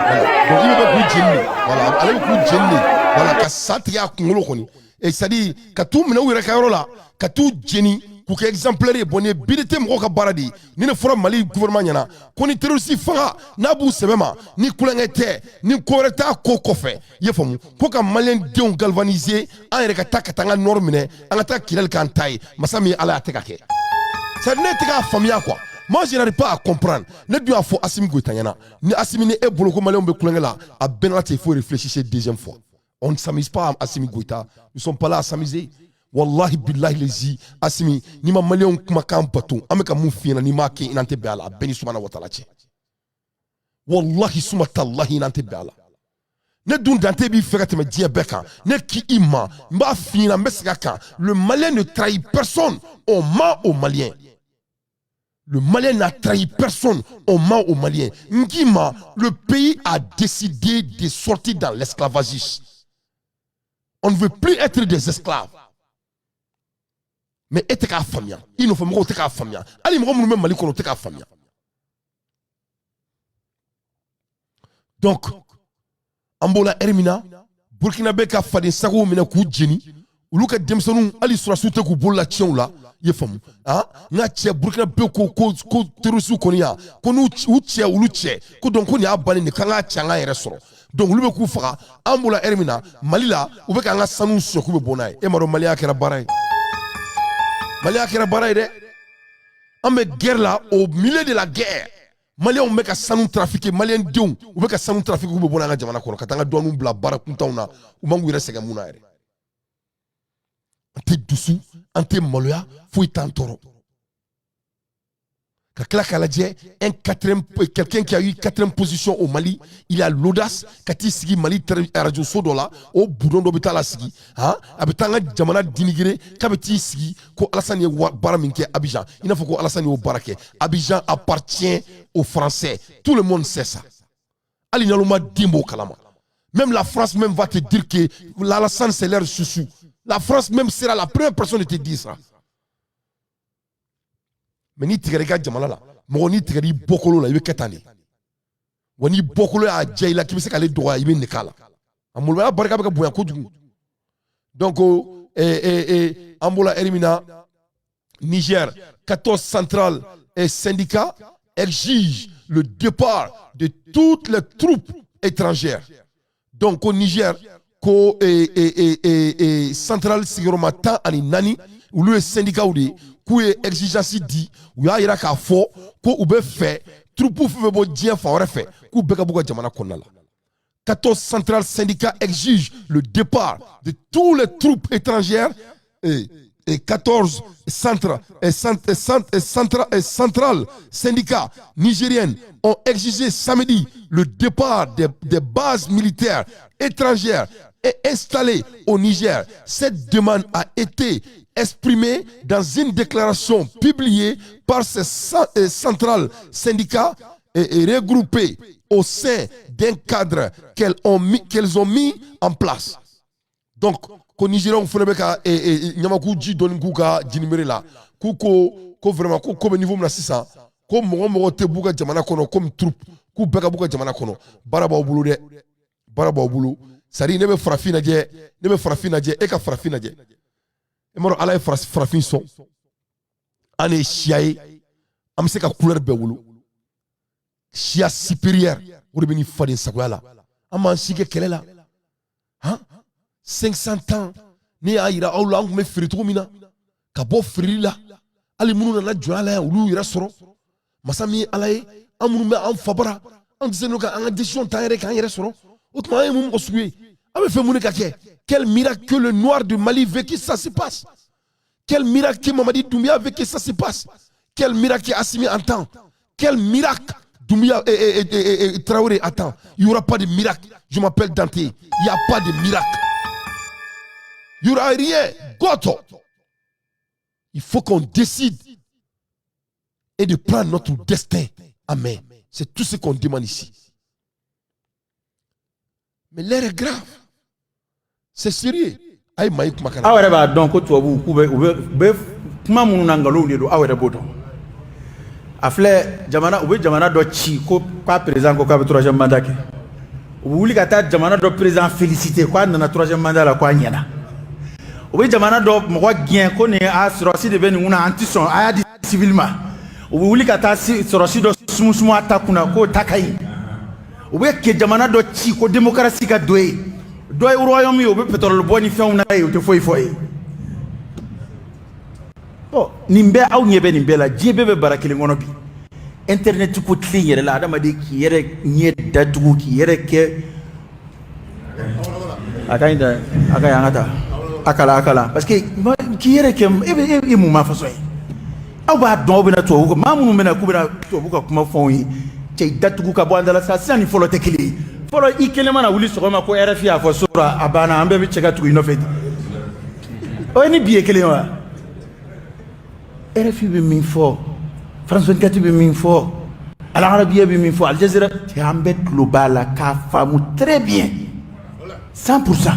Voilà. Donc IB bɛ k'u jeni de. Voilà, ale bɛ k'u jeni de. Voilà, ka sa tigɛ a kunkolo kɔni. Et c'est-à-dire ka t'u minɛ u yɛrɛ ka yɔrɔ la, ka t'u jeni k'u kɛ exemplaire ye. Bon, nin ye BDT mɔgɔw ka baara de ye. Ni ne fɔra Mali gouvernement ɲɛna ko ni terroriste faga n'a b'u sɛbɛ ma, ni kulonkɛ tɛ, ni ko wɛrɛ t'a ko kɔfɛ, i ye faamu, ko ka maliyɛn denw galvaniser, an yɛrɛ ka taa an ka nord minɛ, an ka taa Kidali k'an ta ye. Masa min ye Ala ye, a tɛ ka kɛ. C'est à dire, ne tɛ k'a faamuya quoi. Moi, je n'arrive pas à comprendre. Ne dun y'a fɔ Assimi Goïta ɲɛna, ni Assimi, ni e bolo ko maliyɛnw bɛ kulonkɛ la, a bɛɛ n'a cɛ, il faut réfléchir deuxième fois. On ne s'amuse pas, Assimi Goïta. Nous sommes pas là à s'amuser. Wallahi billahi lezi, Assimi, n'i ma maliyɛnw kumakan bato, an bɛ ka mun f'i ɲɛna, n'i m'a kɛ, i n'an tɛ bɛn a la. A bɛɛ ni sumana wa taala cɛ. Wallahi suma talahi, i n'an tɛ bɛn a la. Ne dun dante b'i fɛ ka tɛmɛ diɲɛ bɛɛ kan. Ne k'i ma, n b'a f'i ɲɛna, n bɛ segin a kan: le Malien ne trahit personne, on ment aux Maliens. Le Malien n'a trahi personne, on ment aux Maliens. N k'i ma, le pays a décidé de sortir dans l'esclavagisme. On ne veut plus être des esclaves. Mais e tɛ k'a faamuya, i nɔfɛ mɔgɔw tɛ k'a faamuya, hali mɔgɔ minnu bɛ Mali kɔnɔ, u tɛ k'a faamuya. Donc an b'o la heure min na, Burkina bɛ ka faden sagow minɛ k'u jeni, olu ka denmisɛnninw, hali sɔrɔdasiw tɛ k'u bolo la tiɲɛw la, i ye faamu. Ah, n ka cɛ, Burkina bɛ ko terroriste kɔni yan, ko n'u u cɛ, olu cɛ ko, donc ko nin y'a bannen de, k'an k'a cɛ, an k'an yɛrɛ sɔrɔ. Donc olu bɛ k'u faga. An b'o la heure min na, Mali la, u bɛ k'an ka sanu suɲɛ k'u bɛ bɔ n'a ye. E m'a dɔn, Maliya kɛra baara ye, Maliya kɛra baara ye dɛ. An bɛ guerre la, au milieu de la guerre, Maliyɛnw bɛ ka sanu trafiquer, Maliyɛn denw, u bɛ ka sanu trafiquer, k'u bɛ bɔ n'an ka jamana kɔnɔ ka taa an ka douane bila baara kuntanw na. U man k'u yɛrɛ sɛgɛn mun na yɛrɛ? An tɛ dusu, an tɛ maloya, foyi t'an tɔɔrɔ. Ka tila k'a lajɛ, un quatrième, quelqu'un qui a eu quatrième position au Mali, il a l'audace ka t'i sigi Mali radio so dɔ la, o budon dɔ bɛ taa la sigi, han, a bɛ taa an ka jamana dénigrer, k'a bɛ t'i sigi ko Alassane ye baara min kɛ Abidjan, i n'a fɔ ko Alassane y'o baara kɛ. Abidjan appartient aux Français, tout le monde sait ça. Hali n'aloma den b'o kalama. Même la France même va te dire que l'Alassane, c'est leur chouchou. La France même sera la première personne de te dire ça. Mais n'i tigɛra i ka jamana la, mɔgɔ, n'i tigɛra i bɔkolo la, i bɛ kɛ tan de wa. N'i bɔkolo y'a diya i la k'i bɛ se k'ale dɔgɔya, i bɛ nin k'a la. A maloya barika bɛ ka bonya kojugu. Donc an b'o la heure min na, Niger, 14 centrales et syndicats exigent le départ de toutes les troupes étrangères. Donc au Niger, ko e centrale sigiyɔrɔma 14, olu ye syndicat de ye, k'u ye exigence di, u y'a yira k'a fɔ ko u bɛ fɛ troupe fɛn fɛn bɔ diɲɛ fan wɛrɛ fɛ, k'u bɛɛ ka b'u ka jamana kɔnɔna la. 14 centrales syndicats exigent le départ de toutes les troupes étrangères et 14 centres et centres, et centres, et centrales syndicats nigériennes ont exigé samedi le départ des bases militaires étrangères et installées au Niger. Cette demande a été exprimée dans une déclaration publiée par ces centrales syndicats et regroupées au sein d'un cadre qu'elles ont mis, qu'elles ont mis en place. Donc, ko Nigériens fana bɛ ka ɲamaku ji dɔɔni k'u ka jinimere la, k'u ko vraiment ko bɛ niveau min na sisan, ko mɔgɔ mɔgɔ tɛ b'u ka jamana kɔnɔ comme troupe, k'u bɛɛ ka b'u ka jamana kɔnɔ. Baara b'aw bolo dɛ, baara b'aw bolo. C'est à dire ne bɛ farafin lajɛ, ne bɛ farafin lajɛ, e ka farafin lajɛ, e m'a dɔn Ala ye farafin sɔn, an de ye siya ye, an bɛ se ka couleur bɛɛ wolo, siya supérieur, o de bɛ nin faden sagoya la. An m'an si kɛ kɛlɛ la, han, 500 ans. Ne y'a yira aw la, an tun bɛ feere cogo min na, ka bɔ feereli la, hali minnu nana jɔnya la yan, olu y'u yɛrɛ sɔrɔ. Masa min ye Ala ye, an minnu bɛ an fa bara, an tɛ se n'o ka an ka décision t'an yɛrɛ k'an yɛrɛ sɔrɔ. O tuma an ye mun mɔgɔ sugu ye? An bɛ fɛ mun de ka kɛ? Quel miracle que le noir du Mali veut que ça se passe? Quel miracle que Mamadi Doumbouya veut que ça se passe? Quel miracle que Assimi entend? Quel miracle Doumbouya et Traoré attend? Il n'y aura pas de miracle. Je m'appelle Dante. Il n'y a pas de miracle. Il n'y aura rien. Goto. Il faut qu'on décide et de prendre notre destin en main. C'est tout ce qu'on demande ici. Mais l'heure est grave. C'est sérieux. Ayi, maa kumakan. Aw yɛrɛ b'a dɔn ko tubabuw k'u bɛ u bɛ kuma minnu na, nkalonw de don. Aw yɛrɛ b'o dɔn. A filɛ, jamana u bɛ jamana dɔ ci ko k'a président ko k'a bɛ troisième mandat kɛ, u bɛ wuli ka taa jamana dɔ président féliciter k'a nana troisième mandat la, k'a ɲɛna. U bɛ jamana dɔ mɔgɔ gɛn ko nin a sɔrɔsi de bɛ nin kunna, an ti sɔn, a y'a di civil ma. U bɛ wuli ka taa sɔrɔsi dɔ sumusumu a ta kunna k'o ta ka ɲi. U bɛ kɛ jamana dɔ ci ko démocratie ka don yen, dɔ ye royaume ye, u bɛ pétrole bɔ ni fɛnw na ye, u tɛ foyi fɔ ye. Bon, nin bɛɛ, aw ɲɛ bɛ nin bɛɛ la. Diɲɛ bɛɛ bɛ bara kelen kɔnɔ bi, internet ko tile yɛrɛ la, adamaden k'i yɛrɛ ɲɛ datugu, k'i yɛrɛ kɛ a ka ɲi dɛ, a ka ɲi, an ka taa a kala a kala, parce que k'i yɛrɛ kɛ e bɛ e mun ma façon ye. Aw b'a dɔn, aw bɛna tubabu maa minnu bɛna k'u bɛna tubabu ka kuma fɔ anw ye, cɛ datugu ka bɔ an da la sa. Sisan ni fɔlɔ tɛ kelen ye. Fɔlɔ, i kelen mana wuli sɔgɔma ko RFI y'a fɔ sora, a banna, an bɛɛ bɛ cɛ ka tugu i nɔfɛ ten. O ye ni bi ye kelen ye wa? RFI bɛ min fɔ, France 24 bɛ min fɔ, Al Arabiya bɛ min fɔ, Al Jazeera, cɛ, an bɛɛ tulo b'a la k'a faamu très bien, 100%.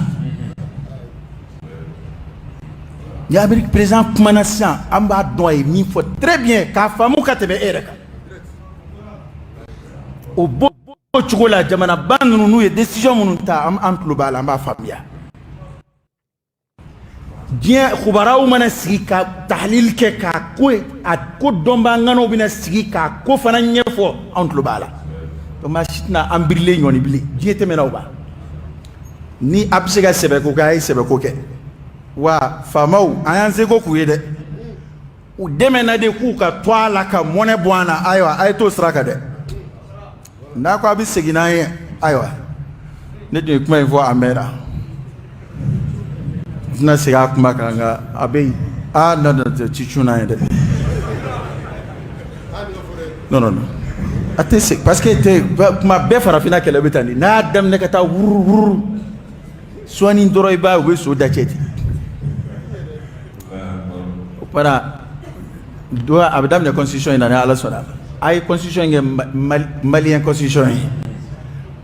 Ni Amérique président kumana sisan, an b'a dɔn a ye min fɔ très bien k'a faamu ka tɛmɛ e yɛrɛ kan. O b'o cogo la, jamanaba ninnu n'u ye décision minnu ta, an tulo b'a la, an b'a faamuya. Diɲɛ kubaraw mana sigi ka tahlil kɛ k'a ko a ko dɔnbaa ŋanaw bɛna sigi k'a ko fana ɲɛfɔ, anw tulo b'a la. Donc maa si tɛna an birilen ɲɔni bilen. Diɲɛ tɛmɛna o ba ni a bɛ se ka sɛbɛko kɛ, a ye sɛbɛko kɛ. Wa faamaw, an y'an seko k'u ye dɛ, u dɛmɛna de k'u ka to a la ka mɔnɛ bɔ an na. Ayiwa, a ye t'o sira kan dɛ. N'a ko a bɛ segin n'an ye, ayiwa, ne tun ye kuma in fɔ a mɛnna, n tɛna segin a kuma kan, nka a bɛ yen. Ah non non, ci cun n'an ye dɛ. Non non non, a tɛ segin, parce que tɛ kuma bɛɛ. Farafinna kɛlɛ bɛ taa nin n'a y'a daminɛ ka taa wuru wuru sɔɔni dɔrɔn, i b'a ye u bɛ so da cɛ ten. O kumana dɔ a bɛ daminɛ constitution in na. Ni Ala sɔnna, a ye constitution in kɛ malien constitution ye,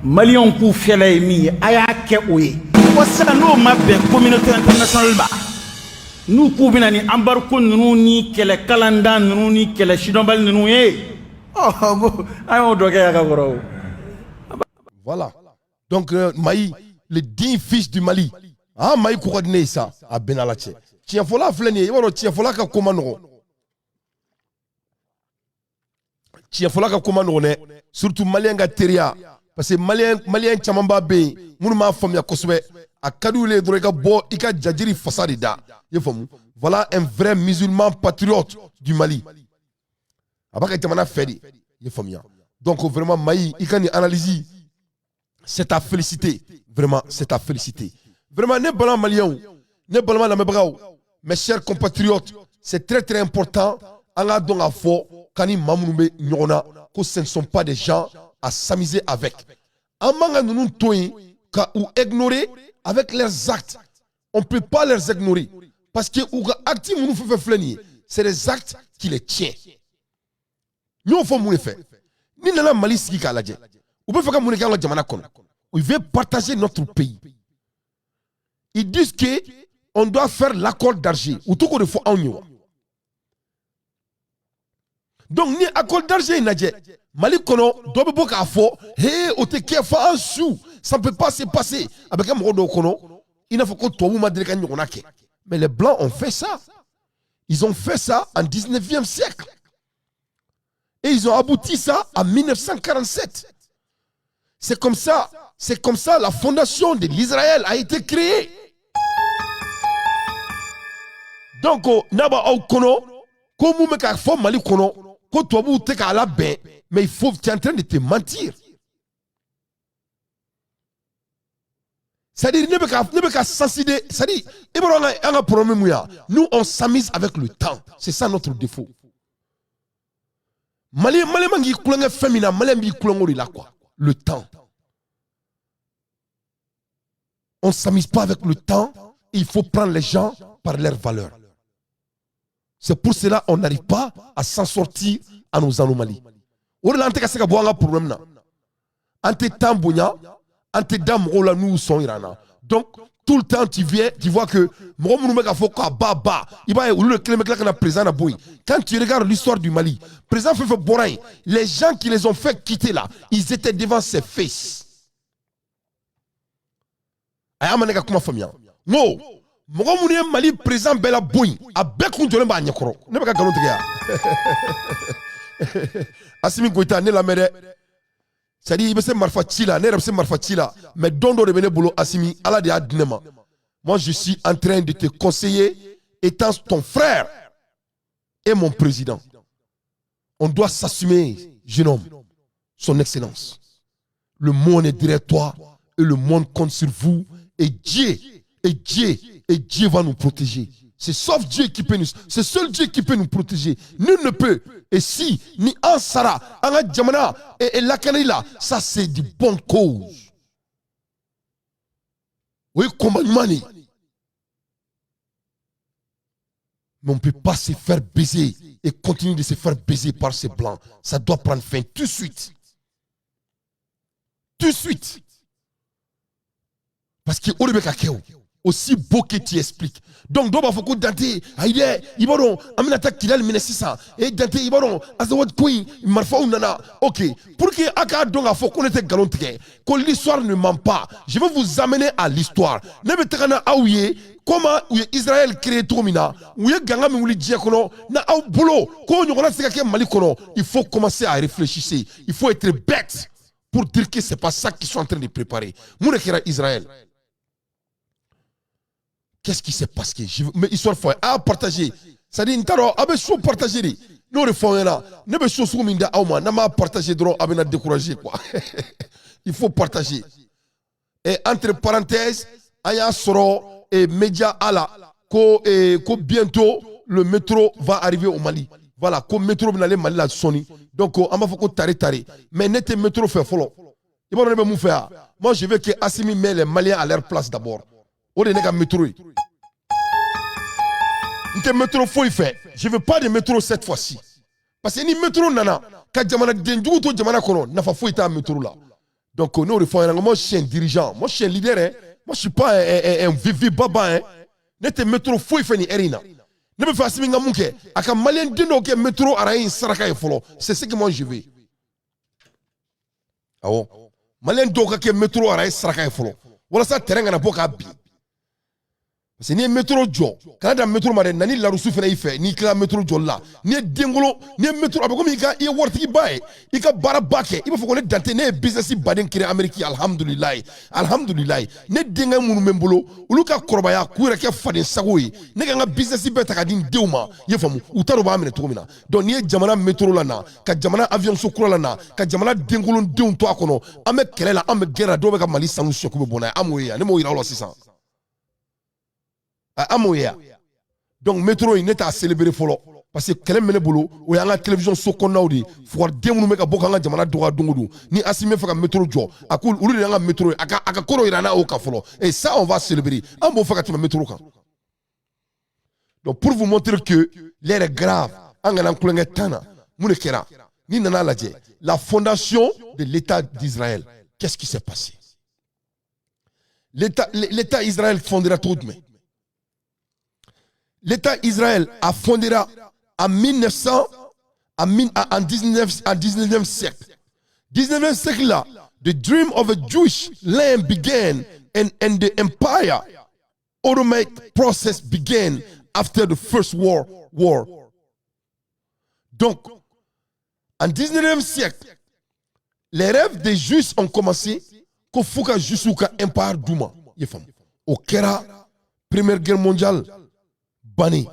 maliyɛnw k'u fɛla ye min ye, a y'a kɛ o ye. Fo sisan n'o ma bɛn communauté internationale ma, n'u k'u bɛna ni embargo ninnu ni kɛlɛ kalandan ninnu ni kɛlɛ sidɔnbali ninnu ye, ɔ an y'o dɔ kɛ yan ka kɔrɔ o. Voilà. Donc, Maï, le digne fils du Mali. Ah, Maï ko ka di ne ye sa, a bɛn n'Ala cɛ. Tiɲɛfɔla filɛ nin ye, i b'a dɔn tiɲɛfɔla ka ko man nɔgɔn. Tiɲɛfɔla ka ko man nɔgɔn dɛ, surtout maliyɛn ka teriya, parce que maliyɛn camanba bɛ yen minnu m'a faamuya kosɛbɛ. A ka d'u ye dɔrɔn i ka bɔ i ka jajiri fasa de da, i ye faamu. Voilà un vrai musulman patriote du Mali. A b'a ka jamana fɛ de, i ye faamuya. Donc vraiment, Mayi, i ka nin analyse, c'est à féliciter, vraiment, c'est à féliciter vraiment. Ne balima maliyɛnw, ne balima lamɛnbagaw, mes chers compatriotes, c'est très très important an k'a dɔn k'a fɔ k'an ni maa minnu bɛ ɲɔgɔn na, ko ce ne sont pas des gens à s'amuser avec. An man ka ninnu to yen ka u ignorer avec leurs actes. On peut pas les ignorer parce que u ka actes minnu fɛn fɛn filɛ nin ye, c'est des actes qui les tient. N y'o fɔ mun de fɛ? Ni nana Mali sigi k'a lajɛ, u bɛ fɛ ka mun de kɛ an ka jamana kɔnɔ? Ils veulent partager notre pays. Ils disent que on doit faire l'accord d'Alger. U to k'o de fɔ anw ye wa. Donc ni accord d'Alger in lajɛ Mali kɔnɔ, dɔ bɛ bɔ k'a fɔ he, o tɛ kɛ fɔ an su, ça ne peut pas se passer. A bɛ kɛ mɔgɔ dɔw kɔnɔ i n'a fɔ ko tubabuw ma deli ka ɲɔgɔnna kɛ. Mais les blancs ont fait ça, ils ont fait ça en 19e siècle et ils ont abouti ça en 1947. C'est comme ça, c'est comme ça la fondation de l'Israël a été créée. Donc n'a b'aw kɔnɔ ko mun bɛ k'a fɔ Mali kɔnɔ ko tubabuw tɛ k'a labɛn, mais il faut, tu es en train de te mentir. C'est-à-dire ne bɛ ka sensibiliser, c'est-à-dire i b'a dɔn an ka problème mun ya, nous on s'amuse avec le temps, c'est ça notre défaut. Mali man k'i kulonkɛ fɛn min na, Malien b'i kulonkɛ o de la quoi, le temps. On s'amuse pas avec le temps, il faut prendre les gens par leur valeur. C'est pour cela qu'on n'arrive pas à s'en sortir à nos anomalies. O de la an tɛ ka se ka bɔ an ka problème na. An tɛ temps bonya, an tɛ da mɔgɔw la n'u sɔn yira an na. Donc tout le temps tu viens, tu vois que mɔgɔ minnu bɛ k'a fɔ k'a ba ba, i b'a ye olu de kelen bɛ tila ka na président na bɔ yen. Quand tu regardes l'histoire du Mali, président fɛn fɛn bɔra yen, les gens qui les ont fait quitter là, ils étaient devant ses fesses. A y'a ma ne ka kuma faamuya. N ko mɔgɔ minnu ye Mali président bɛɛ la bɔ yen, a bɛɛ kun jɔlen b'a ɲɛkɔrɔ. Ne bɛ ka nkalon tigɛ yan? Asimi Goïta, ne lamɛn dɛ. C'est-à-dire i bɛ se marifa ci la, ne yɛrɛ bɛ se marifa ci la, mais don dɔ de bɛ ne bolo, Asimi, Ala de y'a di ne ma. Moi, je suis en train de te conseiller étant ton frère et mon président. On doit s'assumer, jeune homme, son excellence. Le monde est derrière toi et le monde compte sur vous et Dieu, et Dieu, et Dieu va nous protéger. C'est sauf Dieu qui peut nous, c'est seul Dieu qui peut nous protéger. Nul ne peut. Et si, ni an sara, an ka jamana et lakanali la, ça c'est du bonne cause. Oui, combat ɲuman de. Mais on ne peut pas se faire baiser et continuer de se faire baiser par ces blancs. Ça doit prendre fin tout de suite. Tout de suite. Parce que o de bɛ ka kɛ o. Aussi beau que tu expliques. Donc dɔw b'a fɔ ko Dante, ayi dɛ, i b'a dɔn an bɛna taa Kidali minɛ sisan. E Dante, i b'a dɔn Azawad ko in marifaw nana. Ok, pour que a k'a dɔn k'a fɔ ko ne tɛ nkalon tigɛ, ko l'histoire ne ment pas. Je vais vous amener à l'histoire. Ne bɛ taga na aw ye comment u ye Israël créé cogo min na, u ye ganga min wuli diɲɛ kɔnɔ na aw bolo k'o ɲɔgɔnna tɛ se ka kɛ Mali kɔnɔ. Il faut commencer à réfléchir. Il faut être bête pour dire que c'est pas ça qu'ils sont en train de préparer. Mun de kɛra Israël? Qu'est-ce qui s'est passé? Mais histoire fɔ a partager. C'est-à-dire n t'a dɔn a bɛ so partager de. N'o de fɔ aw ɲɛna, ne bɛ so sugu min di aw ma, n'an m'a partager dɔrɔn a bɛ na décourager quoi. Il faut partager. Et entre parenthèses, an y'a sɔrɔ et média A la ko et, ko bientôt le métro va arriver au Mali. Voilà, ko métro bɛ nalen Mali la sɔɔni. Donc an b'a fɔ ko tare tare. Mais ne tɛ métro fɛ fɔlɔ. I b'a dɔn ne bɛ mun fɛ yan? Moi, je veux que Assimi met les Maliens à leur place d'abord. O de ye ne ka métro ye. N tɛ métro foyi fɛ. Je veux pas de métro cette fois-ci. Parce que ni métro nana ka jamanaden jugu to jamana kɔnɔ, nafa foyi t'a métro la. Donc n'o de fɔ an ɲɛna, moi je suis un dirigeant, moi je suis un leader hein. Moi je suis pas un vivi baba hein. Ne tɛ métro foyi fɛ nin heure in na. Ne bɛ fɛ Assimi ka mun kɛ? A ka malien den dɔw kɛ métro araye in saraka ye fɔlɔ. C'est ce que moi je veux. Awɔ. Malien dɔw ka kɛ métro araye saraka ye fɔlɔ. Walasa terrain kana bɔ k'a bin. Parce que n'i ye métro jɔ, kana dan métro ma dɛ, na ni larusu fana y'i fɛ. N'i tilala métro jɔli la, n'i ye denkolo, n'i ye métro, a bɛ komi i ka i ye waritigiba ye, i ka baaraba kɛ, i b'a fɔ ko ne dan tɛ, ne ye business baden créer Amérique, alhamdulilayi, alhamdulilayi. Ne denkɛ minnu bɛ n bolo, olu ka kɔrɔbaya k'u yɛrɛ kɛ faden sago ye, ne ka n ka business bɛɛ ta ka di n denw ma. I ye faamu? U t'a dɔn u b'a minɛ cogo min na. Donc n'i ye jamana métro la na, ka jamana avion so kura la na, ka jamana denkolon denw to a kɔnɔ, an bɛ kɛlɛ la, an bɛ guerre la, dɔw bɛ ka Mali sanu suɲɛ k'u bɛ bɔ n'a ye. An m'o ye yan? Ne m'o yira aw la sisan? An m'o ye yan? Donc métro in, ne t'a célébrer fɔlɔ, parce que kɛlɛ min bɛ ne bolo, o y'an ka télévision so kɔnɔnaw de ye. Fugariden minnu bɛ ka bɔ k'an ka jamana dɔgɔya don o don, ni Assimi bɛ fɛ ka métro jɔ, a ko olu de y'an ka métro ye, a ka ko dɔ yira an na o kan fɔlɔ. Et ça, on va célébrer, an b'o fɛ ka tɛmɛ métro kan. Donc pour vous montrer que l'heure est grave, an kana kulonkɛ tan na. Mun de kɛra? N'i nana lajɛ, la fondation de l'État d'Israël, qu'est-ce qui s'est passé? L'État Israël fondera cogo jumɛn? L'État Israël a fondé en 1900, en, 19, en 19e siècle. 19e siècle là, the dream of a Jewish land began and the empire Ottoman process began after the First World War. Donc, en 19e siècle, les rêves des Juifs ont commencé ko f'u ka Juifs ka empire d'u ma. I ye faamu? O kɛra Première Guerre mondiale bannen.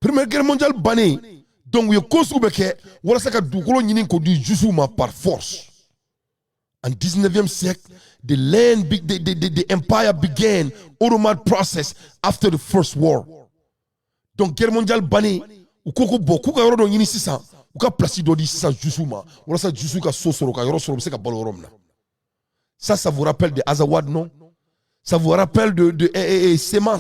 Première Guerre mondiale bannen, donc u ye ko sugu bɛ kɛ walasa ka dugukolo ɲini k'o di Juifs ma par force. En 19e siècle, the land, the empire began Ottoman process after the First War. Donc guerre mondiale bannen, u ko ko bon, k'u ka yɔrɔ dɔ ɲini sisan, u ka place dɔ di sisan Juifs ma, walasa Juifs ka so sɔrɔ, ka yɔrɔ sɔrɔ, u bɛ se ka balo yɔrɔ min na. Ça vous rappelle de Azawad, non? Ça vous rappelle de CMA?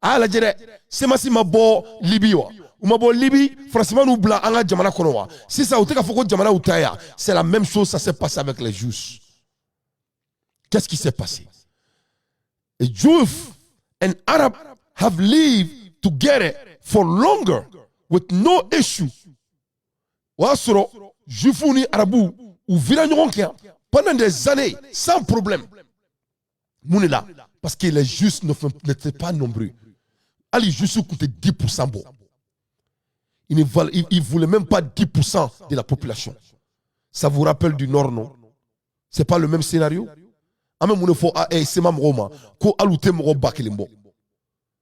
A y'a lajɛ dɛ, CMA ma bɔ Libi wa? U ma bɔ Libi, Faransi ma n'u bila an ka jamana kɔnɔ wa? Sisan u tɛ k'a fɔ ko jamana y'u ta ye. C'est la même chose, ça s'est passé avec les Juifs. Qu'est-ce qui s'est passé? The Jews and Arab have lived together for longer with no issue. O y'a sɔrɔ Juifs ni Arabu u vira ɲɔgɔn kan pendant des années sans problème. Mun de la? Parce que les Juifs n'étaient pas nombreux. Hali Juifs tun tɛ 10% bɔ. Ils ne voulaient même pas 10% de la population. Ça vous rappelle du Nord, non? C'est pas le même scénario? An bɛ mun de fɔ CMA mɔgɔw ma ko hali u tɛ mɔgɔ 1000 bɔ?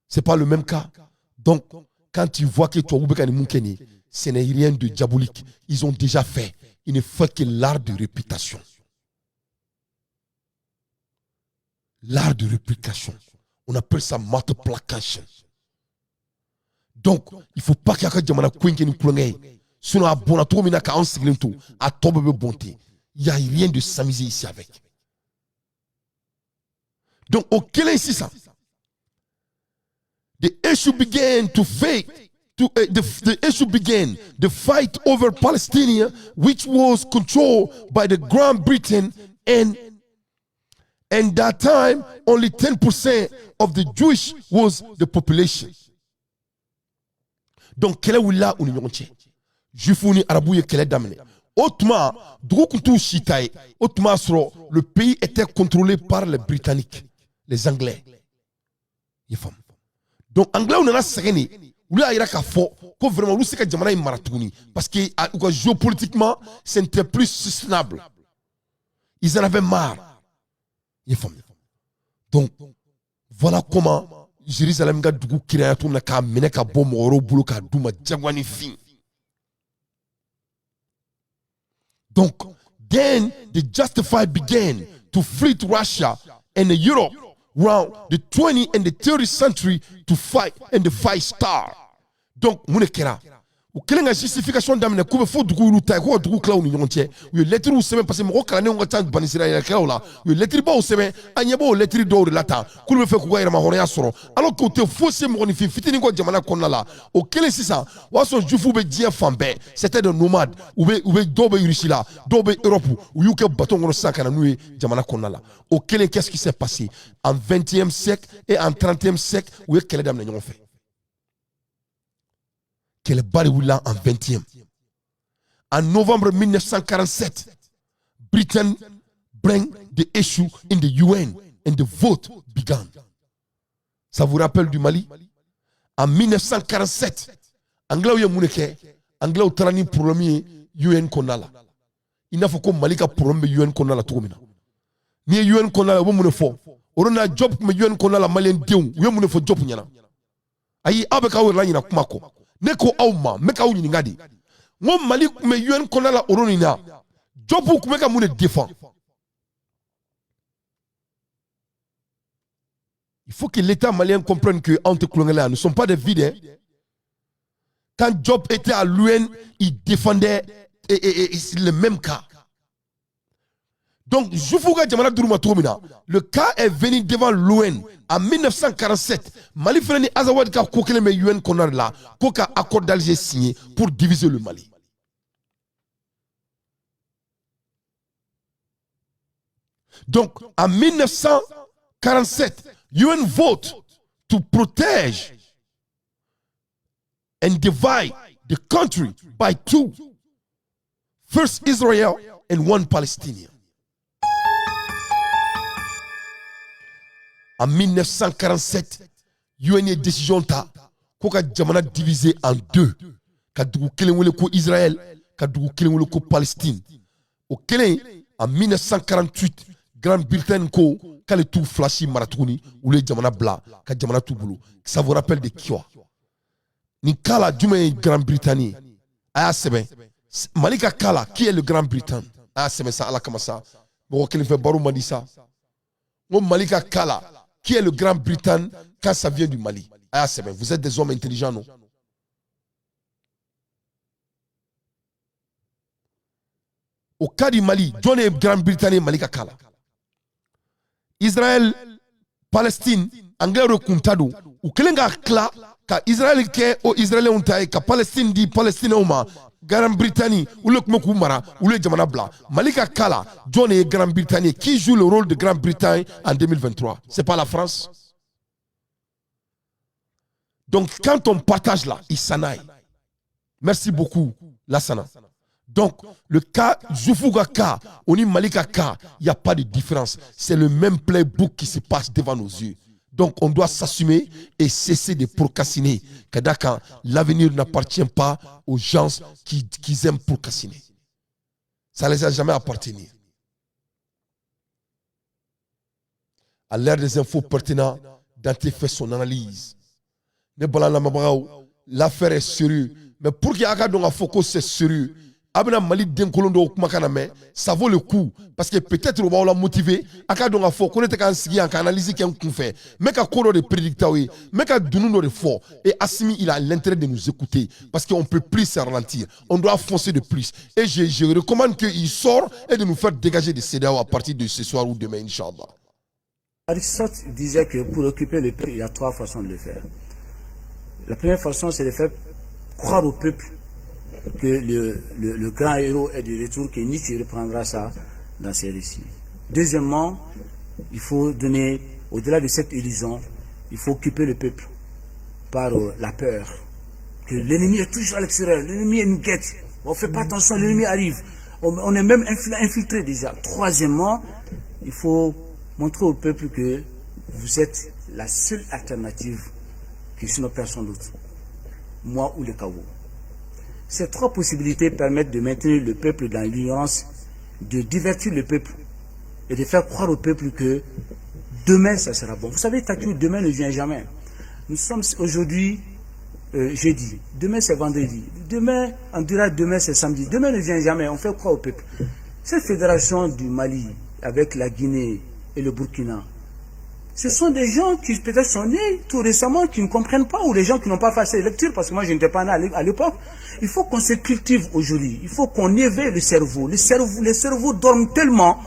C'est pas le même cas? Donc, quand tu vois que tubabu bɛ ka nin mun kɛ nin ye, ce n'est rien de diabolique. Ils ont déjà fait. Il ne fait que l'art de réputation. L'art de réplication. On appelle ça multiplication. Donc, il ne faut pas qu'il y ait jamana ko in kɛ ni kulonkɛ ye. Sinon, a bɔnna cogo min na k'anw sigilen to, a tɔ bɛɛ bɛ bɔn ten. Il n'y a rien de s'amuser ici avec. Donc, o kɛlen sisan, the issue began to fade. The issue began the fight over Palestine, which was controlled by the Grand Britain, and that time only 10% of the Jewish was the population. Donc kɛlɛ wulila u ni ɲɔgɔn cɛ. Juifs ni Arabu ye kɛlɛ daminɛ. O tuma dugu tun t'u si ta ye. O tuma sɔrɔ le pays était contrôlé par les Britanniques, les Anglais. I faamu? Donc Anglais nana sɛgɛn de, olu y'a yira k'a fɔ ko vraiment olu se ka jamana in mara tuguni, parce que u ka géopolitiquement, ce n'était plus soutenable. Ils en avaient marre. I faamu? Donc voilà comment Jérusalem ka dugu kiraya cogo min na k'a minɛ ka bɔ mɔgɔ wɛrɛw bolo k'a d'u ma diyagoya ni fin. Donc then the justified began to flee to Russia and Europe round the 20th and the 30th century to fight and the fight star. Donc mun de kɛra? U kɛlen ka justification daminɛ k'u bɛ fo dugu y'olu ta ye, k'u ka dugu tila u ni ɲɔgɔn cɛ. U ye lettres sɛbɛn, parce que mɔgɔ kalannenw ka ca banisirayɛlɛkɛlaw la. U ye lettre baw sɛbɛn, an ɲɛ b'o lettre dɔw de la tan, k'olu bɛ fɛ k'u ka yɛrɛmahɔrɔnya sɔrɔ, alors k'u tɛ fosi mɔgɔninfin fitinin kɔ jamana kɔnɔna la. O kɛlen sisan, o y'a sɔrɔ juifs bɛ diɲɛ fan bɛɛ, c'était des nomades. U bɛ dɔw bɛ Russie la, dɔw bɛ Europe, u y'u kɛ bateau kɔnɔ sisan ka na n'u ye jamana kɔnɔna la. O kɛlen, qu'est-ce qui s'est passé? En 20e siècle et en 30e siècle, u ye kɛlɛ daminɛ ɲɔgɔn fɛ. Kɛlɛba de wulila en 20e. En novembre 1947, Britain bring the issue in the UN and the vote began. Ça vous rappelle du Mali? En 1947, Anglais ye mun de kɛ? Anglais taara ni problème ye UN kɔnɔna la. I n'a fɔ ko Mali ka problème bɛ UN kɔnɔna la cogo min na. N'i ye UN kɔnɔna la, u bɛ mun de fɔ? O de na Diop tun bɛ UN kɔnɔna la, maliyɛn denw, u ye mun de fɔ Diop ɲɛna? Ayi, aw bɛ k'aw yɛrɛ laɲina kuma kɔ. Ne ko aw ma, n bɛ k'aw ɲininka de. N ko Mali tun bɛ UN kɔnɔna la o don nin na, Diop tun bɛ ka mun de défend? Il faut que l'État malien comprenne que anw tɛ tulonkɛ la, nous ne sommes pas des vides. Hein? Quand Diop était à l'UN, il défendait et le même cas. Donc, Jufu ka jamana d'u ma cogo min na, le cas est venu devant l'ON en 1947. Mali fana ni Azawad ka ko kelen bɛ UN kɔnɔna de la, ko ka accord d'Alger signé pour diviser le Mali. Donc, en 1947, UN vote to protege and divide the country by two. First Israel and one Palestinian. En 1947, UN ye décision ta ko ka jamana diviser en deux. Ka dugu kelen wele ko Israël, ka dugu kelen wele ko Palestine. O kelen, en 1948, Grande-Bretagne ko k'ale t'u fila si mara tuguni, olu ye jamana bila ka jamana t'u bolo. Ça vous rappelle de quoi? Nin cas la, jumɛn ye Grande-Bretagne ye? A y'a sɛbɛn. Mali ka cas la, qui est le Grand-Bretagne? A y'a sɛbɛn sa, Ala kama sa. Mɔgɔ kelen fɛ baro man di sa. N ko Mali ka cas la, qui est le Grand-Bretagne quand ça vient du Mali? A y'a sɛbɛn. Vous êtes des hommes intelligents, non? Au cas du Mali, jɔn de ye Grande-Bretagne ye Mali ka cas la? Israël, Palestine, anglais de kun ta don. U kɛlen k'a tila ka Israël kɛ o Israéliens ta ye, ka Palestine di Palestiniens ma. Grande-Bretagne, olu de tun bɛ k'u mara, olu ye jamana bila. Mali ka cas la, jɔn de ye Grande-Bretagne ye? Qui joue le rôle de Grande-Bretagne en 2023? C'est pas la France? Donc quand on partage là, il s'en aille. Merci beaucoup, Lassana. Donc, le cas, Jufu ka cas, o ni Mali ka cas, il n'y a pas de différence. C'est le même playbook qui se passe devant nos yeux. Donc, on doit s'assumer et cesser de procrastiner. Ka d'a kan, l'avenir n'appartient pas aux gens qui aiment procrastiner. Ça ne les a jamais appartenu. À l'ère des infos pertinentes, Dante fait son analyse. Ne bala lamɛnbagaw, l'affaire est sérieuse. Mais pour qu'il y ait un fɔ c'est sérieux, a bɛna Mali denkolon dɔw kumakan na mɛn, ça vaut le coup parce que peut-être o b'aw la motiver. A ka dɔn k'a fɔ ko ne tɛ k'an sigi yan ka analyse kɛ n kunfɛ, n bɛ ka ko dɔ de prédicter aw ye, n bɛ ka dunun dɔ de fɔ. Et Assimi, il a l'intérêt de nous écouter parce qu'on peut plus se ralentir, on doit foncer de plus. Et je recommande qu'il sort et de nous faire dégager de CEDEAO à partir de ce soir ou demain, Inch'Allah. Aristote disait que pour occuper le peuple, il y a trois façons de le faire. La première façon, c'est de faire croire au peuple que le grand héros est de retour, que Nietzsche reprendra ça dans ses récits. Deuxièmement, il faut donner, au-delà de cette illusion, il faut occuper le peuple par la peur. Que l'ennemi est toujours à l'extérieur, l'ennemi nous guette. On ne fait pas attention, l'ennemi arrive. On est même infiltré déjà. Troisièmement, il faut montrer au peuple que vous êtes la seule alternative, que sinon personne d'autre. Moi ou le chaos. Ces trois possibilités permettent de maintenir le peuple dans l'ignorance, de divertir le peuple et de faire croire au peuple que demain, ça sera bon. Vous savez, Tatou, demain ne vient jamais. Nous sommes aujourd'hui jeudi, demain c'est vendredi, demain, on dira demain c'est samedi. Demain ne vient jamais, on fait croire au peuple. Cette fédération du Mali avec la Guinée et le Burkina, ce sont des gens qui peut-être sont nés tout récemment, qui ne comprennent pas, ou des gens qui n'ont pas fait ces lectures, parce que moi je n'étais pas né à l'époque. Il faut qu'on se cultive aujourd'hui, il faut qu'on éveille le cerveau. Les cerveaux dorment tellement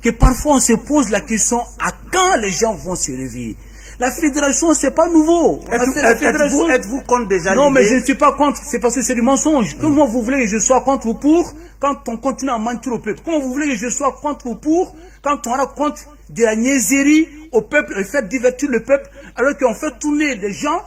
que parfois on se pose la question à quand les gens vont se réveiller. La fédération, c'est pas nouveau. Êtes-vous contre déjà? Non, mais je ne suis pas contre. C'est parce que c'est du mensonge. Comment vous voulez que je sois contre ou pour quand on continue à mentir au peuple? Comment vous voulez que je sois contre ou pour quand on raconte de la niaiserie au peuple et fait divertir le peuple alors qu'on fait tourner les gens,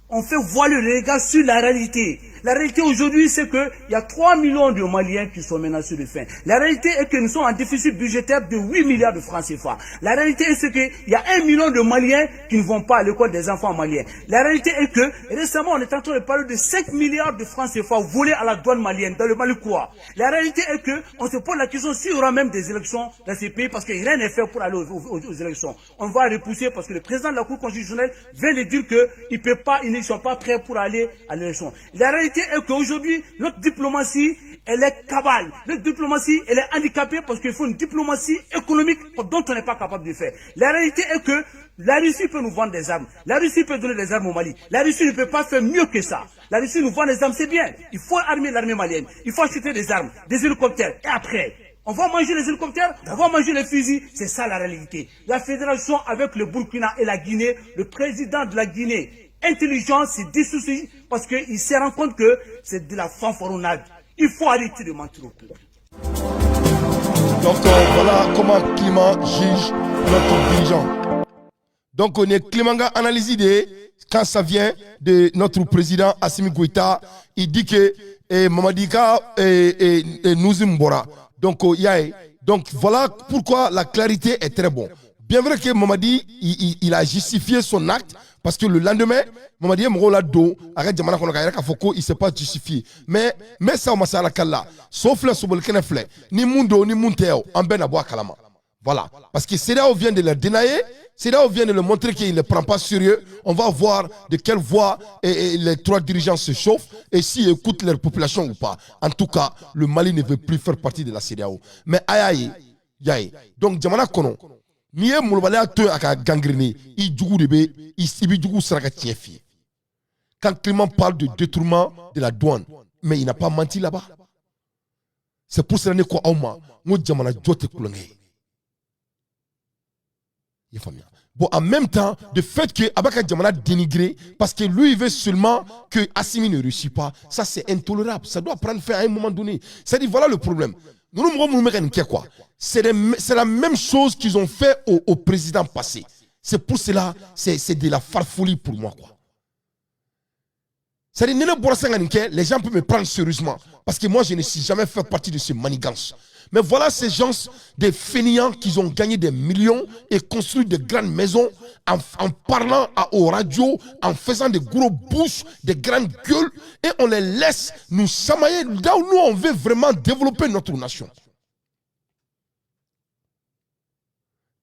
on fait voiler les gars sur la réalité. La réalité aujourd'hui, c'est qu'il y a 3 millions de Maliens qui sont menacés de faim. La réalité est que nous sommes en déficit budgétaire de 8 milliards de francs CFA. La réalité est qu'il y a 1 million de Maliens qui ne vont pas à l'école des enfants maliens. La réalité est que récemment, on est en train de parler de 5 milliards de francs CFA volés à la douane malienne, dans le Mali quoi. La réalité est que on se pose la question s'il y aura même des élections dans ces pays parce que rien n'est fait pour aller aux élections. On va repousser parce que le président de la Cour constitutionnelle vient de dire qu'ils ne peuvent pas, ils ne sont pas prêts pour aller à l'élection. La réalité est qu'aujourd'hui, notre diplomatie, elle est cabale. Notre diplomatie, elle est handicapée parce qu'il faut une diplomatie économique dont on n'est pas capable de faire. La réalité est que la Russie peut nous vendre des armes. La Russie peut donner des armes au Mali. La Russie ne peut pas faire mieux que ça. La Russie nous vend des armes, c'est bien. Il faut armer l'armée malienne. Il faut acheter des armes, des hélicoptères. Et après, on va manger les hélicoptères, on va manger les fusils. C'est ça la réalité. La fédération avec le Burkina et la Guinée, le président de la Guinée, intelligent, s'est dissocié parce qu'il se rend compte que c'est de la fanfaronnade. Il faut arrêter de mentir au peuple. Donc voilà comment Clément juge notre dirigeant. Donc on est Clément analyse de quand ça vient de notre président Assimi Goïta, il dit que Mamadi ka news bɔra. Donc donc voilà pourquoi la clarité est très bonne. Bien vrai que Mamadi il a justifié son acte parce que le lendemain Mamadi ye mɔgɔw la don a ka jamana kɔnɔ k'a yɛrɛ k'a fɔ ko il s'est pas justifié, mais ça o ma se ala kala so filɛ sobolikɛnɛ filɛ ni mun don ni mun tɛ o an bɛɛ na bɔ a kalama. Voilà, parce que CEDEAO vient de le dénier, CEDEAO vient de le montrer qu'il ne le prend pas sérieux. On va voir de quelle voie et les trois dirigeants se chauffent et s'ils écoutent leur population ou pas. En tout cas, le Mali ne veut plus faire partie de la CEDEAO. Mais aïe aïe, aïe. Donc jamana kɔnɔ, n'i ye molobaliya to yen a ka gangréner, i jugu de bɛ i bɛ jugu sara ka tiɲɛ f'i ye. Quand Clément parle de détournement de la douane, mais il n'a pas menti là-bas. C'est pour cela ne ko aw ma n ko jamana jɔ tɛ kulonkɛ ye. I faamuya? Bon, en même temps, le fait que a bɛ ka jamana dénigrer parce que lui, il veut seulement que Assimi ne réussisse pas, ça c'est intolérable. Ça doit prendre fin à un moment donné. C'est-à-dire, voilà le problème. Nous, nous, nous, nous, quoi? C'est la même chose qu'ils ont fait au président passé. C'est pour cela, c'est de la farfolie pour moi, quoi. C'est-à-dire, les gens peuvent me prendre sérieusement. Parce que moi, je ne suis jamais fait partie de ce manigance. Mais voilà ces gens, des fainéants qui ont gagné des millions et construit de grandes maisons en parlant aux radios, en faisant des gros bouches, des grandes gueules, et on les laisse nous chamailler là où nous, on veut vraiment développer notre nation.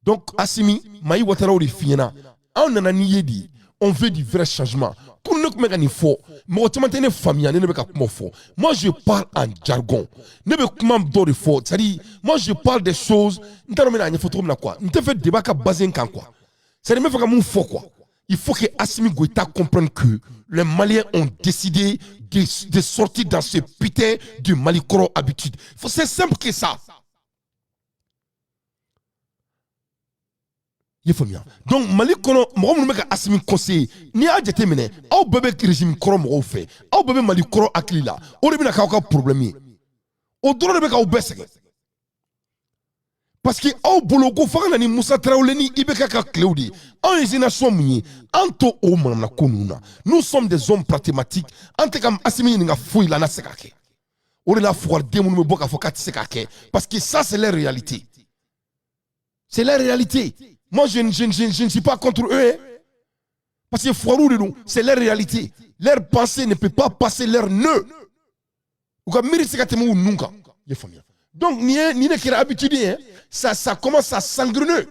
Donc, Assimi, Maï Ouattara o de f'i ɲɛna, anw nana n'i ye de, on veut du vrai changement. Ko ne tun bɛ ka nin fɔ, mɔgɔ caman tɛ ne faamuya ne bɛ ka kuma fɔ. Moi, je parle en jargon. Ne bɛ kuma dɔ de fɔ, c'est-à-dire, moi, je parle des choses, n t'a dɔn n bɛna a ɲɛfɔ cogo min na quoi. N tɛ fɛ débat ka basé n kan quoi. C'est-à-dire, n bɛ fɛ ka mun fɔ quoi. Il faut que Assimi Goïta comprenne que les Maliens ont décidé de sortir dans ce putain du Mali kɔrɔ habitude. C'est simple que ça. I ye faamuya? Donc Mali kɔnɔ mɔgɔ minnu bɛ ka Assimi conseiller, n'i y'a jateminɛ, aw bɛɛ bɛ régime kɔrɔ mɔgɔw fɛ, aw bɛɛ bɛ Mali kɔrɔ hakili la, o de bɛna k'aw ka problème ye. O dɔrɔn de bɛ k'aw bɛɛ sɛgɛn. Parce que aw bolo ko fo ka na ni Musa Tarawele ni IBK ka tilew de ye. Anw ye génération mun ye, an t'o o manamana ko ninnu na. Nous sommes des hommes pragmatiques. An tɛ ka Assimi ɲininka foyi la n'a tɛ se k'a kɛ. O de la fugariden minnu bɛ bɔ k'a fɔ k'a tɛ se k'a kɛ, parce que ça, c'est leur réalité. C'est leur réalité. Moi, je ne suis pas contre eux. Hein. Parce que Fouarou, c'est leur réalité. Leur pensée ne peut pas passer leur nœud. U ka miiri se ka tɛmɛ u nun kan. I ye faamuya? Donc, ni ne kɛra habitude ye, ça commence à s'engrener.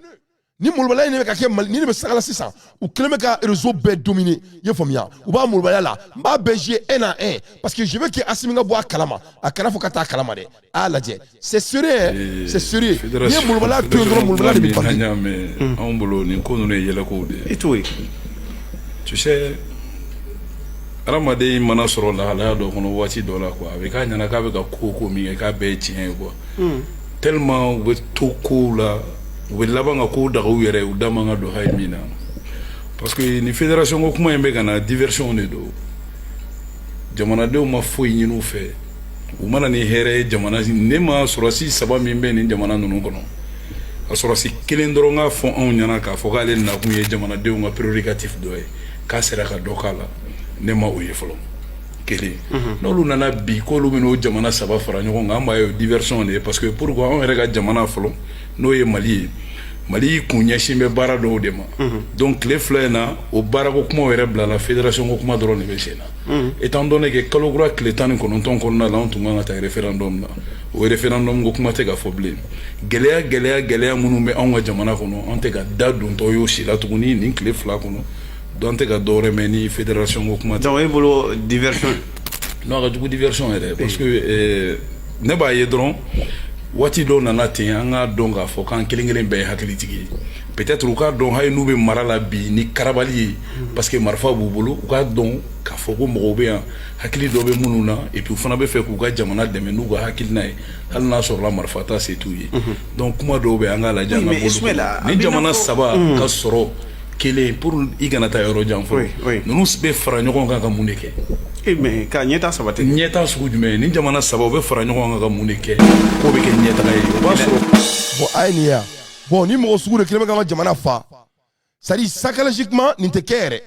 Ni molobaliya in de bɛ ka kɛ Mali, ni ne bɛ sagala sisan, u kɛlen bɛ ka réseau bɛɛ dominer. I ye faamuya? U b'a molobaliya la. N b'a bɛɛ jouer un à un. Parce que je veux que Assimi ka bɔ a kalama. A kana fɔ ka taa a kalama dɛ. A y'a lajɛ. C'est sérieux, hein? C'est sérieux. N'i ye molobaliya to yen dɔrɔn, molobaliya de bɛ bange. An y'a mɛn, anw bolo nin ko ninnu ye yɛlɛkow de ye. I t'o ye. Tu sais, hadamaden mana sɔrɔ lahalaya dɔ kɔnɔ waati dɔ la quoi, a bɛ k'a ɲɛna k'a bɛ ka ko ko min kɛ k'a bɛɛ ye tiɲɛ ye quoi. Tellement u bɛ to kow la, u bɛ laban ka kow daga u yɛrɛ ye, u da man ka don hali min na. Parce que nin fédération ko kuma in bɛ ka na, diversion de don. Jamanadenw ma foyi ɲini u fɛ, u mana ni hɛrɛ ye jamana. Ne ma sɔrɔsi saba min bɛ nin jamana ninnu kɔnɔ, a sɔrɔsi kelen dɔrɔn k'a fɔ anw ɲɛna k'a fɔ k'ale nakun ye jamanadenw ka prérogative dɔ ye, k'a sera ka dɔ k'a la, ne ma o ye fɔlɔ. Kelen n'olu nana bi k'olu bɛna o jamana saba fara ɲɔgɔn kan, an b'a ye o diversion de ye. Parce que pourquoi? Anw yɛrɛ ka jamana fɔlɔ, n'o ye Mali ye, Mali kun ɲɛsin bɛ baara dɔw de ma. Donc tile 2 in na, o baarako kumaw yɛrɛ bilala, fédération ko kuma dɔrɔn de bɛ sen na. Étant donné que kalo kura tile 19 kɔnɔna la, anw tun kan ka taa référendum na, o référendum ko kuma tɛ ka fɔ bilen. Gɛlɛya, gɛlɛya, gɛlɛya minnu bɛ anw ka jamana kɔnɔ, an tɛ ka da dontɔ y'o si la tuguni nin tile 2 kɔnɔ. Donc an tɛ ka dɔwɛrɛ mɛn ni fédération ko kuma tɛ. Donc e bolo, diversion? Non, a ka jugu diversion yɛrɛ, parce que ne b'a ye dɔrɔn, waati dɔw nana ten, an k'a dɔn k'a fɔ k'an kelen kelen bɛɛ ye hakilitigi ye. Peut-être u k'a dɔn, hali n'u bɛ mara la bi ni karabali ye, parce que marifa b'u bolo, u k'a dɔn k'a fɔ ko mɔgɔw bɛ yan, hakili dɔ bɛ minnu na, et puis u fana bɛ fɛ k'u ka jamana dɛmɛ n'u ka hakilina ye, hali n'a sɔrɔla marifa ta se t'u ye. Donc kuma dɔw bɛ, an k'a lajɛ, an ka bɔ ni jamana saba ka sɔrɔ kelen pour i kana taa yɔrɔ jan fɔlɔ. Ninnu bɛ fara ɲɔgɔn kan ka mun de kɛ? Mais ka ɲɛta sabati. Ɲɛta sugu jumɛn? Ni jamana saba u bɛ fara ɲɔgɔn kan ka mun de kɛ k'o bɛ kɛ ɲɛtaga ye? O b'a sɔrɔ. Bon, a ye nin ye yan. Bon, ni mɔgɔ sugu de kelen bɛ k'an ka jamana fa, c'est à dire psychologiquement, nin tɛ kɛ yɛrɛ.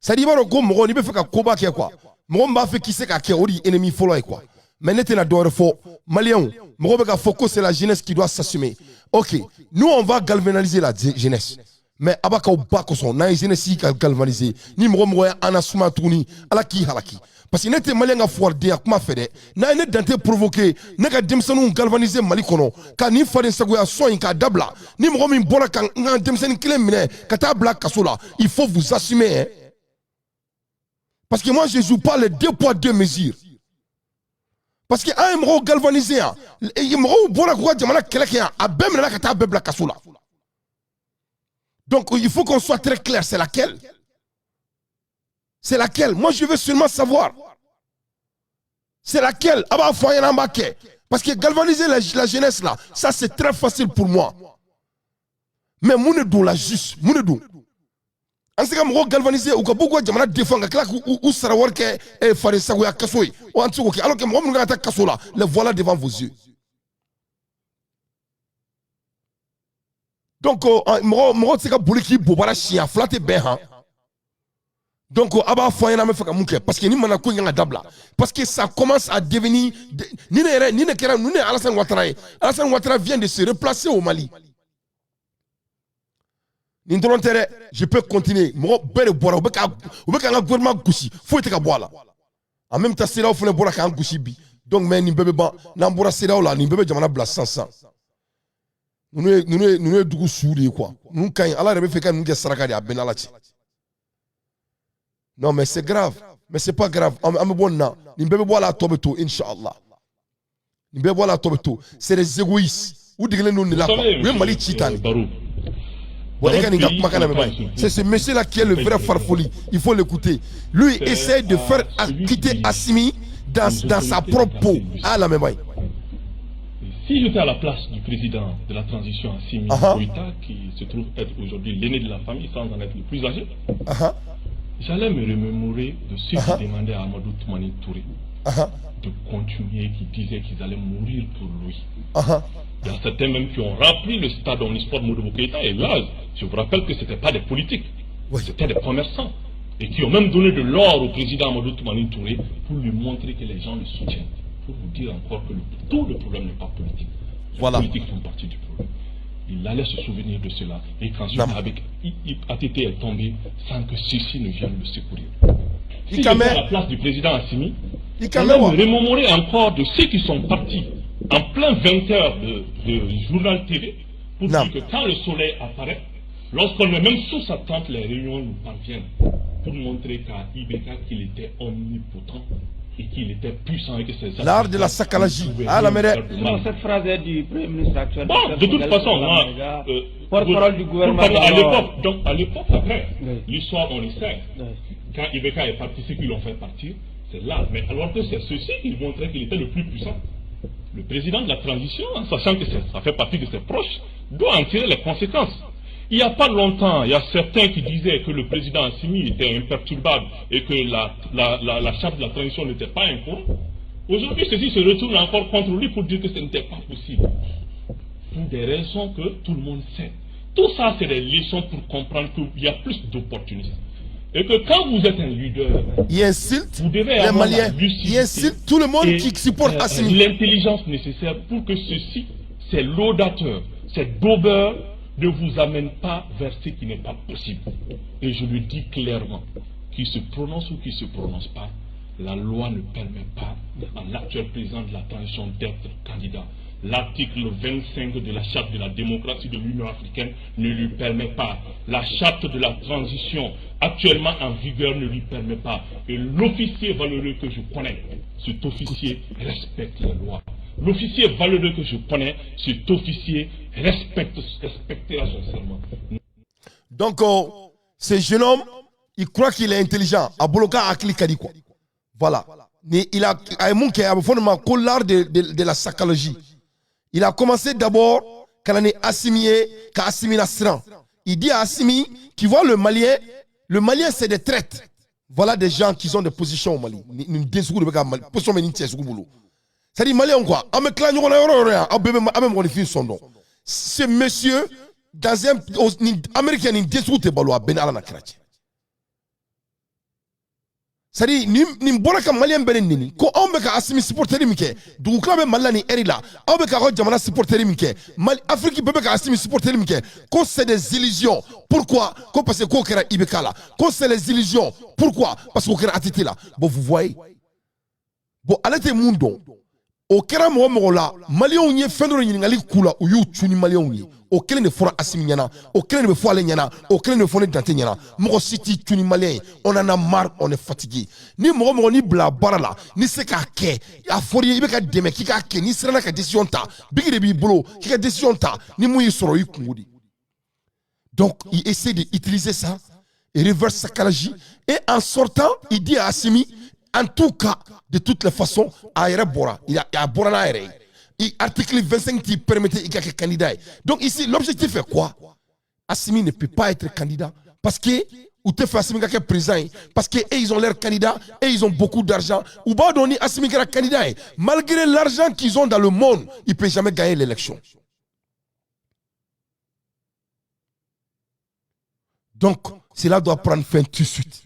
C'est à dire i b'a dɔn ko mɔgɔ, n'i bɛ fɛ ka koba kɛ quoi, mɔgɔ min b'a fɛ k'i se k'a kɛ, o de ye ennemi fɔlɔ ye quoi. Mais ne tɛna dɔwɛrɛ fɔ, maliyɛnw. Mɔgɔ bɛ k'a fɔ ko c'est la jeunesse qui doit s'assumer. Ok, nous, on va galvaniser la jeunesse, mais a b'a k'aw ba kosɔn. N'an ye jeunesse ka galvaniser, ni mɔgɔ mɔgɔ ye an nasuma tuguni, Ala k'i halaki, parce que ne tɛ maliyɛn ka fugaridenya kuma fɛ dɛ. N'a ye ne dante provoquer, ne ka denmisɛnninw galvaniser Mali kɔnɔ ka nin faden sagoya sɔn in k'a dabila, ni mɔgɔ min bɔra ka n ka denmisɛnnin kelen minɛ ka taa bila kaso la, il faut vous assumer, hein, parce que moi, je joue pas les deux poids deux mesures. Parce que an ye mɔgɔw galvaniser yan, mɔgɔw bɔra k'u ka jamana kɛlɛ kɛ yan, a bɛɛ minɛna ka taa bɛɛ bila kaso la. Donc il faut qu'on soit très clair, c'est laquelle? C'est laquelle? Moi, je veux seulement savoir. C'est laquelle? A b'a fɔ an ɲɛna, an b'a kɛ. Parce que galvaniser la jeunesse là, ça c'est très facile pour moi. Mais mun de don la juste? Mun de don? An se ka mɔgɔw galvaniser u ka b'u ka jamana défend, ka tila k'u sara wari kɛ faden sagoya kaso ye, o an tɛ se k'o kɛ. Alors que mɔgɔ minnu kan ka taa kaso la, les voilà devant vos yeux. Donc mɔgɔ mɔgɔ tɛ se ka boli k'i bobara siɲɛ fila tɛ bɛn han. Donc a b'a fɔ an ɲɛna, an bɛ fɛ ka mun kɛ? Parce que ni mana ko in kan ka dabila, parce que ça commence à devenir ni ne yɛrɛ ni ne kɛra ni ne ye Alassane Ouattara ye. Alassane Ouattara vient de se replacer au Mali. Nin dɔrɔn tɛ dɛ, je peux continuer. Mɔgɔ bɛɛ de bɔra, u bɛ k'an ka gouvernement gosi, foyi tɛ ka bɔ a la. En même temps, CEDEAO fana bɔra k'an gosi bi. Donc mais nin bɛɛ bɛ ban n'an bɔra CEDEAO la, nin bɛɛ bɛ jamana bila sisan sisan. Ninnu ye dugu su de ye quoi. Ninnu ka ɲi, Ala yɛrɛ bɛ fɛ ka ninnu kɛ saraka de ye, a bɛɛ n'Ala cɛ. Non mais c'est grave, mais c'est pas grave. An bɛ bɔ nin na, nin bɛɛ bɛ bɔ a la, a tɔ bɛ to, inshallah. Nin bɛɛ bɔ a la, a tɔ bɛ to. C'est des égoïstes, u degelen don nin la quoi. U ye Mali ci tan de. Bon, e ka nin ka kumakan lamɛn ba ye. C'est ce monsieur là qui est le vrai farfelu, il faut l'écouter. Lui essaie de faire quitter Assimi dans sa propre peau. A lamɛn ba ye. Si j'étais à la place du président de la transition, Assimi Goïta, qui se trouve être aujourd'hui l'aîné de la famille sans en être le plus âgé, j'allais me remémorer de ceux qui demandaient à Amadou Toumani Touré de continuer, qui disaient qu'ils allaient mourir pour lui. Il y a certains même qui ont rempli le stade Omnisport Modibo Keïta, et là, je vous rappelle que ce n'étaient pas des politiques, c'était des commerçants, et qui ont même donné de l'or au président Amadou Toumani Touré pour lui montrer que les gens le soutiennent. Pour vous dire encore que tout le problème n'est pas politique. Les politiques font partie du problème. Il allait se souvenir de cela et qu'ensuite, avec ATT est tombé sans que ceux-ci ne viennent le secourir. Si j'étais à la place du président Assimi, j'allais me remémorer encore de ceux qui sont partis en plein 20 heures de journal TV pour dire que quand le soleil apparaît, lorsqu'on est même sous sa tente, les réunions nous parviennent pour montrer qu'à IBK qu'il était omnipotent et qu'il était puissant et que ses L'art de la sakalagie. Ah la mère. Non, cette phrase est du Premier ministre actuel. Bon, de toute façon, moi, porte-parole du gouvernement. À l'époque, donc à l'époque après, l'histoire on le sait. Quand IBK est parti, ceux qui l'ont fait partir, c'est là. Mais alors que c'est ceux-ci qui montraient qu'il était le plus puissant. Le président de la transition, en sachant que ça fait partie de ses proches, doit en tirer les conséquences. Il n'y a pas longtemps, il y a certains qui disaient que le président Assimi était imperturbable et que la charte de la transition n'était pas un courant. Aujourd'hui, ceux-ci se retournent encore contre lui pour dire que ce n'était pas possible. Pour des raisons que tout le monde sait. Tout ça, c'est des leçons pour comprendre qu'il y a plus d'opportunistes. Et que quand vous êtes un leader, il insulte vous devez les avoir Maliens, la lucidité il insulte tout le monde et, qui supporte Assimi. L'intelligence nécessaire pour que ceci, ces laudateurs, ces daubeurs, ne vous amènent pas vers ce qui n'est pas possible. Et je le dis clairement, qu'il se prononce ou qu'il ne se prononce pas, la loi ne permet pas à l'actuel président de la transition d'être candidat. L'article 25 de la charte de la démocratie de l'Union africaine ne lui permet pas. La charte de la transition actuellement en vigueur ne lui permet pas. Et l'officier valeureux que je connais, cet officier respecte la loi. L'officier valeureux que je connais, cet officier respectera son serment. Donc, ce jeune homme, il croit qu'il est intelligent. A bolo k'a hakili ka di quoi. Voilà. Il a l'art de la psychologie. Il a commencé d'abord quand on est Assimi, quand Assimi lasiran. Il dit à Assimi qu'il voit le Malien c'est des traîtres. Voilà des gens qui ont des positions au Mali. C'est-à-dire Malien quoi. Ce monsieur dans un américain ni c'est-à-dire ni bɔra ka Malien bɛɛ neni ko anw bɛ ka Assimi supporter min kɛ dugukila bɛ Mali la ni eri la aw bɛ ka ka jamana supporter min kɛ Mali Afrique bɛɛ bɛ ka Assimi supporter min kɛ ko c'est des illusions. Pourquoi? Ko parce que k'o kɛra IBK la. Ko c'est les illusions. Pourquoi? Parce qu'o kɛra ATT la. Bon, vous voyez. Bon, ale tɛ mun dɔn o kɛra mɔgɔ mɔgɔ la Maliyɛnw ye fɛn dɔ ɲininkali k'u la u y'u cu ni Maliyɛnw ye. O kelen de fɔra Assimi ɲɛna, o kelen de bɛ fɔ ale ɲɛna, o kelen de bɛ fɔ ne Dante ɲɛna. Mɔgɔ si t'i cu ni Maliyɛn ye. On en a marre, on est fatigué. Ni mɔgɔ mɔgɔ n'i bila baara la n'i se k'a kɛ a fɔr'i ye i bɛ ka dɛmɛ k'i k'a kɛ n'i siranna ka décision ta bigi de b'i bolo k'i ka décision ta ni mun y'i sɔrɔ i kungo de. Donc il essaie d'utiliser ça et reverse psychologie et en sortant il dit à Assimi en tout cas de toutes les façons a yɛrɛ bɔra a bɔra n'a yɛrɛ ye. Article 25 qui permettait il y candidat. Donc ici, l'objectif est quoi? Assimi ne peut pas être candidat parce que ou te fait Assimi qui président parce que ils ont leur candidat et ils ont beaucoup d'argent. Ou pas donner Assimi qui est candidat malgré l'argent qu'ils ont dans le monde, il ne peut jamais gagner l'élection. Donc cela doit prendre fin tout de suite.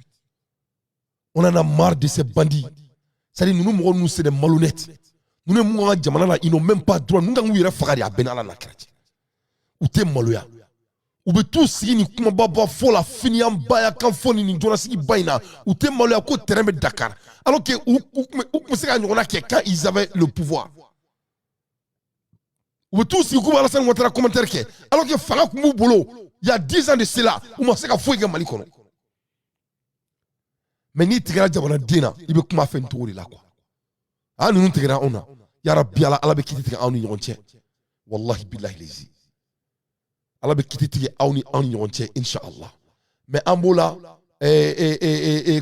On en a marre de ces bandits. C'est-à-dire nous, nous, c'est des malhonnêtes. Nous, nous, ils n'ont même pas droit. Nous, nous, nous, nous, nous, u bɛ t'u sigi nin kumababa fɔ la finiyanbaya kan fɔ ni nin jɔnasigi ba in na u tɛ maloya ko terrain bɛ Dakar alors que u tun bɛ se ka ɲɔgɔnna kɛ quand ils avaient le pouvoir. U bɛ t'u sigi k'u bɛ Alassane Ouattara commentaire kɛ alors que fanga tun b'u bolo il y a 10 ans de cela u ma se ka foyi kɛ Mali kɔnɔ. Mais n'i tigɛra jamanaden na i bɛ kuma fɛn nin cogo de la quoi. Ah ninnu tigɛra anw na yarabi Ala Ala bɛ kiti tigɛ anw ni ɲɔgɔn cɛ wallahi billahi lezi. Ala bɛ kiti tigɛ aw ni anw ni ɲɔgɔn cɛ inshallah. Mais an b'o la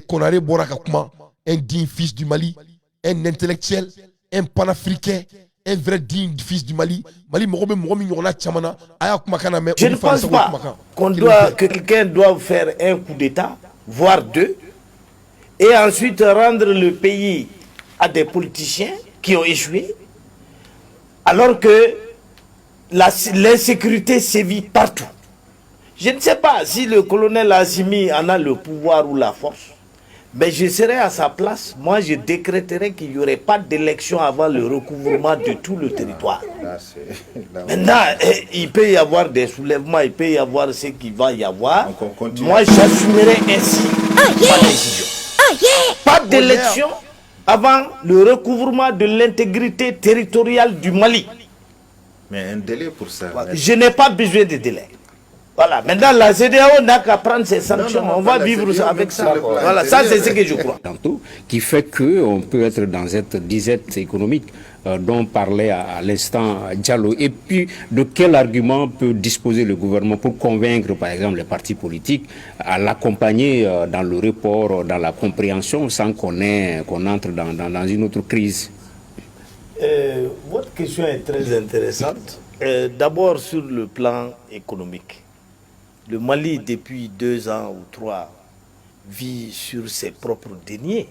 Konaré bɔra ka kuma, un digne fils du Mali, un intellectuel, un panafricain, un vrai digne fils du Mali. Mali mɔgɔ bɛ mɔgɔ min ɲɔgɔnna caman na a y'a kumakan na mɛn. Je ne pense pas qu'on doit que quelqu'un doive faire un coup d'État, voire deux, et ensuite rendre le pays à des politiciens qui ont échoué, alors que l'insécurité sévit partout. Je ne sais pas si le colonel Assimi en a le pouvoir ou la force, mais je serais à sa place. Moi, je décréterais qu'il n'y aurait pas d'élection avant le recouvrement de tout le territoire. Maintenant, il peut y avoir des soulèvements, il peut y avoir ce qu'il va y avoir. Moi, j'assumerai ainsi ma décision. Pas d'élection avant le recouvrement de l'intégrité territoriale du Mali. Mais un délai pour ça. Je n'ai pas besoin de délai. Voilà. Maintenant, la CEDEAO n'a qu'à prendre ses sanctions. Non, non, on va vivre CEDEAO, avec ça. Voilà, ça c'est ce que je crois. Tantôt, qui fait qu'on peut être dans cette disette économique dont parlait à l'instant Diallo. Et puis, de quel argument peut disposer le gouvernement pour convaincre, par exemple, les partis politiques à l'accompagner dans le report, dans la compréhension, sans qu'on entre dans une autre crise? Votre question est très intéressante. D'abord sur le plan économique. Le Mali, depuis 2 ans ou 3, vit sur ses propres deniers.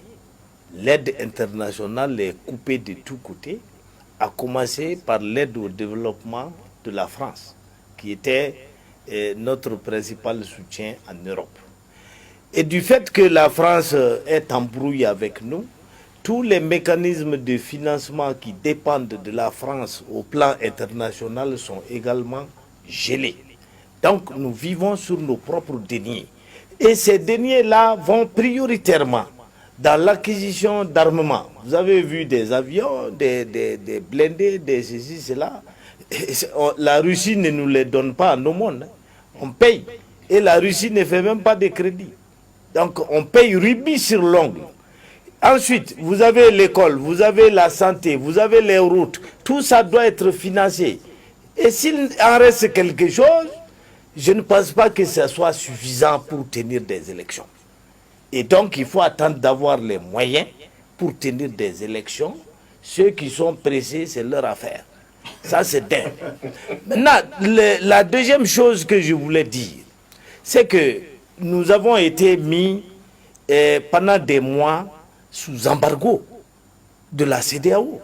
L'aide internationale est coupée de tous côtés, à commencer par l'aide au développement de la France, qui était notre principal soutien en Europe. Et du fait que la France est en brouille avec nous, tous les mécanismes de financement qui dépendent de la France au plan international sont également gelés. Donc nous vivons sur nos propres deniers. Et ces deniers-là vont prioritairement dans l'acquisition d'armements. Vous avez vu des avions, des blindés, des ceci, cela. La Russie ne nous les donne pas en aumône. On paye. Et la Russie ne fait même pas de crédit. Donc on paye rubis sur l'ongle. Ensuite, vous avez l'école, vous avez la santé, vous avez les routes. Tout ça doit être financé. Et s'il en reste quelque chose, je ne pense pas que ce soit suffisant pour tenir des élections. Et donc, il faut attendre d'avoir les moyens pour tenir des élections. Ceux qui sont pressés, c'est leur affaire. Ça, c'est dingue. Maintenant, la deuxième chose que je voulais dire, c'est que nous avons été mis pendant des mois sous embargo de la CEDEAO.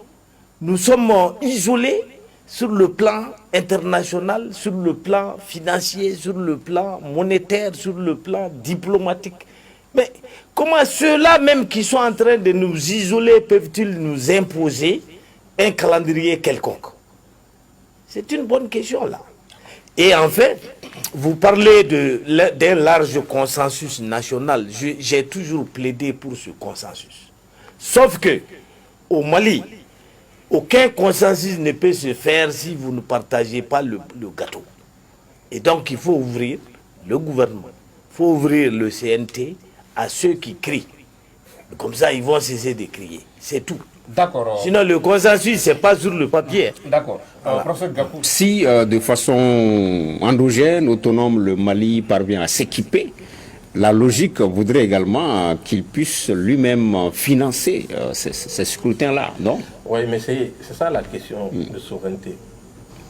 Nous sommes isolés sur le plan international, sur le plan financier, sur le plan monétaire, sur le plan diplomatique. Mais comment ceux-là même qui sont en train de nous isoler peuvent-ils nous imposer un calendrier quelconque? C'est une bonne question là. Et en fait, vous parlez d'un large consensus national. J'ai toujours plaidé pour ce consensus. Sauf que, au Mali, aucun consensus ne peut se faire si vous ne partagez pas le gâteau. Et donc, il faut ouvrir le gouvernement, il faut ouvrir le CNT à ceux qui crient. Comme ça, ils vont cesser de crier. C'est tout. D'accord. Sinon, le consensus, ce n'est pas sur le papier. D'accord. Voilà. Professeur Gakou, si de façon endogène, autonome, le Mali parvient à s'équiper, la logique voudrait également qu'il puisse lui-même financer ces scrutins-là, non? Oui, mais c'est ça la question de souveraineté.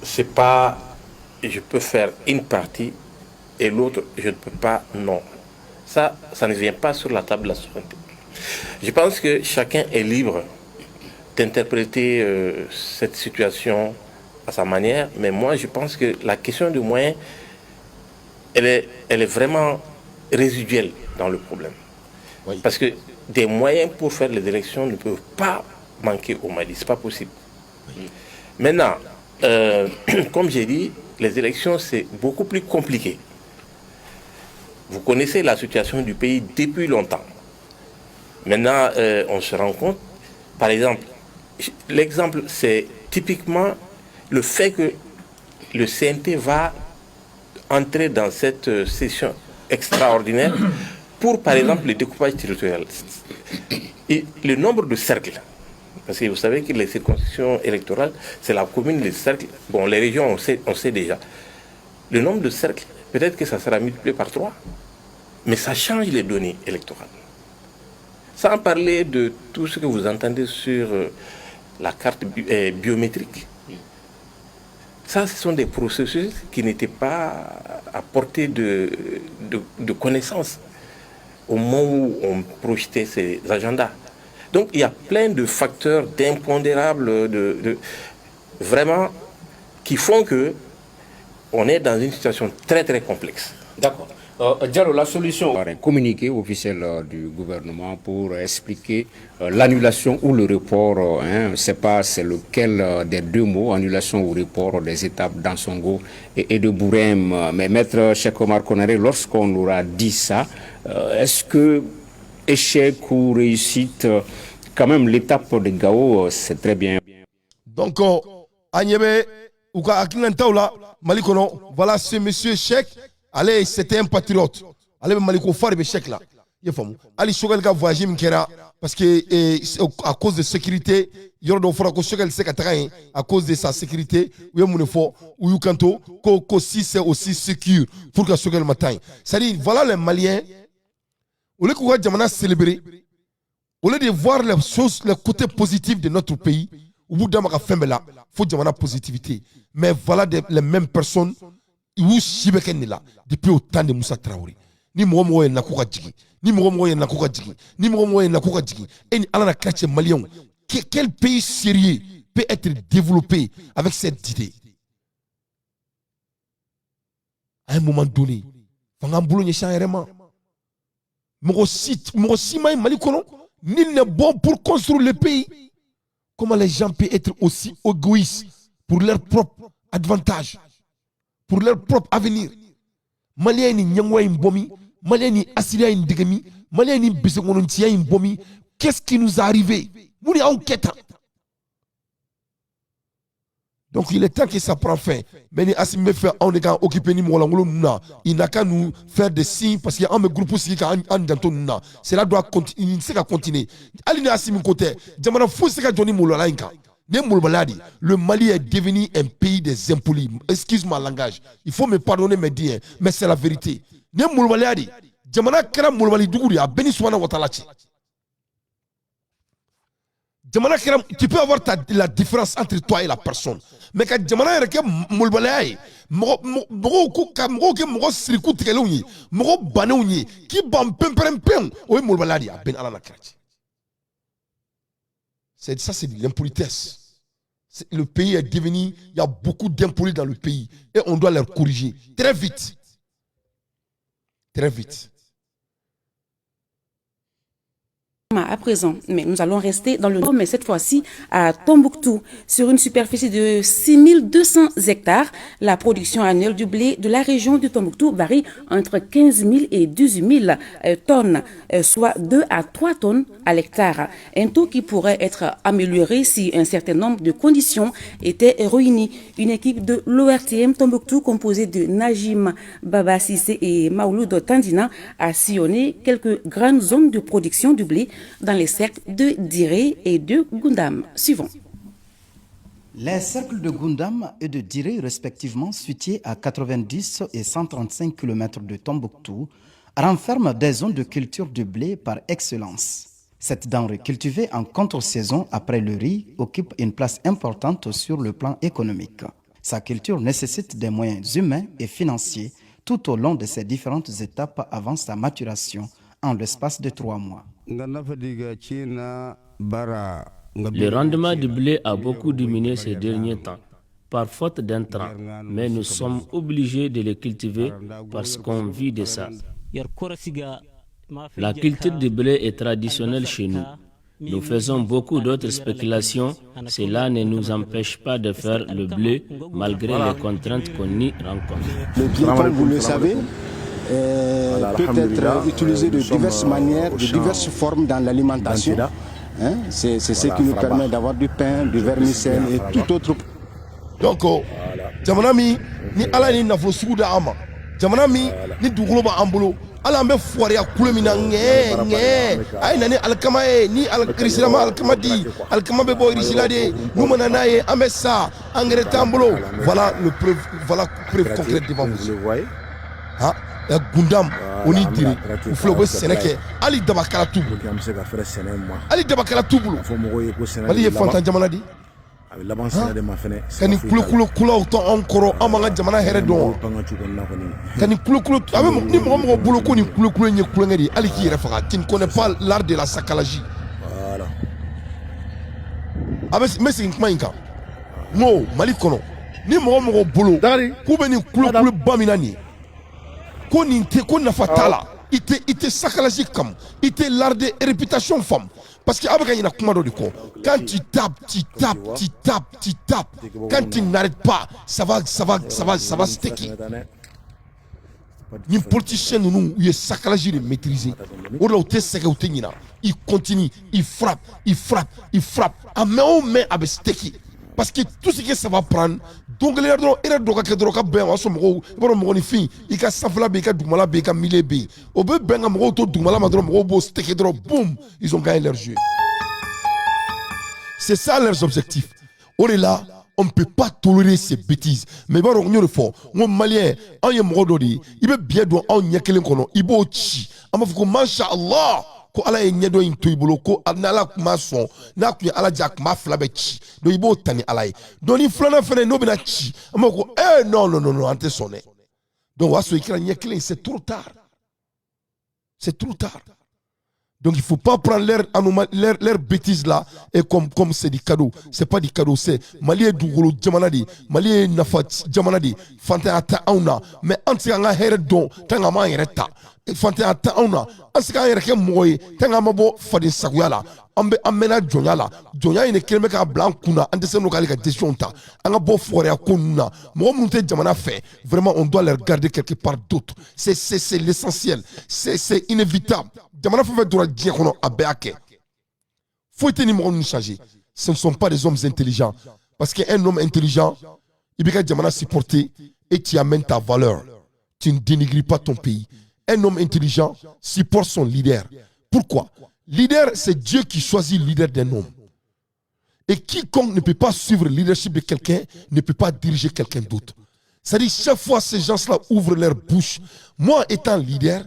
C'est pas je peux faire une partie et l'autre, je ne peux pas, non. Ça ne vient pas sur la table de la souveraineté. Je pense que chacun est libre d'interpréter cette situation à sa manière, mais moi je pense que la question de moyens, elle est vraiment résiduelle dans le problème. Oui. Parce que des moyens pour faire les élections ne peuvent pas manquer au Mali, c'est pas possible. Oui. Maintenant, comme j'ai dit, les élections c'est beaucoup plus compliqué. Vous connaissez la situation du pays depuis longtemps. Maintenant, on se rend compte, par exemple, l'exemple, c'est typiquement le fait que le CNT va entrer dans cette session extraordinaire pour, par exemple, le découpage territorial. Et le nombre de cercles, parce que vous savez que les circonscriptions électorales, c'est la commune, les cercles, bon, les régions, on sait déjà. Le nombre de cercles, peut-être que ça sera multiplié par 3, mais ça change les données électorales. Sans parler de tout ce que vous entendez sur la carte biométrique. Ça, ce sont des processus qui n'étaient pas à portée de connaissance au moment où on projetait ces agendas. Donc, il y a plein de facteurs d'impondérables, vraiment, qui font que on est dans une situation très, très complexe. D'accord. Diallo, la solution. Un communiqué officiel du gouvernement pour expliquer l'annulation ou le report, je ne sais pas c'est lequel des deux mots, annulation ou report des étapes d'Ansongo et de Bourem. Mais maître Cheikh Omar Konaré, lorsqu'on aura dit ça, est-ce que échec ou réussite, quand même l'étape de Gao, c'est très bien. Donc, Agnebe, Ouka Akinantaoula, Malikono, voilà ce monsieur Cheikh. Allez, c'était un patriote. Allez, Maliko Far be Cheikh là. Il faut. Ali Choguel ka voyager m'kera parce que à cause de sécurité, yoro do fora ko Choguel se ka taga à cause de sa sécurité, ou y'a fo ou yukanto ko si c'est aussi sécure pour que Choguel matin. C'est-à-dire voilà les Maliens au lieu qu'on jamana célébrer, au lieu de voir les choses, le côté positif de notre pays, au bout d'un moment là, faut jamana positivité. Mais voilà les mêmes personnes où si là depuis au temps de Moussa Traoré. Ni mɔgɔ mɔgɔ yɛlɛnna ko ka jigin, ni mɔgɔ mɔgɔ yɛlɛnna ko ka jigin, ni mɔgɔ mɔgɔ yɛlɛnna ko ka jigin, e ni Ala na kira cɛ maliyɛnw, quel pays sérieux peut être développé avec cette idée? À un moment donné, fanga bolo ɲɛsin an yɛrɛ ma. Mɔgɔ si ma ye Mali kɔnɔ. Nul n'est bon pour construire le pays. Comment les gens peuvent être aussi égoïstes pour leur propre avantage, pour leur propre avenir? Malien ni ɲɛngoya in bɔ min? Malien ni asiriya in dege min? Malien ni bisenkɔnɔnciya in bɔ min? Qu'est-ce qui nous est arrivé? Mun de y'anw kɛ tan? Donc il est temps que ça prend fin. Mais ni Assimi bɛ fɛ anw de k'an occuper ni mɔgɔlankolon ninnu na, il n'a qu'à nous faire des signes, parce que an bɛ groupe sigi k'an an janto ninnu na. Cela doit continuer, il tɛ se ka continuer. Hali ni Assimi ko tɛ, jamana foyi tɛ se ka jɔ ni molobaliya in kan. Ni ye molobaliya de ye. Le Mali est devenu un pays des impolis. Excuse ma langage. Il faut me pardonner mes dires, mais c'est la vérité. Ni ye molobaliya de ye. Jamana kɛra molobali dugu de ye, a bɛɛ ni Subahana Watala cɛ. Jamana kɛra, tu peux avoir la différence entre toi et la personne, mais ka jamana yɛrɛ kɛ molobaliya ye, mɔgɔ mɔgɔw ko ka mɔgɔw kɛ mɔgɔ siriku tigɛlenw ye, mɔgɔ bannenw ye, k'i ban pɛnpɛrɛnpɛnw, o ye molobaliya de ye. A bɛɛ ni Ala na kira cɛ. C'est ça, c'est de l'impolitesse. Le pays est devenu, il y a beaucoup d'impolis dans le pays et on doit les corriger très vite, très vite. À présent, mais nous allons rester dans le nord, mais cette fois-ci à Tombouctou, sur une superficie de 6200 hectares. La production annuelle du blé de la région de Tombouctou varie entre 15 000 et 18 000 tonnes, soit 2 à 3 tonnes à l'hectare. Un taux qui pourrait être amélioré si un certain nombre de conditions étaient réunies. Une équipe de l'ORTM Tombouctou composée de Najim Baba Sissé et Maouloud Tandina a sillonné quelques grandes zones de production du blé dans les cercles de Diré et de Goundam. Suivons. Les cercles de Goundam et de Diré, respectivement situés à 90 et 135 km de Tombouctou, renferment des zones de culture de blé par excellence. Cette denrée cultivée en contre-saison après le riz occupe une place importante sur le plan économique. Sa culture nécessite des moyens humains et financiers tout au long de ses différentes étapes avant sa maturation en l'espace de 3 mois. Le rendement du blé a beaucoup diminué ces derniers temps, par faute d'intrants, mais nous sommes obligés de le cultiver parce qu'on vit de ça. La culture du blé est traditionnelle chez nous. Nous faisons beaucoup d'autres spéculations. Cela ne nous empêche pas de faire le blé malgré les contraintes qu'on y rencontre. Le blé, comme vous le savez, peut être utilisé de diverses manières, de diverses formes dans l'alimentation. Hein? C'est ce qui nous permet d'avoir du pain, du vermicelle et tout autre. Donc, jamana min ni Ala ni nafolo sugu da an ma, jamana min ni dugukolo b'an bolo, hali an bɛ fugariya kule min na, ŋɛɛ ŋɛɛ, a ye na ni alikama ye, ni Irisila ma alikama di, alikama bɛ bɔ Irisila de, n'u ma na n'a ye, an bɛ sa, engrais t'an bolo. Voilà le preuve, voilà preuve concrète devant vous. Ha, Gundam o ni Dire, u filɛ, u bɛ sɛnɛ kɛ, hali dabakala t'u bolo, hali dabakala t'u bolo. Mali ye fantan jamana de ye. A bɛ laban sɛnɛ de ma fɛnɛ. Ka nin kulokolo kulaw to anw kɔrɔ, an b'an ka jamana hɛrɛ dɔn. Ka nin kulokolo, a bɛ ni mɔgɔ mɔgɔ bolo ko nin kulokolo in ye kulonkɛ de ye, hali k'i yɛrɛ faga, tu ne connais pas l'art de la saccalage. Voilà. A bɛ n bɛ segin kuma in kan, n ko Mali kɔnɔ, ni mɔgɔ mɔgɔ bolo k'u bɛ nin kulokolo ba min na nin ye, ko nin tɛ ko nafa t'a la, i tɛ saccalage kama, i tɛ l'art de réputation faamu, parce que a bɛ ka ɲina kuma dɔ de kɔ. Quand tu tapes, tu tapes, tu tapes, tu tapes, quand tu n'arrêtes pas, ça va, ça va, ça va, ça va sticker. Ni politicien ninnu, u ye saccalage de maîtriser, o de la u tɛ sɛgɛn, u tɛ ɲina, ils continuent, ils frappent, ils frappent, ils frappent, a mɛn o mɛn, a bɛ sticker, parce que tout ce que ça va prendre, don kelen dɔrɔn, erreur dɔ ka kɛ dɔrɔn, ka bɛn, o y'a sɔrɔ mɔgɔw, i b'a dɔn, mɔgɔninfin, i ka sanfɛla bɛ yen, i ka dugumala bɛ yen, i ka milieu bɛ yen, o bɛ bɛn ka mɔgɔw to dugumala ma dɔrɔn, mɔgɔw b'o sticker dɔrɔn, boum, ils ont gagné leur jeu. C'est ça leurs objectifs. O de la, on ne peut pas tolérer ces bêtises. Mais i b'a dɔn, n y'o de fɔ, n ko malien, anw ye mɔgɔ dɔ de ye, i bɛ biɲɛ don anw ɲɛ kelen kɔnɔ, i b'o ci, an b'a fɔ ko masha Allah, ko Ala ye ɲɛdɔn in to i bolo, ko n'Ala tun ma sɔn, n'a tun ye Ala diya, a tun b'a fila bɛɛ ci. Donc i b'o ta ni Ala ye. Donc ni filanan fɛnɛ n'o bɛna ci, an b'a fɔ ko eh non, non, non, non, an tɛ sɔn dɛ. Donc o y'a sɔrɔ i kɛra ɲɛ kelen, c'est trop tard, c'est trop tard. Donc il faut pas prendre leur bêtise là et comme c'est du cadeau. C'est pas du cadeau, c'est Mali ye dugukolo jamana de ye, Mali ye nafa jamana de ye, fantanya tɛ anw na, mais an tɛ se k'an ka hɛrɛ dɔn tant qu'an m'an yɛrɛ ta. Fantanya tɛ anw na, an se k'an yɛrɛ kɛ mɔgɔ ye tant qu'an ma bɔ faden sagoya la. An bɛ an mɛnna jɔnya la, jɔnya in de kelen bɛ k'a bila an kun na. An dɛsɛlen don k'ale ka décision ta. An ka bɔ fugariya ko ninnu na. Mɔgɔ minnu tɛ jamana fɛ, vraiment, on doit les regarder quelque part d'autre. C'est l'essentiel, c'est inévitable. Jamana fɛn fɛn donna diɲɛ kɔnɔ, a bɛɛ y'a kɛ. Foyi tɛ ni mɔgɔ ninnu changer. Ce ne sont pas des hommes intelligents, parce qu'un homme intelligent, i b'i ka jamana supporter et tu amènes ta valeur, tu ne dénigres pas ton pays. Un homme intelligent supporte son leader. Pourquoi? Leader, c'est Dieu qui choisit le leader d'un homme. Et quiconque ne peut pas suivre le leadership de quelqu'un ne peut pas diriger quelqu'un d'autre. C'est-à-dire, chaque fois ces gens-là ouvrent leur bouche, moi étant leader,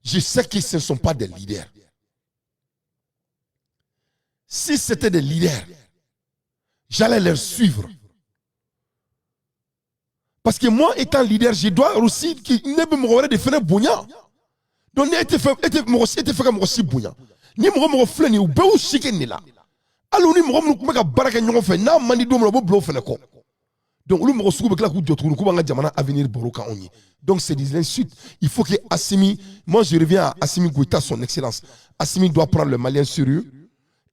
je sais que ce ne sont pas des leaders. Si c'était des leaders, j'allais les suivre. Parce que moi étant leader, je dois aussi ne bɛ mɔgɔ wɛrɛ de fɛnɛ bonya. Donc ne e tɛ fɛ, e tɛ mɔgɔ si, e tɛ fɛ ka mɔgɔ si bonya. Ni mɔgɔ mɔgɔ filɛ nin ye, u bɛɛ y'u si kɛ nin de la. Hali u ni mɔgɔ minnu tun bɛ ka baara kɛ ɲɔgɔn fɛ, n'a man di don min na, u b'o bila o fɛnɛ kɔ. Donc olu mɔgɔ sugu bɛ tila k'u jɔ tuguni k'u b'an ka jamana avenir baro kan anw ye. Donc c'est des insultes. Il faut que Assimi, moi je reviens à Assimi Goïta, son excellence. Assimi doit prendre le Malien sérieux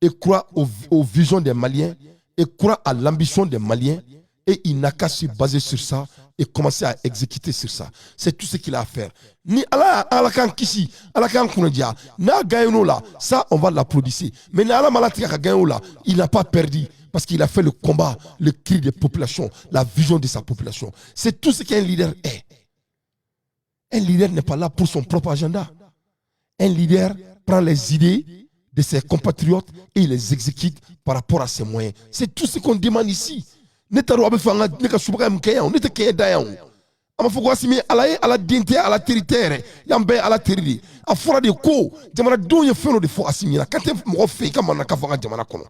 et croire aux visions des Maliens et croire à l'ambition des Maliens, et il n'a qu'à se baser sur ça et commencer à exécuter sur ça. C'est tout ce qu'il a à faire. Ni Ala, Ala k'an kisi, Ala k'an kunnaja, n'a gagné là, ça on va l'applaudir. Mais ni Ala m'a ka gagné là, il n'a pas perdu parce qu'il a fait le combat, le cri des populations, la vision de sa population. C'est tout ce qu'un leader est. Un leader n'est pas là pour son propre agenda. Un leader prend les idées de ses compatriotes et il les exécute par rapport à ses moyens. C'est tout ce qu'on demande ici. Ne taara a bɛ fɛ an ka ne ka subaga min kɛ yan, ne tɛ kɛɲɛ da yan o. A ma fɔ ko Asimi Ala ye Ala den tɛ, Ala teri tɛ yɛrɛ, yan bɛɛ ye Ala teri de ye. A fɔra de ko jamanadenw ye fɛn dɔ de fɔ Asimi ɲɛna k'an tɛ mɔgɔ fɛ i ka manaka fɔ an ka jamana kɔnɔ,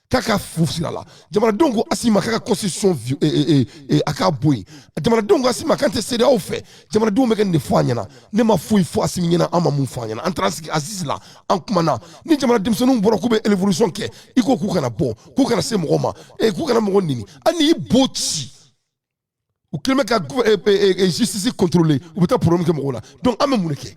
k'a ka fu sira la. Jamanadenw ko Asimi ma k'a ka constitution a k'a bɔ yen. Jamanadenw ko Asimi ma k'an tɛ CEDEAO fɛ. Jamanadenw bɛ ka nin de fɔ a ɲɛna. Ne ma foyi fɔ Asimi ɲɛna, an ma mun fɔ a ɲɛna? An taara sigi assise la, an kumana. Ni jamana denmisɛnninw bɔra k'u bɛ révolution kɛ, i ko k'u kana bɔ, k'u kana se mɔgɔ ma, k'u kana mɔgɔ neni. Hali n'i bo ci, u kɛlen bɛ ka justice contrôler, u bɛ taa problème kɛ mɔgɔw la. Donc an bɛ mun de kɛ?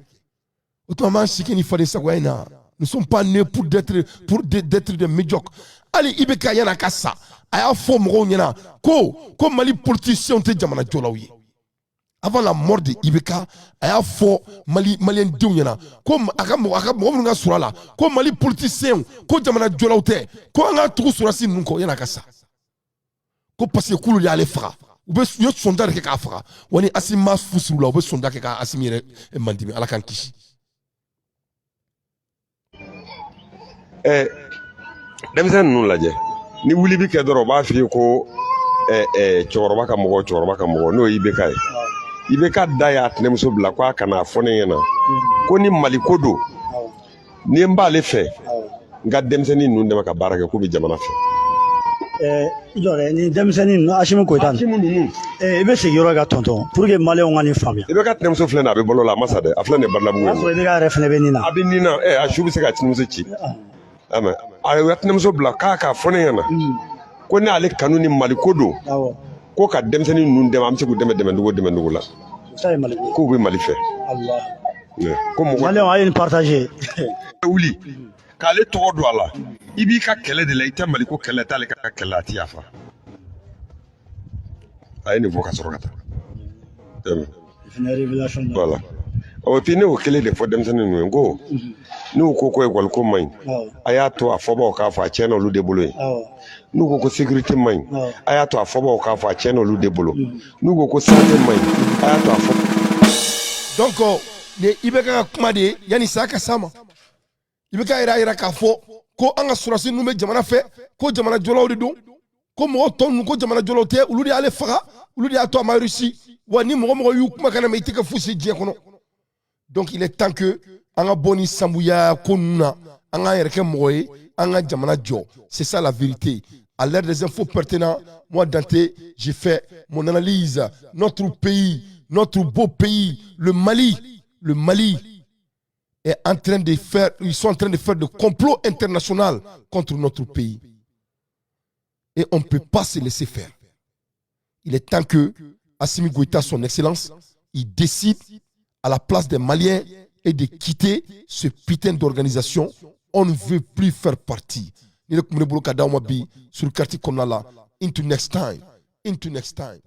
O tuma an b'an si kɛ ni faden sagoya in na. Nous sommes pas nés pour d'être des médiocres. Hali IBK yan'a ka sa, a y'a fɔ mɔgɔw ɲɛna ko Mali politiciens tɛ jamana jɔlaw ye. Avant la mort de IBK, a y'a fɔ Mali maliyɛn denw ɲɛna ko a ka mɔgɔ minnu ka sɔrɔ a la, ko Mali politiciens, ko jamana jɔlaw tɛ, ko an ka tugu sɔrɔdasi ninnu kɔ yan'a ka sa, ko parce que k'olu y'ale faga. U ye sonda de kɛ k'a faga. Wa ni Asimi ma fu siri u la, u bɛ sonda kɛ ka Asimi yɛrɛ mandimi. Ala k'an kisi. Denmisɛnnin ninnu lajɛ, ni wuli bi kɛ dɔrɔn, u b'a f'i ye ko ɛ ɛ cɛkɔrɔba ka mɔgɔ, cɛkɔrɔba ka mɔgɔ, n'o ye IBK ye. IBK da y'a tɛnɛmuso bila ko a kana fɔ ne ɲɛna ko ni Mali ko don, ni n b'ale fɛ, n ka denmisɛnnin ninnu dɛmɛ ka baara kɛ, k'u bɛ jamana fɛ. I jɔ dɛ, ni denmisɛnnin ninnu, Asimi Goyita. Asimi ninnu. I bɛ segin yɔrɔ kan tɔntɔn pour que maliyɛnw ka nin faamuya. IBK tɛnɛmuso filɛ nin ye, a bɛ balo la, a ma sa dɛ, a filɛ nin ye Badalabugu. O y'a sɔrɔ IBK yɛrɛ fɛnɛ bɛ nin na. A bɛ nin na, a su bɛ se ka tɛnɛmuso ci. A mɛn, a ye tɛnɛmuso bila k'a k'a fɔ ne ɲɛna ko ne ale kanu ni Mali ko don, ko ka denmisɛnnin ninnu dɛmɛ, an bɛ se k'u dɛmɛ dɛmɛcogo dɛmɛcogo la, k'u bɛ Mali fɛ. Ko mɔgɔ Maliyɛnw, a ye nin partager. Wuli k'ale tɔgɔ don a la, i b'i ka kɛlɛ de la, i tɛ Mali ko kɛlɛ, t'ale ka kɛlɛ, a ti yafa. A ye nin fɔ ka sɔrɔ ka taa. Voilà. Et puis ne y'o kelen de fɔ denmisɛnnin ninnu ye, n ko n'u ko ko ekɔli ko man ɲi, a y'a to a fɔbaw k'a fɔ, a tiɲɛna olu de bolo yen. N'u ko ko sécurité man ɲi, a y'a to a fɔbaw k'a fɔ, a tiɲɛna olu de bolo. N'u ko ko santé man ɲi, a y'a to a fɔ. Donc ni IBK ka kuma de ye yanni saya ka s'a ma, IBK yɛrɛ y'a yira k'a fɔ ko an ka sɔrɔdasi ninnu bɛ jamana fɛ, ko jamana jɔlaw de don, ko mɔgɔ tɔ ninnu, ko jamana jɔlaw tɛ, olu de y'ale faga, olu de y'a to a ma réussi. Wa ni mɔgɔ mɔgɔ y'u kuma kana mɛn, i tɛ ka fosi diɲɛ kɔnɔ. Donc il est temps que an ka bɔ ni sanbuya ko ninnu na, an k'an yɛrɛ kɛ mɔgɔ ye, an ka jamana jɔ. C'est ça la vérité. À l'ère des infos pertinents, moi Dante, j'ai fait mon analyse. Notre pays, notre beau pays, le Mali, le Mali est en train de faire, ils sont en train de faire de complot international contre notre pays. Et on ne peut pas se laisser faire. Il est temps que Assimi Goïta, son excellence, il décide à la place des Maliens. et de quitter ce putain d'organisation. On ne veut plus faire partie. Ni ne kun bɛ ne bolo ka d'aw ma bi sur quartier kɔnɔna la. Into next time. Into next time.